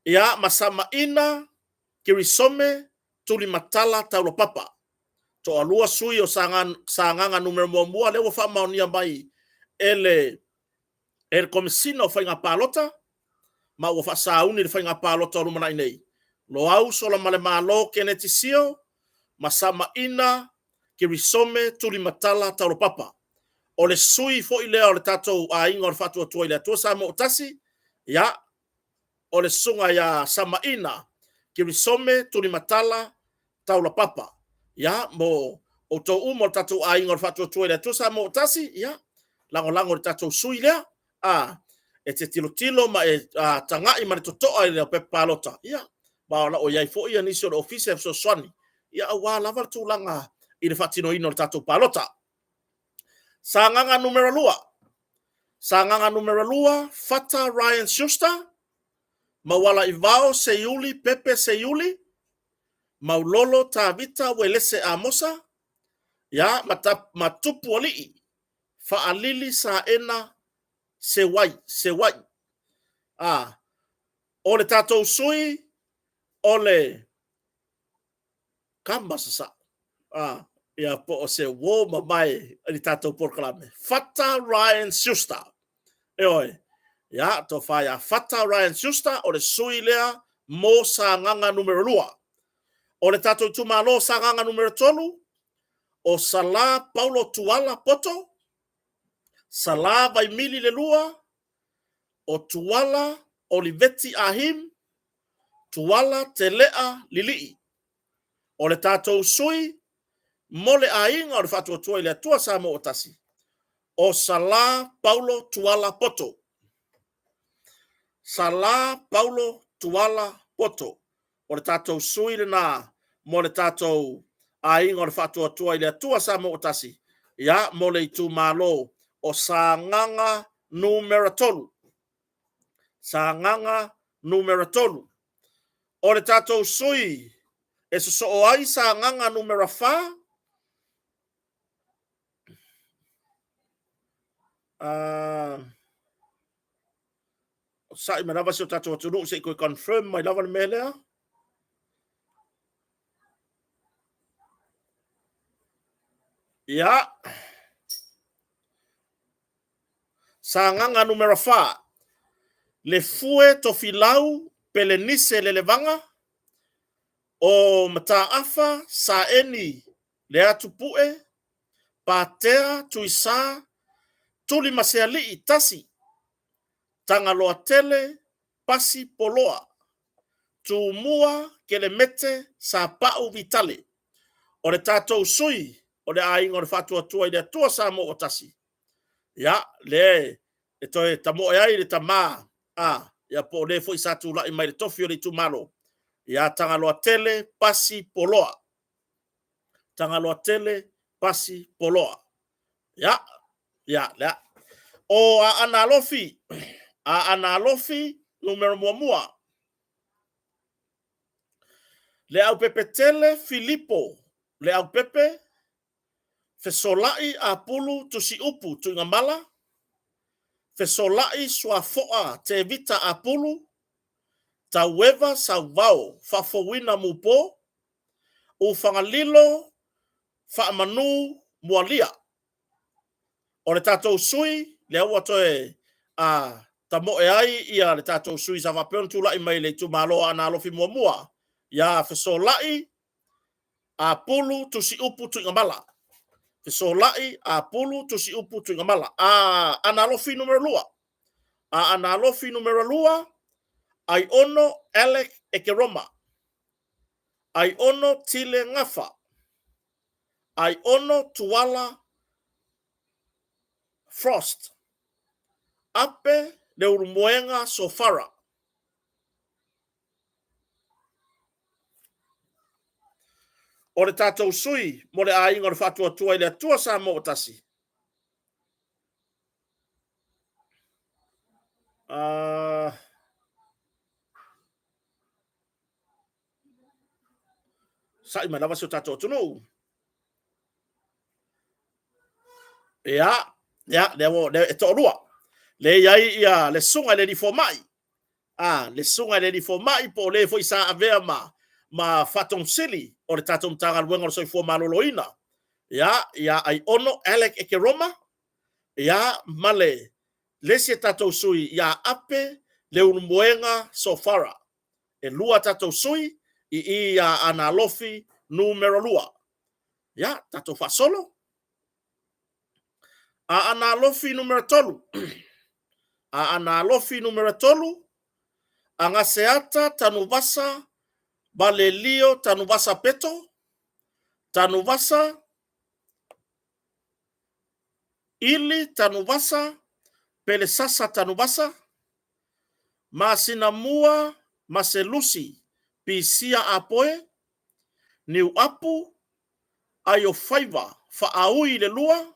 ia ma Samaina Kirisome Tulimatala Taulapapa. Toalua sui o Sagaga numera muamua lea ua faamaonia mai e le e le Komesina o Faiga Palota ma ua faasauni le faiga palota o lumanai nei. Loau Solamalemalo Keneti Sio ma Samaina Kirisome Tulimatala Taulapapa. O le sui foi lea o le tatou aiga o le Faatuatua i le Atua Samoa ua tasi, ia, o le susuga ia Samaina Kirisome Tulimatala Taulapapa. Ia, mo outou uma o le tatou aiga o le Faatuatua i le Atua Samoa ua tasi, ia, lagolago i le tatou sui lea, a, e te tilotilo ma e a, tagai ma le totoa i le pepa palota, ia, ma o lo o i ai foi ia nisi o le ofisa e fesoasoani, ia aua lava le tulaga i le faatinoina o le tatou palota. Sagaga numera 2. Sagaga numera 2, Fata Ryan Schuster, Maualaivao Seiuli Pepe Seiuli, Maulolo Tavita Uelese Amosa, ia, ma, ta, ma Tupualii Faalili Saena Sewai, Sewai. A, o le tatou sui, o le kama sasao. A, ia po o se uō mamae i le tatou polokalame. Fata Ryan Schuster. E oe, ia, tofa ia Fata Ryan Schuster, o le sui lea mo Sagaga numera 2. O le tatou itumalo Sagaga numera 3, o Sala Paulo Tuala Poto, Sala Vaimili le lua, o Tuala Oliveti Ahim, Tuala Telea Lilii. O le tatou sui mo le aiga o le Faatuatua i le Atua Samoa ua Tasi, o Sala Paulo Tuala Poto. Sala Paulo Tuala Poto. O le tatou sui lena mo le tatou aiga o le Faatuatua i le Atua Samoa ua Tasi, ia, mo le itumalo o Sagaga numera 3. Sagaga numera 3. O le tatou sui e sosoo ai Sagaga numera 4, sa'i mai lava si o tatou atunuu se i toe confirm mai lava le mea lea. Ia, Sagaga numera 4, le Fue Tofilau Pelenise Lelevaga, o Mataafa Saeni Leatupue, Patea Tuisa Tulimasealii tasi, Tagaloatele Pasi Poloa, Tumua Kelemete Sapau Vitale. O le tatou sui o le aiga o le Faatuatua i le Atua Samoa ua Tasi, ia, le e toe tamoe ai le tama a, ia po o le foi sa tulai mai le tofi o le itumalo, ia Tagaloatele Pasi Poloa. Tagaloatele Pasi Poloa. Ia, ia, lea. O Aana Alofi, Aana Alofi numera muamua. Le Aupepetele Filipo, Le Aupepe, Fesolai Apulu Tusiupu Tuigamala, Fesolai Suafoa Tevita Apulu, Taueva Sauvao Faafouina Mupo, Ufagalilo Faamanu Mualia. O le tatou sui, lea ua toe a, tamoe ai ia le tatou sui sa faapea ona tulai mai le itumalo Aana Alofi muamua, ia Fesolai Apulu Tusiupu Tuigamala. Fesolai Apulu Tusiupu Tuigamala. A, Aana Alofi numera 2. Aana Alofi numera 2, Aiono Alec Ekeroma. Aiono Tile Gafa. Aiono Tuala Frost. Ape Leulumoega Sofara. O le tatou sui mo le aiga o le Faatuatua i le Atua Samoa ua Tasi. Sa'i mai lava si o tatou atunuu. Ia, ia, lea ua, lea, e toalua. Lea i ai ia le susuga i le alii fomai. A, le susuga i le alii fomai po o le foi sa avea ma faatonu sili o le tatou Matagaluega o le Soifua Maloloina. Ia, ia Aiono Alec Ekeroma, ia, ma le isi a tatou sui ia Ape Leulumoega Sofara. E lua a tatou sui i i ia Aana Alofi numera 2. Ia, tatou faasolo. Aana Alofi numera 3. Aana Alofi numera 3, Agaseata Tanuvasa Valelio Tanuvasa Peto, Tanuvasa Ili Tanuvasa Pelesasa Tanuvasa, Masinamua Maselusi Pisia Apoe, Niuapu Aiofaiva Faaui le lua,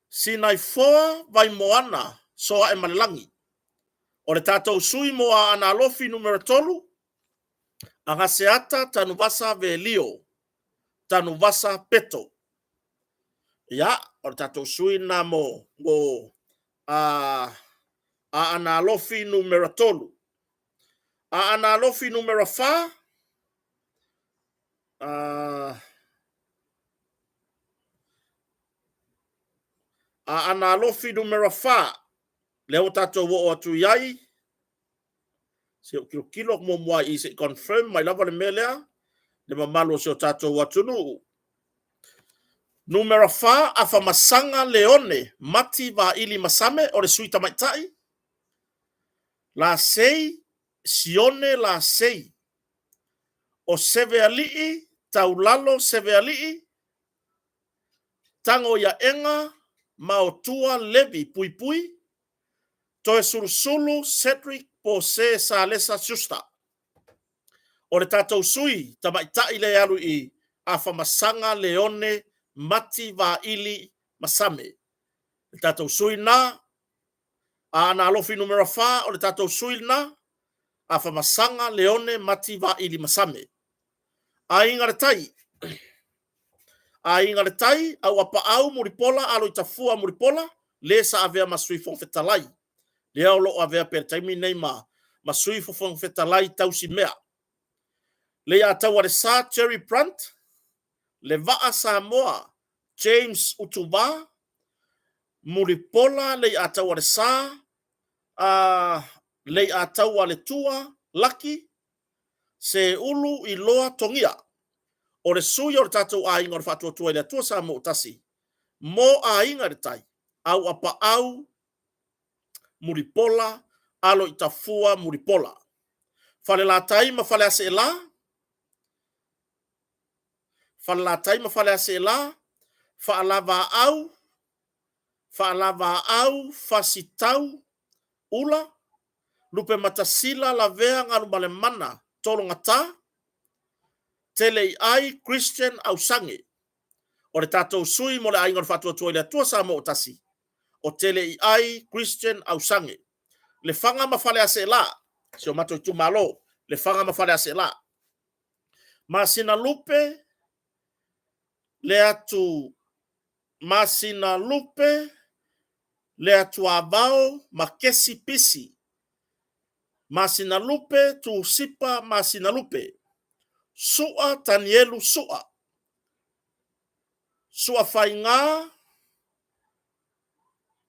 Sinaifoa Vaimoana Soaemalelagi. O le tatou sui mo Aana Alofi numera 3, Agaseata Tanuvasa Velio, Tanuvasa Peto. Ia, o le tatou sui lena mo Aana Alofi numera 3. Aana Alofi numera 4, Aana Alofi numera 4, lea ua tatou oo atu i ai, se i ou tilotilo atu muamua i i se i confirm mai lava le mea lea. le mamalu o si o tatou atunuu. Numera 4, Afamasaga Leone Mati Vaili Masame, o le sui tamaitai. Lasei Sione Lasei. O Sevealii Taulalo Sevealii. Tago Iaega Maotua Levi Puipui. Toesulusulu Cedric Pose Salesa Schuster. O le tatou sui tamaitai lea e alu i Afamasaga Leone Mati Vaili Masame. Le tatou sui lena, Aana Alofi numera 4, o le tatou sui lena, Afamasaga Leone Mati Vaili Masame. Aiga le Tai. Aiga le Tai, Auapaau Mulipola Aloitafua Mulipola, le sa avea ma Sui Fofoga Fetalai. Lea o lo o avea pea i le taimi lenei ma Sui Fofoga Fetalai tausimea. Leiataualesa Jerry Brunt, Le Vaa Samoa James Utuva, Mulipola Leiataualesa, Leiataualetua Laki, Seulu Iloa Togia. O le sui o le tatou aiga o le Faatuatua i le Atua Samoa ua Tasi, mo Aiga i le Tai, Auapaau Mulipola Aloitafua Mulipola. Falelatai ma Faleaseela, Falelatai ma Faleaseela, Faalavaau, Faalavaau Fasitau Ula, Lupematasila Lavea Galumalemana Tologata, Teleiai Christian Ausage. O le tatou sui mo le Aiga o le Faatuatua i le Atua Samoa ua Tasi, o Teleiai Christian Ausage. Lefaga ma Faleaseela, si o matou itumalo, Lefaga ma Faleaseela. Masinalupe le atu Masinalupe le Atuavao ma Kesi Pisi. Masinalupe Tusipa Masinalupe. Sua Tanielu Sua. Suafaiga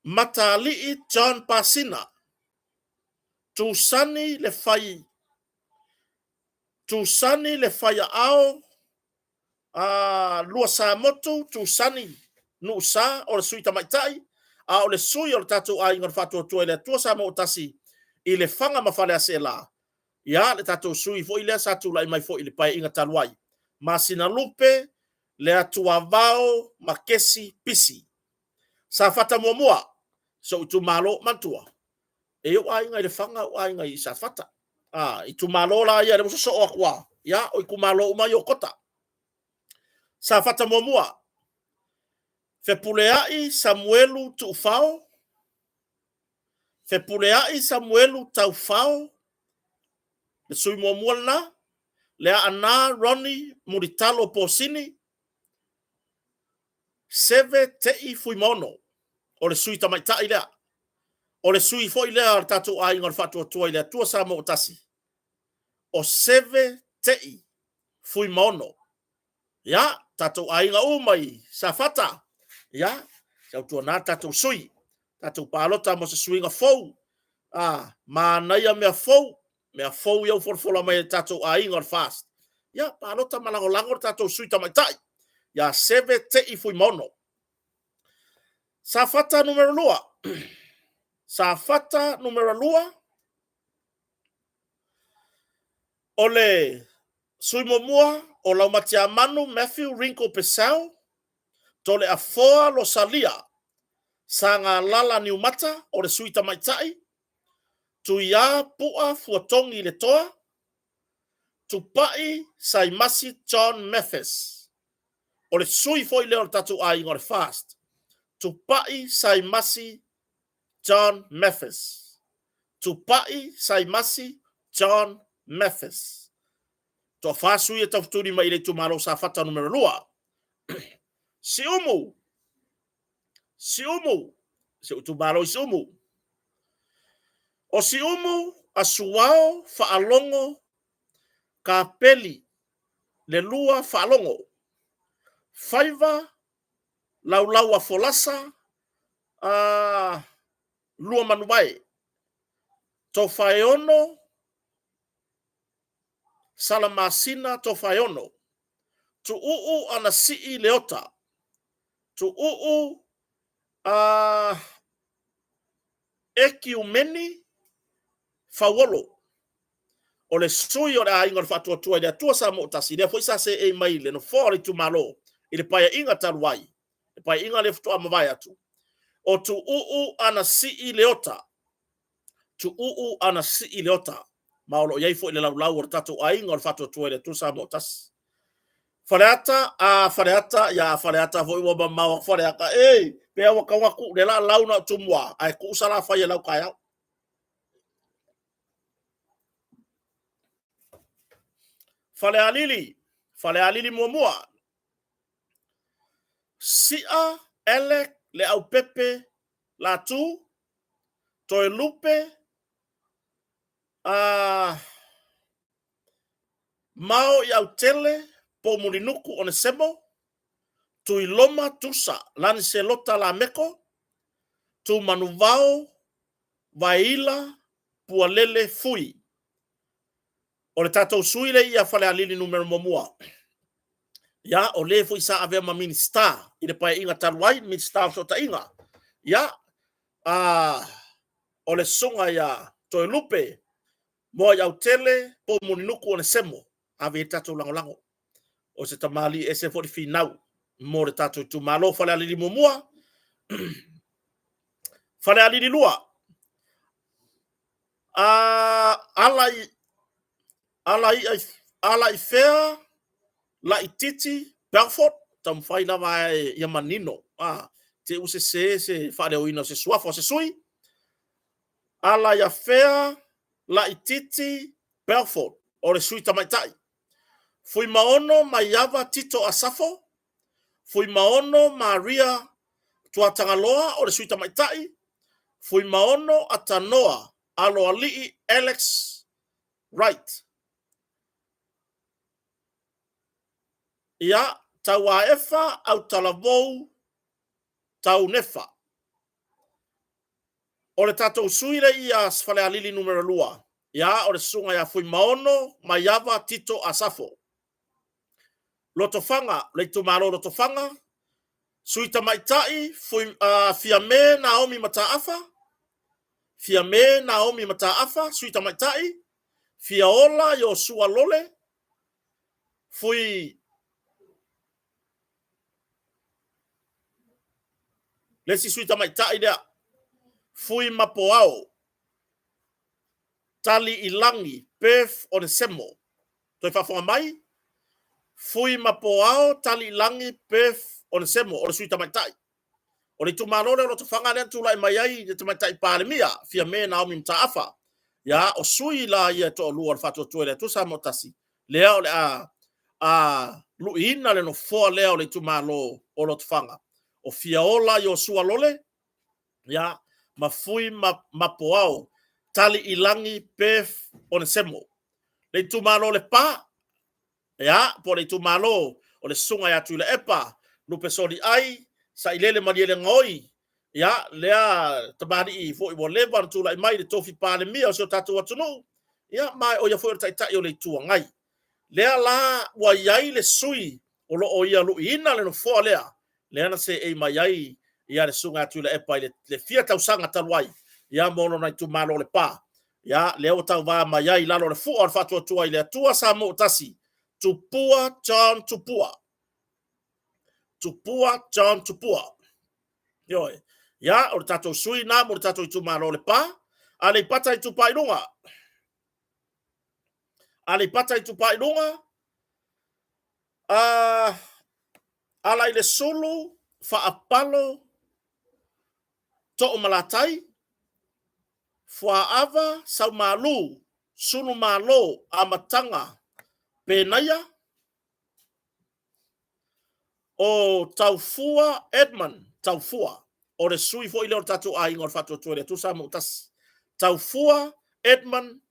Mataalii John Pasina. Tusani le fai Tusani le faiaao Luasamotu Tusani Nuusa, o le sui tamaitai, a o le sui o le tatou aiga o le Faatuatua i le Atua Samoa ua Tasi i Lefaga ma Faleaseela, ia le tatou sui foi lea sa tulai mai foi i le paeaiga talu ai, Masinalupe le Atuavao ma Kesi Pisi. Safata muamua, si ou itumalo, manatua, e i ou aiga i Lefaga, ou aiga i Safata. Itumalo la ia, lea ua sosoo atu lava, ia, o itumalo uma ia o Kota. Safata muamua, Fepuleai Samuelu Tuufao, Fepuleai Samuelu Taufao, le sui muamua lena, Leaana Ronnie Mulitalo Posini, Seve Tei Fuimaono, o le sui tamaitai lea. O le sui foi lea o le tatou aiga o le Faatuatua i le Atua Samoa ua Tasi, o Seve Tei Fuimaono. Ia, tatou aiga uma i Safata, ia, tautuana tatou sui, tatou palota mo se suiga fou, manaia mea fou, mea fou ia ua folafola mai e tatou aiga o le FAST. Ia, palota ma lagolago le tatou sui tamaitai, ia Seve Tei Fuimaono. Safata numera 2. Safata numera 2, o le sui muamua o Laumatiamanu Matthew Ringo Pesau, Toleafoa Losalia Sagalala Niumata, o le sui tamaitai, Tuiā Pua Fuatogi Letoa, Tupai Saimasi John Mathis. O le sui foi lea o le tatou aiga o le FAST, Tupai Saimasi John Mathis. Tupai Saimasi John Mathis. Toafa sui e taufetuli mai i le itumalo Safata numera 2. Siumu. Siumu. Si ou itumalo i Siumu. O Siumu, Asuao, Faalogo, Kapeli, le lua Faalogo. Faiva, Laulau a Folasa, lua Manuvae. Tofaeono, Salamasina Tofaeono. Tuuu Anasii Leota, Tuuu a Ekiumeni Fauolo. O le sui o le Aiga o le Faatuatua i le Atua Samoa Tasi, lea foi sa seei mai le nofoa o le itumalo i le paeaiga talu ai, le paeaiga lea faatoa mavae atu, o Tuuu Anasii Leota. Tuuu Anasii Leota. Ma o lo o i ai foi le laulau o le tatou Aiga o le Faatuatua i le Atua Samoa Tasi. Faleata, a Faleata, ia Faleata foi ua mamao Faleata. Ei, pea ua tau atu le la lau na o Tumua, ae tuu Salafai e lau taeao. Falealili, Falealili muamua. Sia Alec Leaupepe Latu, Toelupe, a Mao i Autele, Poumulinuku Onesemo, Tuiloma Tusa, Laniselota Lameko, Tumanuvao Vaeila Pualele Fui. O le tatou sui lea ia Falealili numera muamua. Ia, o le foi sa avea ma Minisita i le paeaiga talu ai, Minisita o Fesootaiga. Ia, a, o le susuga ia Toelupe Moaiautele Poumulinuku Onesemo, ave i ai le tatou lagolago. O se tamalii ese foi le finau mo le tatou itumalo. Falealili muamua, Falealili 2, a, ala i, ala i, ala i fea laititi Belfort, taumafai lava e ia manino, a, te ua sese se faaleoina o se suafa o se sui. Ala ia fea laititi Belfort, o le sui tamaitai. Fuimaono Maiava Tito Asafo, Fuimaono Maria Tuatagaloa, o le sui tamaitai. Fuimaono Atanoa Aloalii Alex Wright. Ia, Tauaefa Autalavou Taunefa. O le tatou sui lea ia Falealili numera 2, ia o le susuga ia Fuimaono Maiava Tito Asafo. Lotofaga, le itumalo Lotofaga, sui tamaitai Fui, Fiame Naomi Mataafa, Fiame Naomi Mataafa, sui tamaitai, Fiaola Iosua Lole, Fui le isi sui tamaitai lea, Fui Mapoao, Tali i Lagi, Perth Onesemo. Toe faafofoga mai, Fui Mapoao, Tali i Lagi, Perth Onesemo, o le sui tamaitai. O le itumalo lea o Lotofaga lea na tulai mai ai le tamaitai Palemia, Fiame Naomi Mataafa. Ia, o sui la ia e toalua o le Faatuatua i le Atua Samoa Tasi, lea o le a a luiina le nofoa lea o le itumalo o Lotofaga. O Fiaola Iosua Lole, ia, ma Fui Mapoao, Tali i Lagi Perth Onesemo. Le itumalo o Lepa, ia, po o le itumalo o le susuga ia Tuilaepa, Lupesoliai, Sailele Malielegaoi, ia, lea tamalii foi ua leva ona tulai mai le tofi Palemia o si o tatou atunuu, ia, ma o ia foi o le Taitai o le Itu Agai. Lea la ua i ai le sui o lo o ia luiina le nofoa lea, lea na seei mai ai ia le susuga ia Tuilaepa i le fia tausaga talu ai, ia mo lona itumalo o Lepa. Ia, lea ua tauva mai ai i lalo o le fua o le Faatuatua i le Atua Samoa Tasi, Tupua John Tupua. Tupua John Tupua. Ioe. Ia, o le tatou sui na mo le tatou itumalo o Lepa. Aleipata Itupa i Luga. Aleipata Itupa i Luga. Ala i le Sulu, Faapalo, Toomalatai, Fuaava, Saumalu, Sulumalo, Amataga, Penaia, o Taufua Edmund Taufua, o le sui foi lea o le tatou aiga o le Faatuatua i le Atua Samoa Tasi. Taufua Edmund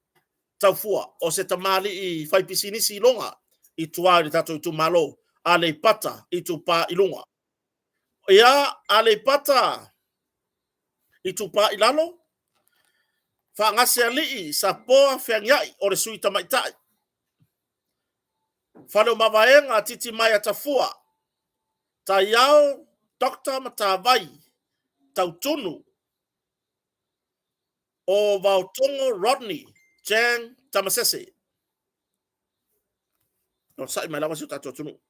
Taufua, o se tamalii faipisinisi i Loga i tua i le tatou itumalo, Aleipata Itupa i Luga. Ia, Aleipata Itupa i Lalo, Faagasealii Sapoa Feagiai, o le sui tamaitai. Fale o Mavaega Titimaea Tafua, Taiao Doctor Matavai Tautunu, o Vaotogo Rodney Chang Tamasese. O sa'i mai lava si o tatou atunuu.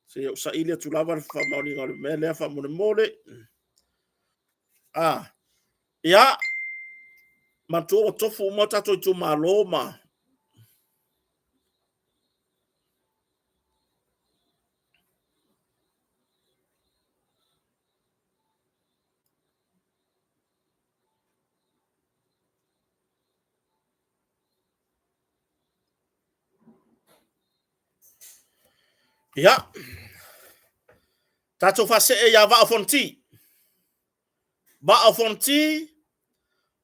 Se i ou saili atu lava le faamaoniga o le mea lea faamolemole. Ia, manatua ua tofu uma o tatou itumalo ma Ia, tatou faasee ia Vaa o Fonoti. Vaa o Fonoti,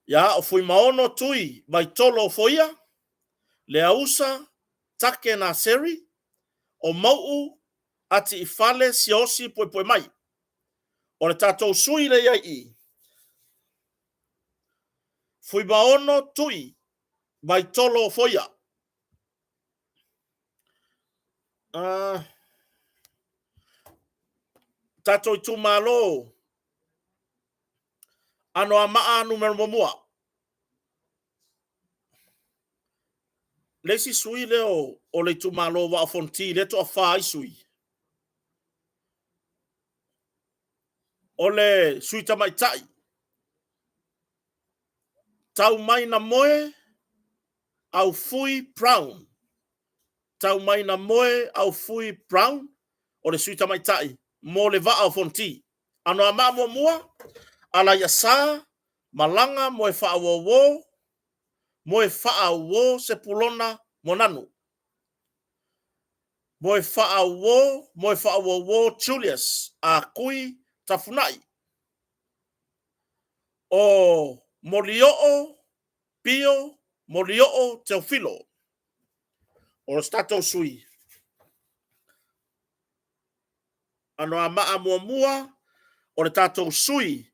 ia o Fuimaono Tui Vaitolo Ofoia, Leausa Take Naseri, o Mau'u Ati'ifale Siaosi Puepuemai. O le tatou sui lea i ai i i, Fuimaono Tui Vaitolo Ofoia. Tatou itumalo Anoamaa numera muamua. Le isi sui lea o le itumalo Vaa o Fonoti lea e toafa ai sui. O le sui tamaitai Taumainamoe Aufui Brown. Taumainamoe Aufui Brown o le sui tamaitai mo le Vaa o Fonoti. Anoamaa muamua, Alaiasa Malaga Moefaauouo Moefaauo Sepulona Moananu. Moefaauo Moefaauouo Julius Akui Tafunai. O Molioo Pio Molioo Teofilo. O se tatou sui. Anoamaa muamua o le tatou sui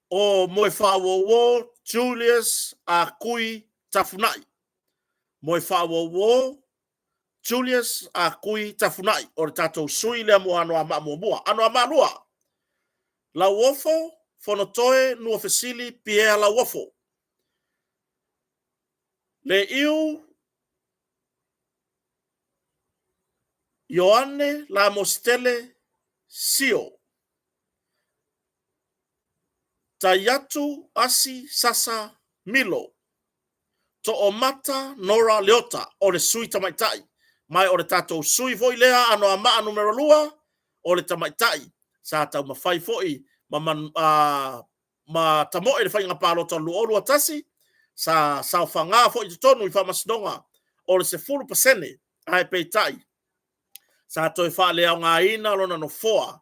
o Moefaauouo Julius Akui Tafunai. Moefaauouo Julius Akui Tafunai o le tatou sui lea mo Anoamaa muamua. Anoamaa lua, Lauofo Fonotoe Nuafesili Pierre Lauofo. Leiu Ioane Lamositele Sio. Taiatu Asi Sasa Milo. Toomata Nora Leota o le sui tamaitai. Ma o le tatou sui foi lea Anoamaa numera 2 o le tamaitai sa taumafai foi ma tamoe le faiga palota o le 2021 sa saofaga foi i totonu i faamasinoga o le 10%, ae peitai sa toe faaleaogaina lona nofoa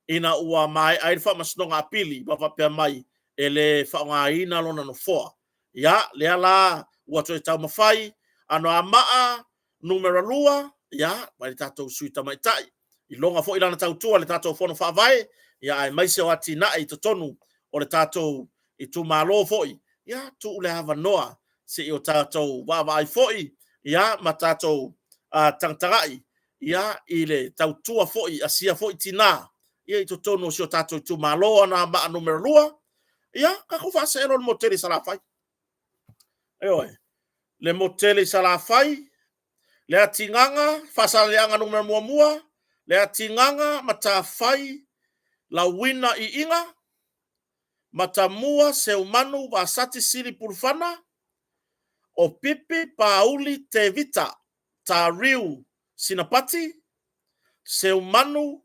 ina ua maea ai le faamasinoga apili ma faapea mai e le faaaogaina lona nofoa. Ia, lea la ua toe taumafai Anoamaa numera 2, ia, mai le tatou sui tamaitai. Iloga foi lana tautua i le tatou fono faavae, ia, aemaise o atinae i totonu o le tatou itumalo foi, ia, tuu le avanoa se i o tatou vaavaai foi, ia, ma tatou tagatagai, ia, i le tautua foi a sia foi tinā, ia, i totonu o si o tatou itumalo Anoamaa numera 2, ia, tatou faasee loa i le motu tele i Salafai. Ioe, le motu tele i Salafai, le atigaga, Faasaleleaga numera muamua, le atigaga Matafai Lauina Iiga, Matamua Seumanu Vasati Sili Pulufana, o Pipi Pauli Tevita Tariu Sinapati, Seumanu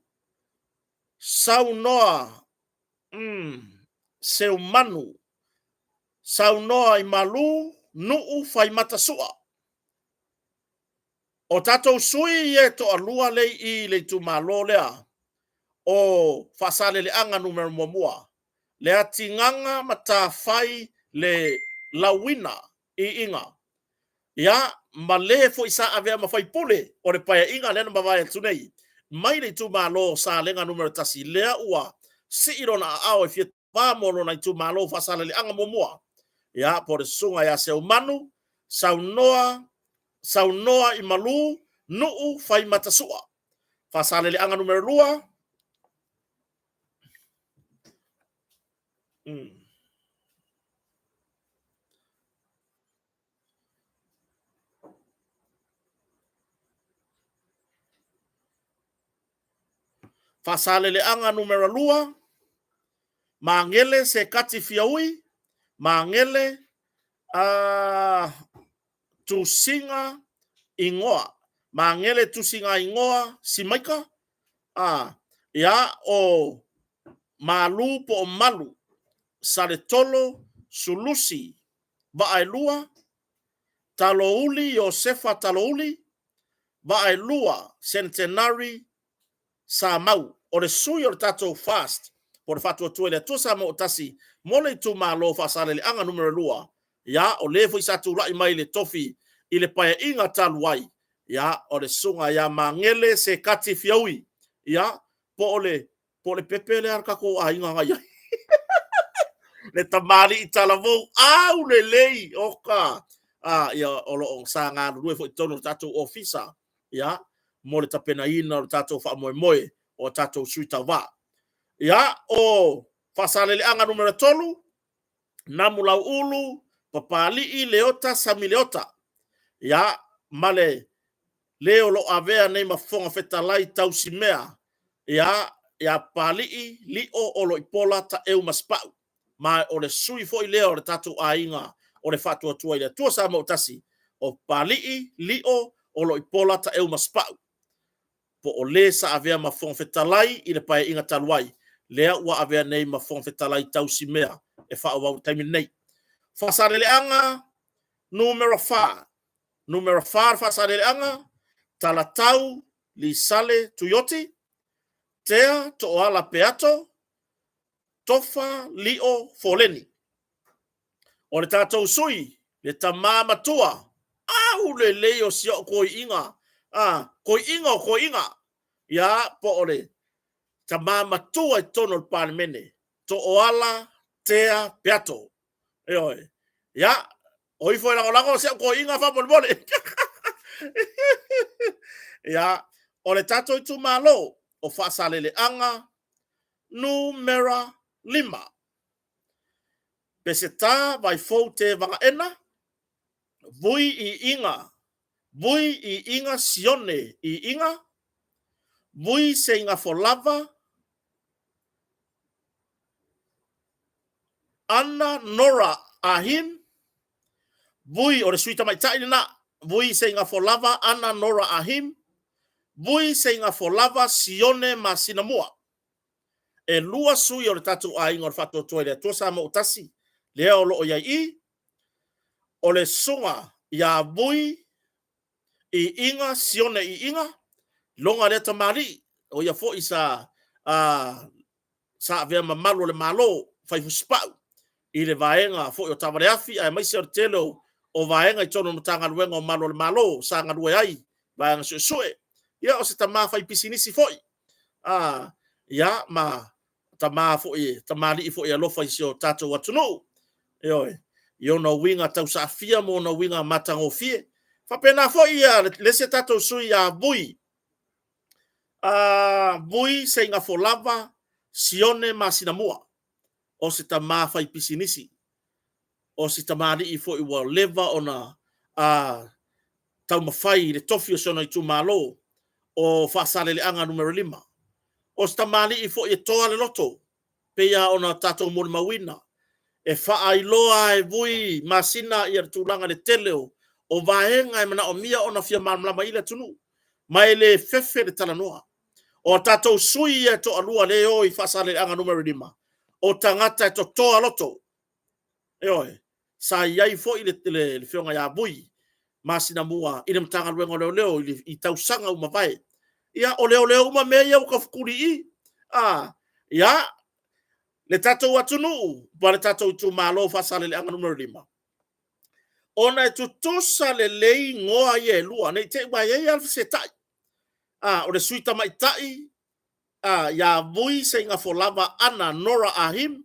Saunoa Seumanu Saunoa i Malu Nuu Faimata Sua. O tatou sui ia e toalua lea i i le itumalo lea o Faasaleleaga numera muamua, le atigaga Matafai le Lauina Iiga, ia, ma le foi sa avea ma faipule o le paeaiga lea na mavae atu nei mai le itumalo o Salega numera 1, lea ua sii lona aao e fia tauva mo lona itumalo Faasaleleaga muamua. Ia, po o le susuga ia Seumanu, Saunoa, Saunoa i Malu, Nuu Faimatasua. Faasaleleaga numera 2. Faasaleleaga numera 2, Magele Sekati Fiaui, Magele Tusiga Igoa, Magele Tusiga Igoa Simaika, ia, o Malu po o Malu, Saletolo Sulusi Vaaelua, Talouli Iosefa Talouli, Vaaelua Centenary Samau. O le sui o le tatou FAST, po o le Faatuatua i le Atua Samoa ua Tasi, mo le itumalo Faasaleleaga numera 2, ia, o le foi sa tulai mai i le tofi i le Paeaiga talu ai, ia, o le susuga ia Magele Sekati Fiaui, ia, po o le pepe lea a le tatou aiga na i ai. Le tamalii talavou, au lelei, oka, ia, o lo o sa galulue foi i totonu o le tatou ofisa, ia, mo le tapenaina o le tatou faamoemoe o tatou sui tauva. Ia, o Faasaleleaga numera 3, Namulauulu Papalii Leota Samileota. Ia, ma le le o lo o avea nei ma Fofoga Fetalai tausimea, ia, ia Papalii Lio Oloipola Taeu Masepau. Ma o le sui foi lea o le tatou aiga o le Faatuatua i le Atua Samoa ua Tasi, o Papalii Lio Oloipola Taeu Masepau, po o le sa avea ma Fofoga Fetalai i le Paeaiga talu ai, lea ua avea nei ma Fofoga Fetalai tausimea e faaauau i le taimi lenei. Faasaleleaga numera 4, numera 4 le Faasaleleaga, Talatau Lisale Tuioti, Tea Tooala Peato, Tofa Lio Foleni. O le tatou sui, le tama matua, au lelei o si o'u toiina, toiina o toiina, ia, po o le tama matua i totonu o le Palemene, Tooala Tea Peato. Ioe. Ia, o ifo e lagolago si au toeaina faamolemole. Ia, o le tatou itumalo o Faasaleleaga numera 5. Peseta Vaifou Tevaga Vui i Iga, Vui i Iga Sione i Iga, Vui Seigafolava, Ana Nora Ahim, Vui, o le sui tamaitai lena, Vui Seigafolava Ana Nora Ahim, Vui Seigafolava Sione Masinamua. E lua sui o le tatou aiga o le Faatuatua i le Atua Samoa ua Tasi, lea o lo o i ai i, o le susuga ia Vui i Iga Sione i Iga, loga lea tamalii, o ia foi sa sa avea ma malu o le Malo, fai fusipau i le vaega foi o taavaleafi aemaise o le tele o vaega i totonu o le Matagaluega o Malu o le Malo sa galue ai, vaega suesue. Ia, o se tama fai pisinisi foi. Ia, ma tama foi, tamalii foi e alofa i si o tatou atunuu. Ioe, i ona uiga tausaafia ma ona uiga matagofie. Faapena foi ia le isi tatou sui ia Vui, Vui Seigafolava Sione Masinamua, o se tama fai pisinisi, o se tamalii foi ua leva ona taumafai i le tofi o si ona itumalo o Faasaleleaga numera 5. O se tamalii foi e toa le loto, pei lava ona tatou molimauina, e faailoa e Vui Masina ia le tulaga i le tele o vaega e manaomia ona fia malamalama i ai le atunuu, ma e le fefe le talanoa. O a tatou sui ia e toalua lea e o i Faasaleleaga numera 5, o tagata e totoa loto. Ioe, sa i ai foi le afioga ia Vui Masinamua i le Matagaluega o Leoleo i tausaga ua mavae. Ia, o leoleo uma mea ia ua taufetuli i i. Ia, le tatou atunuu ma le tatou itumalo o Faasaleleaga numera 5, ona e tutusa lelei igoa ia e lua, ne i te i ua i ai lava le fesetai. O le sui tamaitai ia Vui Seigafolava Ana Nora Ah Him.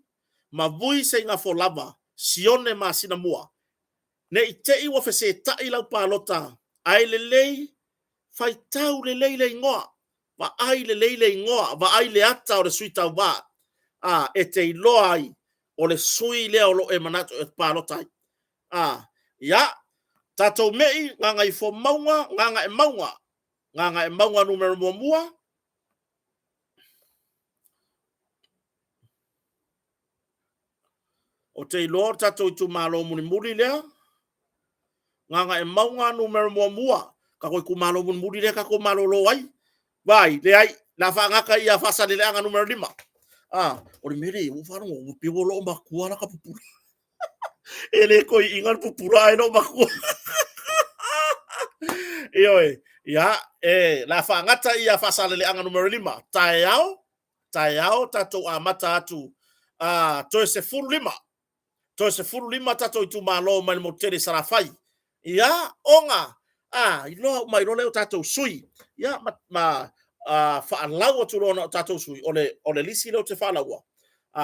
ma vui seiga lava, sione masina mua. Ne i te i ua feseta'i lau palota, ae lelei, faitau lelei le igoa, vaai lelei le igoa, vaai le ata o le sui tauva, e te iloa ai o le sui lea o lo o e manatu e palota ai. Ia, tatou mei, Gagaifomauga, Gagaemauga, Gagaemauga numera 1. O te iloa o le tatou itumalo mulimuli lea. Gagaemauga numera 1. Tatou itumalo mulimuli lea tatou malolo ai. Vai, leai, la faagata ia Faasaleleaga numera 5. O le mea lea, ua faalogo, ua pei ua loo matua la ta pupula. E le toeaina le pupula ae loo matua. Ioe, ia, e la faagata ia Faasaleleaga numera 5. Taeao, taeao tatou amata atu toe 15. Toe 15 tatou itumalo mai le motu tele i Salafai. Ia, ona, iloa uma ai loa lea o tatou sui. Ia, ma faalau atu loa na o tatou sui, o le lisi lea ou te faalaua.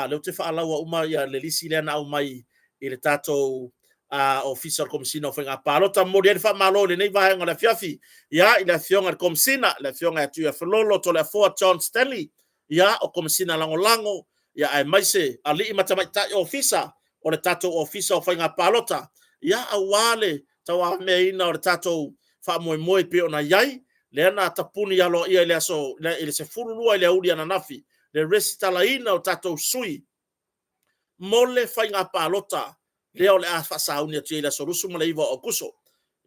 Lea ou te faalaua uma ia le lisi lea na aumai i le tatou Ofisa o le Komesina o Faiga Palota. Momoli ai le faamalo i lenei vaega o le afiafi. Ia, i le afioga i le Komesina, le afioga ia Tuiafelolo Toleafoa John Stanley, ia, o Komesina Lagolago, ia, aemaise alii ma tamaitai ofisa o le tatou Ofisa o Faiga Palota, ia, aua le tauavagameaina o le tatou faamoemoe pei ona i ai, lea na tapuni aloaia i le aso i le 12 i le aoauli ananafi, le resitalaina o tatou sui mo le faiga palota lea o le a faasauni atu i le aso 29 o Aokuso.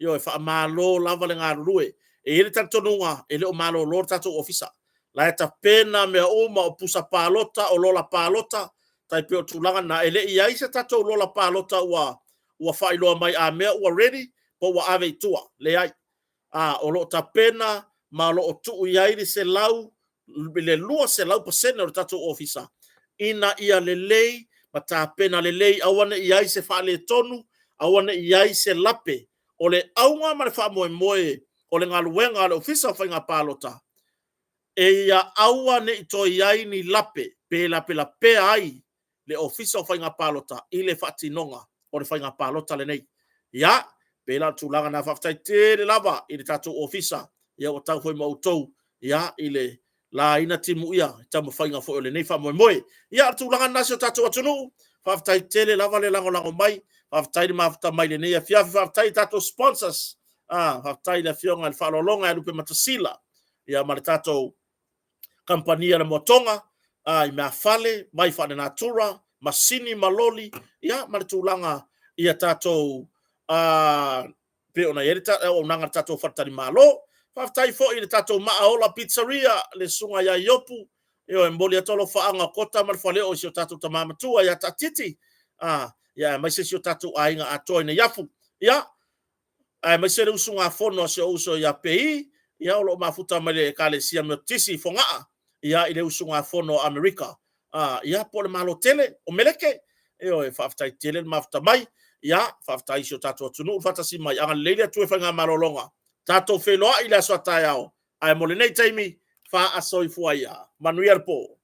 Ioe, faamalo lava le galulue. E i ai le talitonuga e le o malolo le tatou ofisa. La e tapena mea uma o pusa palota, o lola palota, tai pei o tulaga na, e le i i ai se tatou lola palota ua faailoa mai a mea ua ready po ua ave i tua. Leai. O lo o tapena ma o lo o tuu i ai le 100 le 200% o le tatou ofisa ina ia lelei ma tapena lelei, aua ne i i ai se faaletonu, aua ne i i ai se lape. O le auga ma le faamoemoe o le galuega a le Ofisa o Faiga Palota, e ia aua ne i toe i ai ni lape pe lapelapea ai le Ofisa o Faiga Palota i le faatinoga o le faiga palota lenei. Ia, pei la o le tulaga na, faafetai tele lava i le tatou ofisa, ia ua tau foi ma outou, ia, i le laina timuia i taumafaiga foi o lenei faamoemoe. Ia, o le tulaga lena si o tatou atunuu, faafetai tele lava le lagolago mai, faafetai le mafuta mai lenei afiafi, faafetai i tatou sponsors, faafetai i le afioga i le Faaaloaloga ia Lupematasila, ia ma le tatou kamupani a le Moatoga, i meafale, vai faalenatura, masini ma loli, ia ma le tulaga ia tatou pei ona i ai le auaunaga a le tatou faletalimalo. Faafetai foi i le tatou Maaola Pizzeria, le susuga ia Iopu, e momoli atu alofaaga o Kota ma le Faleoo i si o tatou tama matua ia Taatiti, ia aemaise si o tatou aiga atoa i Neiafu. Ia, aemaise le usugafono a si ou uso ia Pei, ia o lo o mafuta mai le Ekalesia Metotisi i Fogaa, ia i le usugafono a Amerika, ia po o le Malo tele o Meleke. Ioe, faafetai tele le mafuta mai. Ia, faafetai i si o tatou atunuu faatasi mai. Agalelei le Atua i faigamalologa. Tatou feiloai i le aso a taeao, ae mo lenei taimi, faasoifua ia. Manuia le po.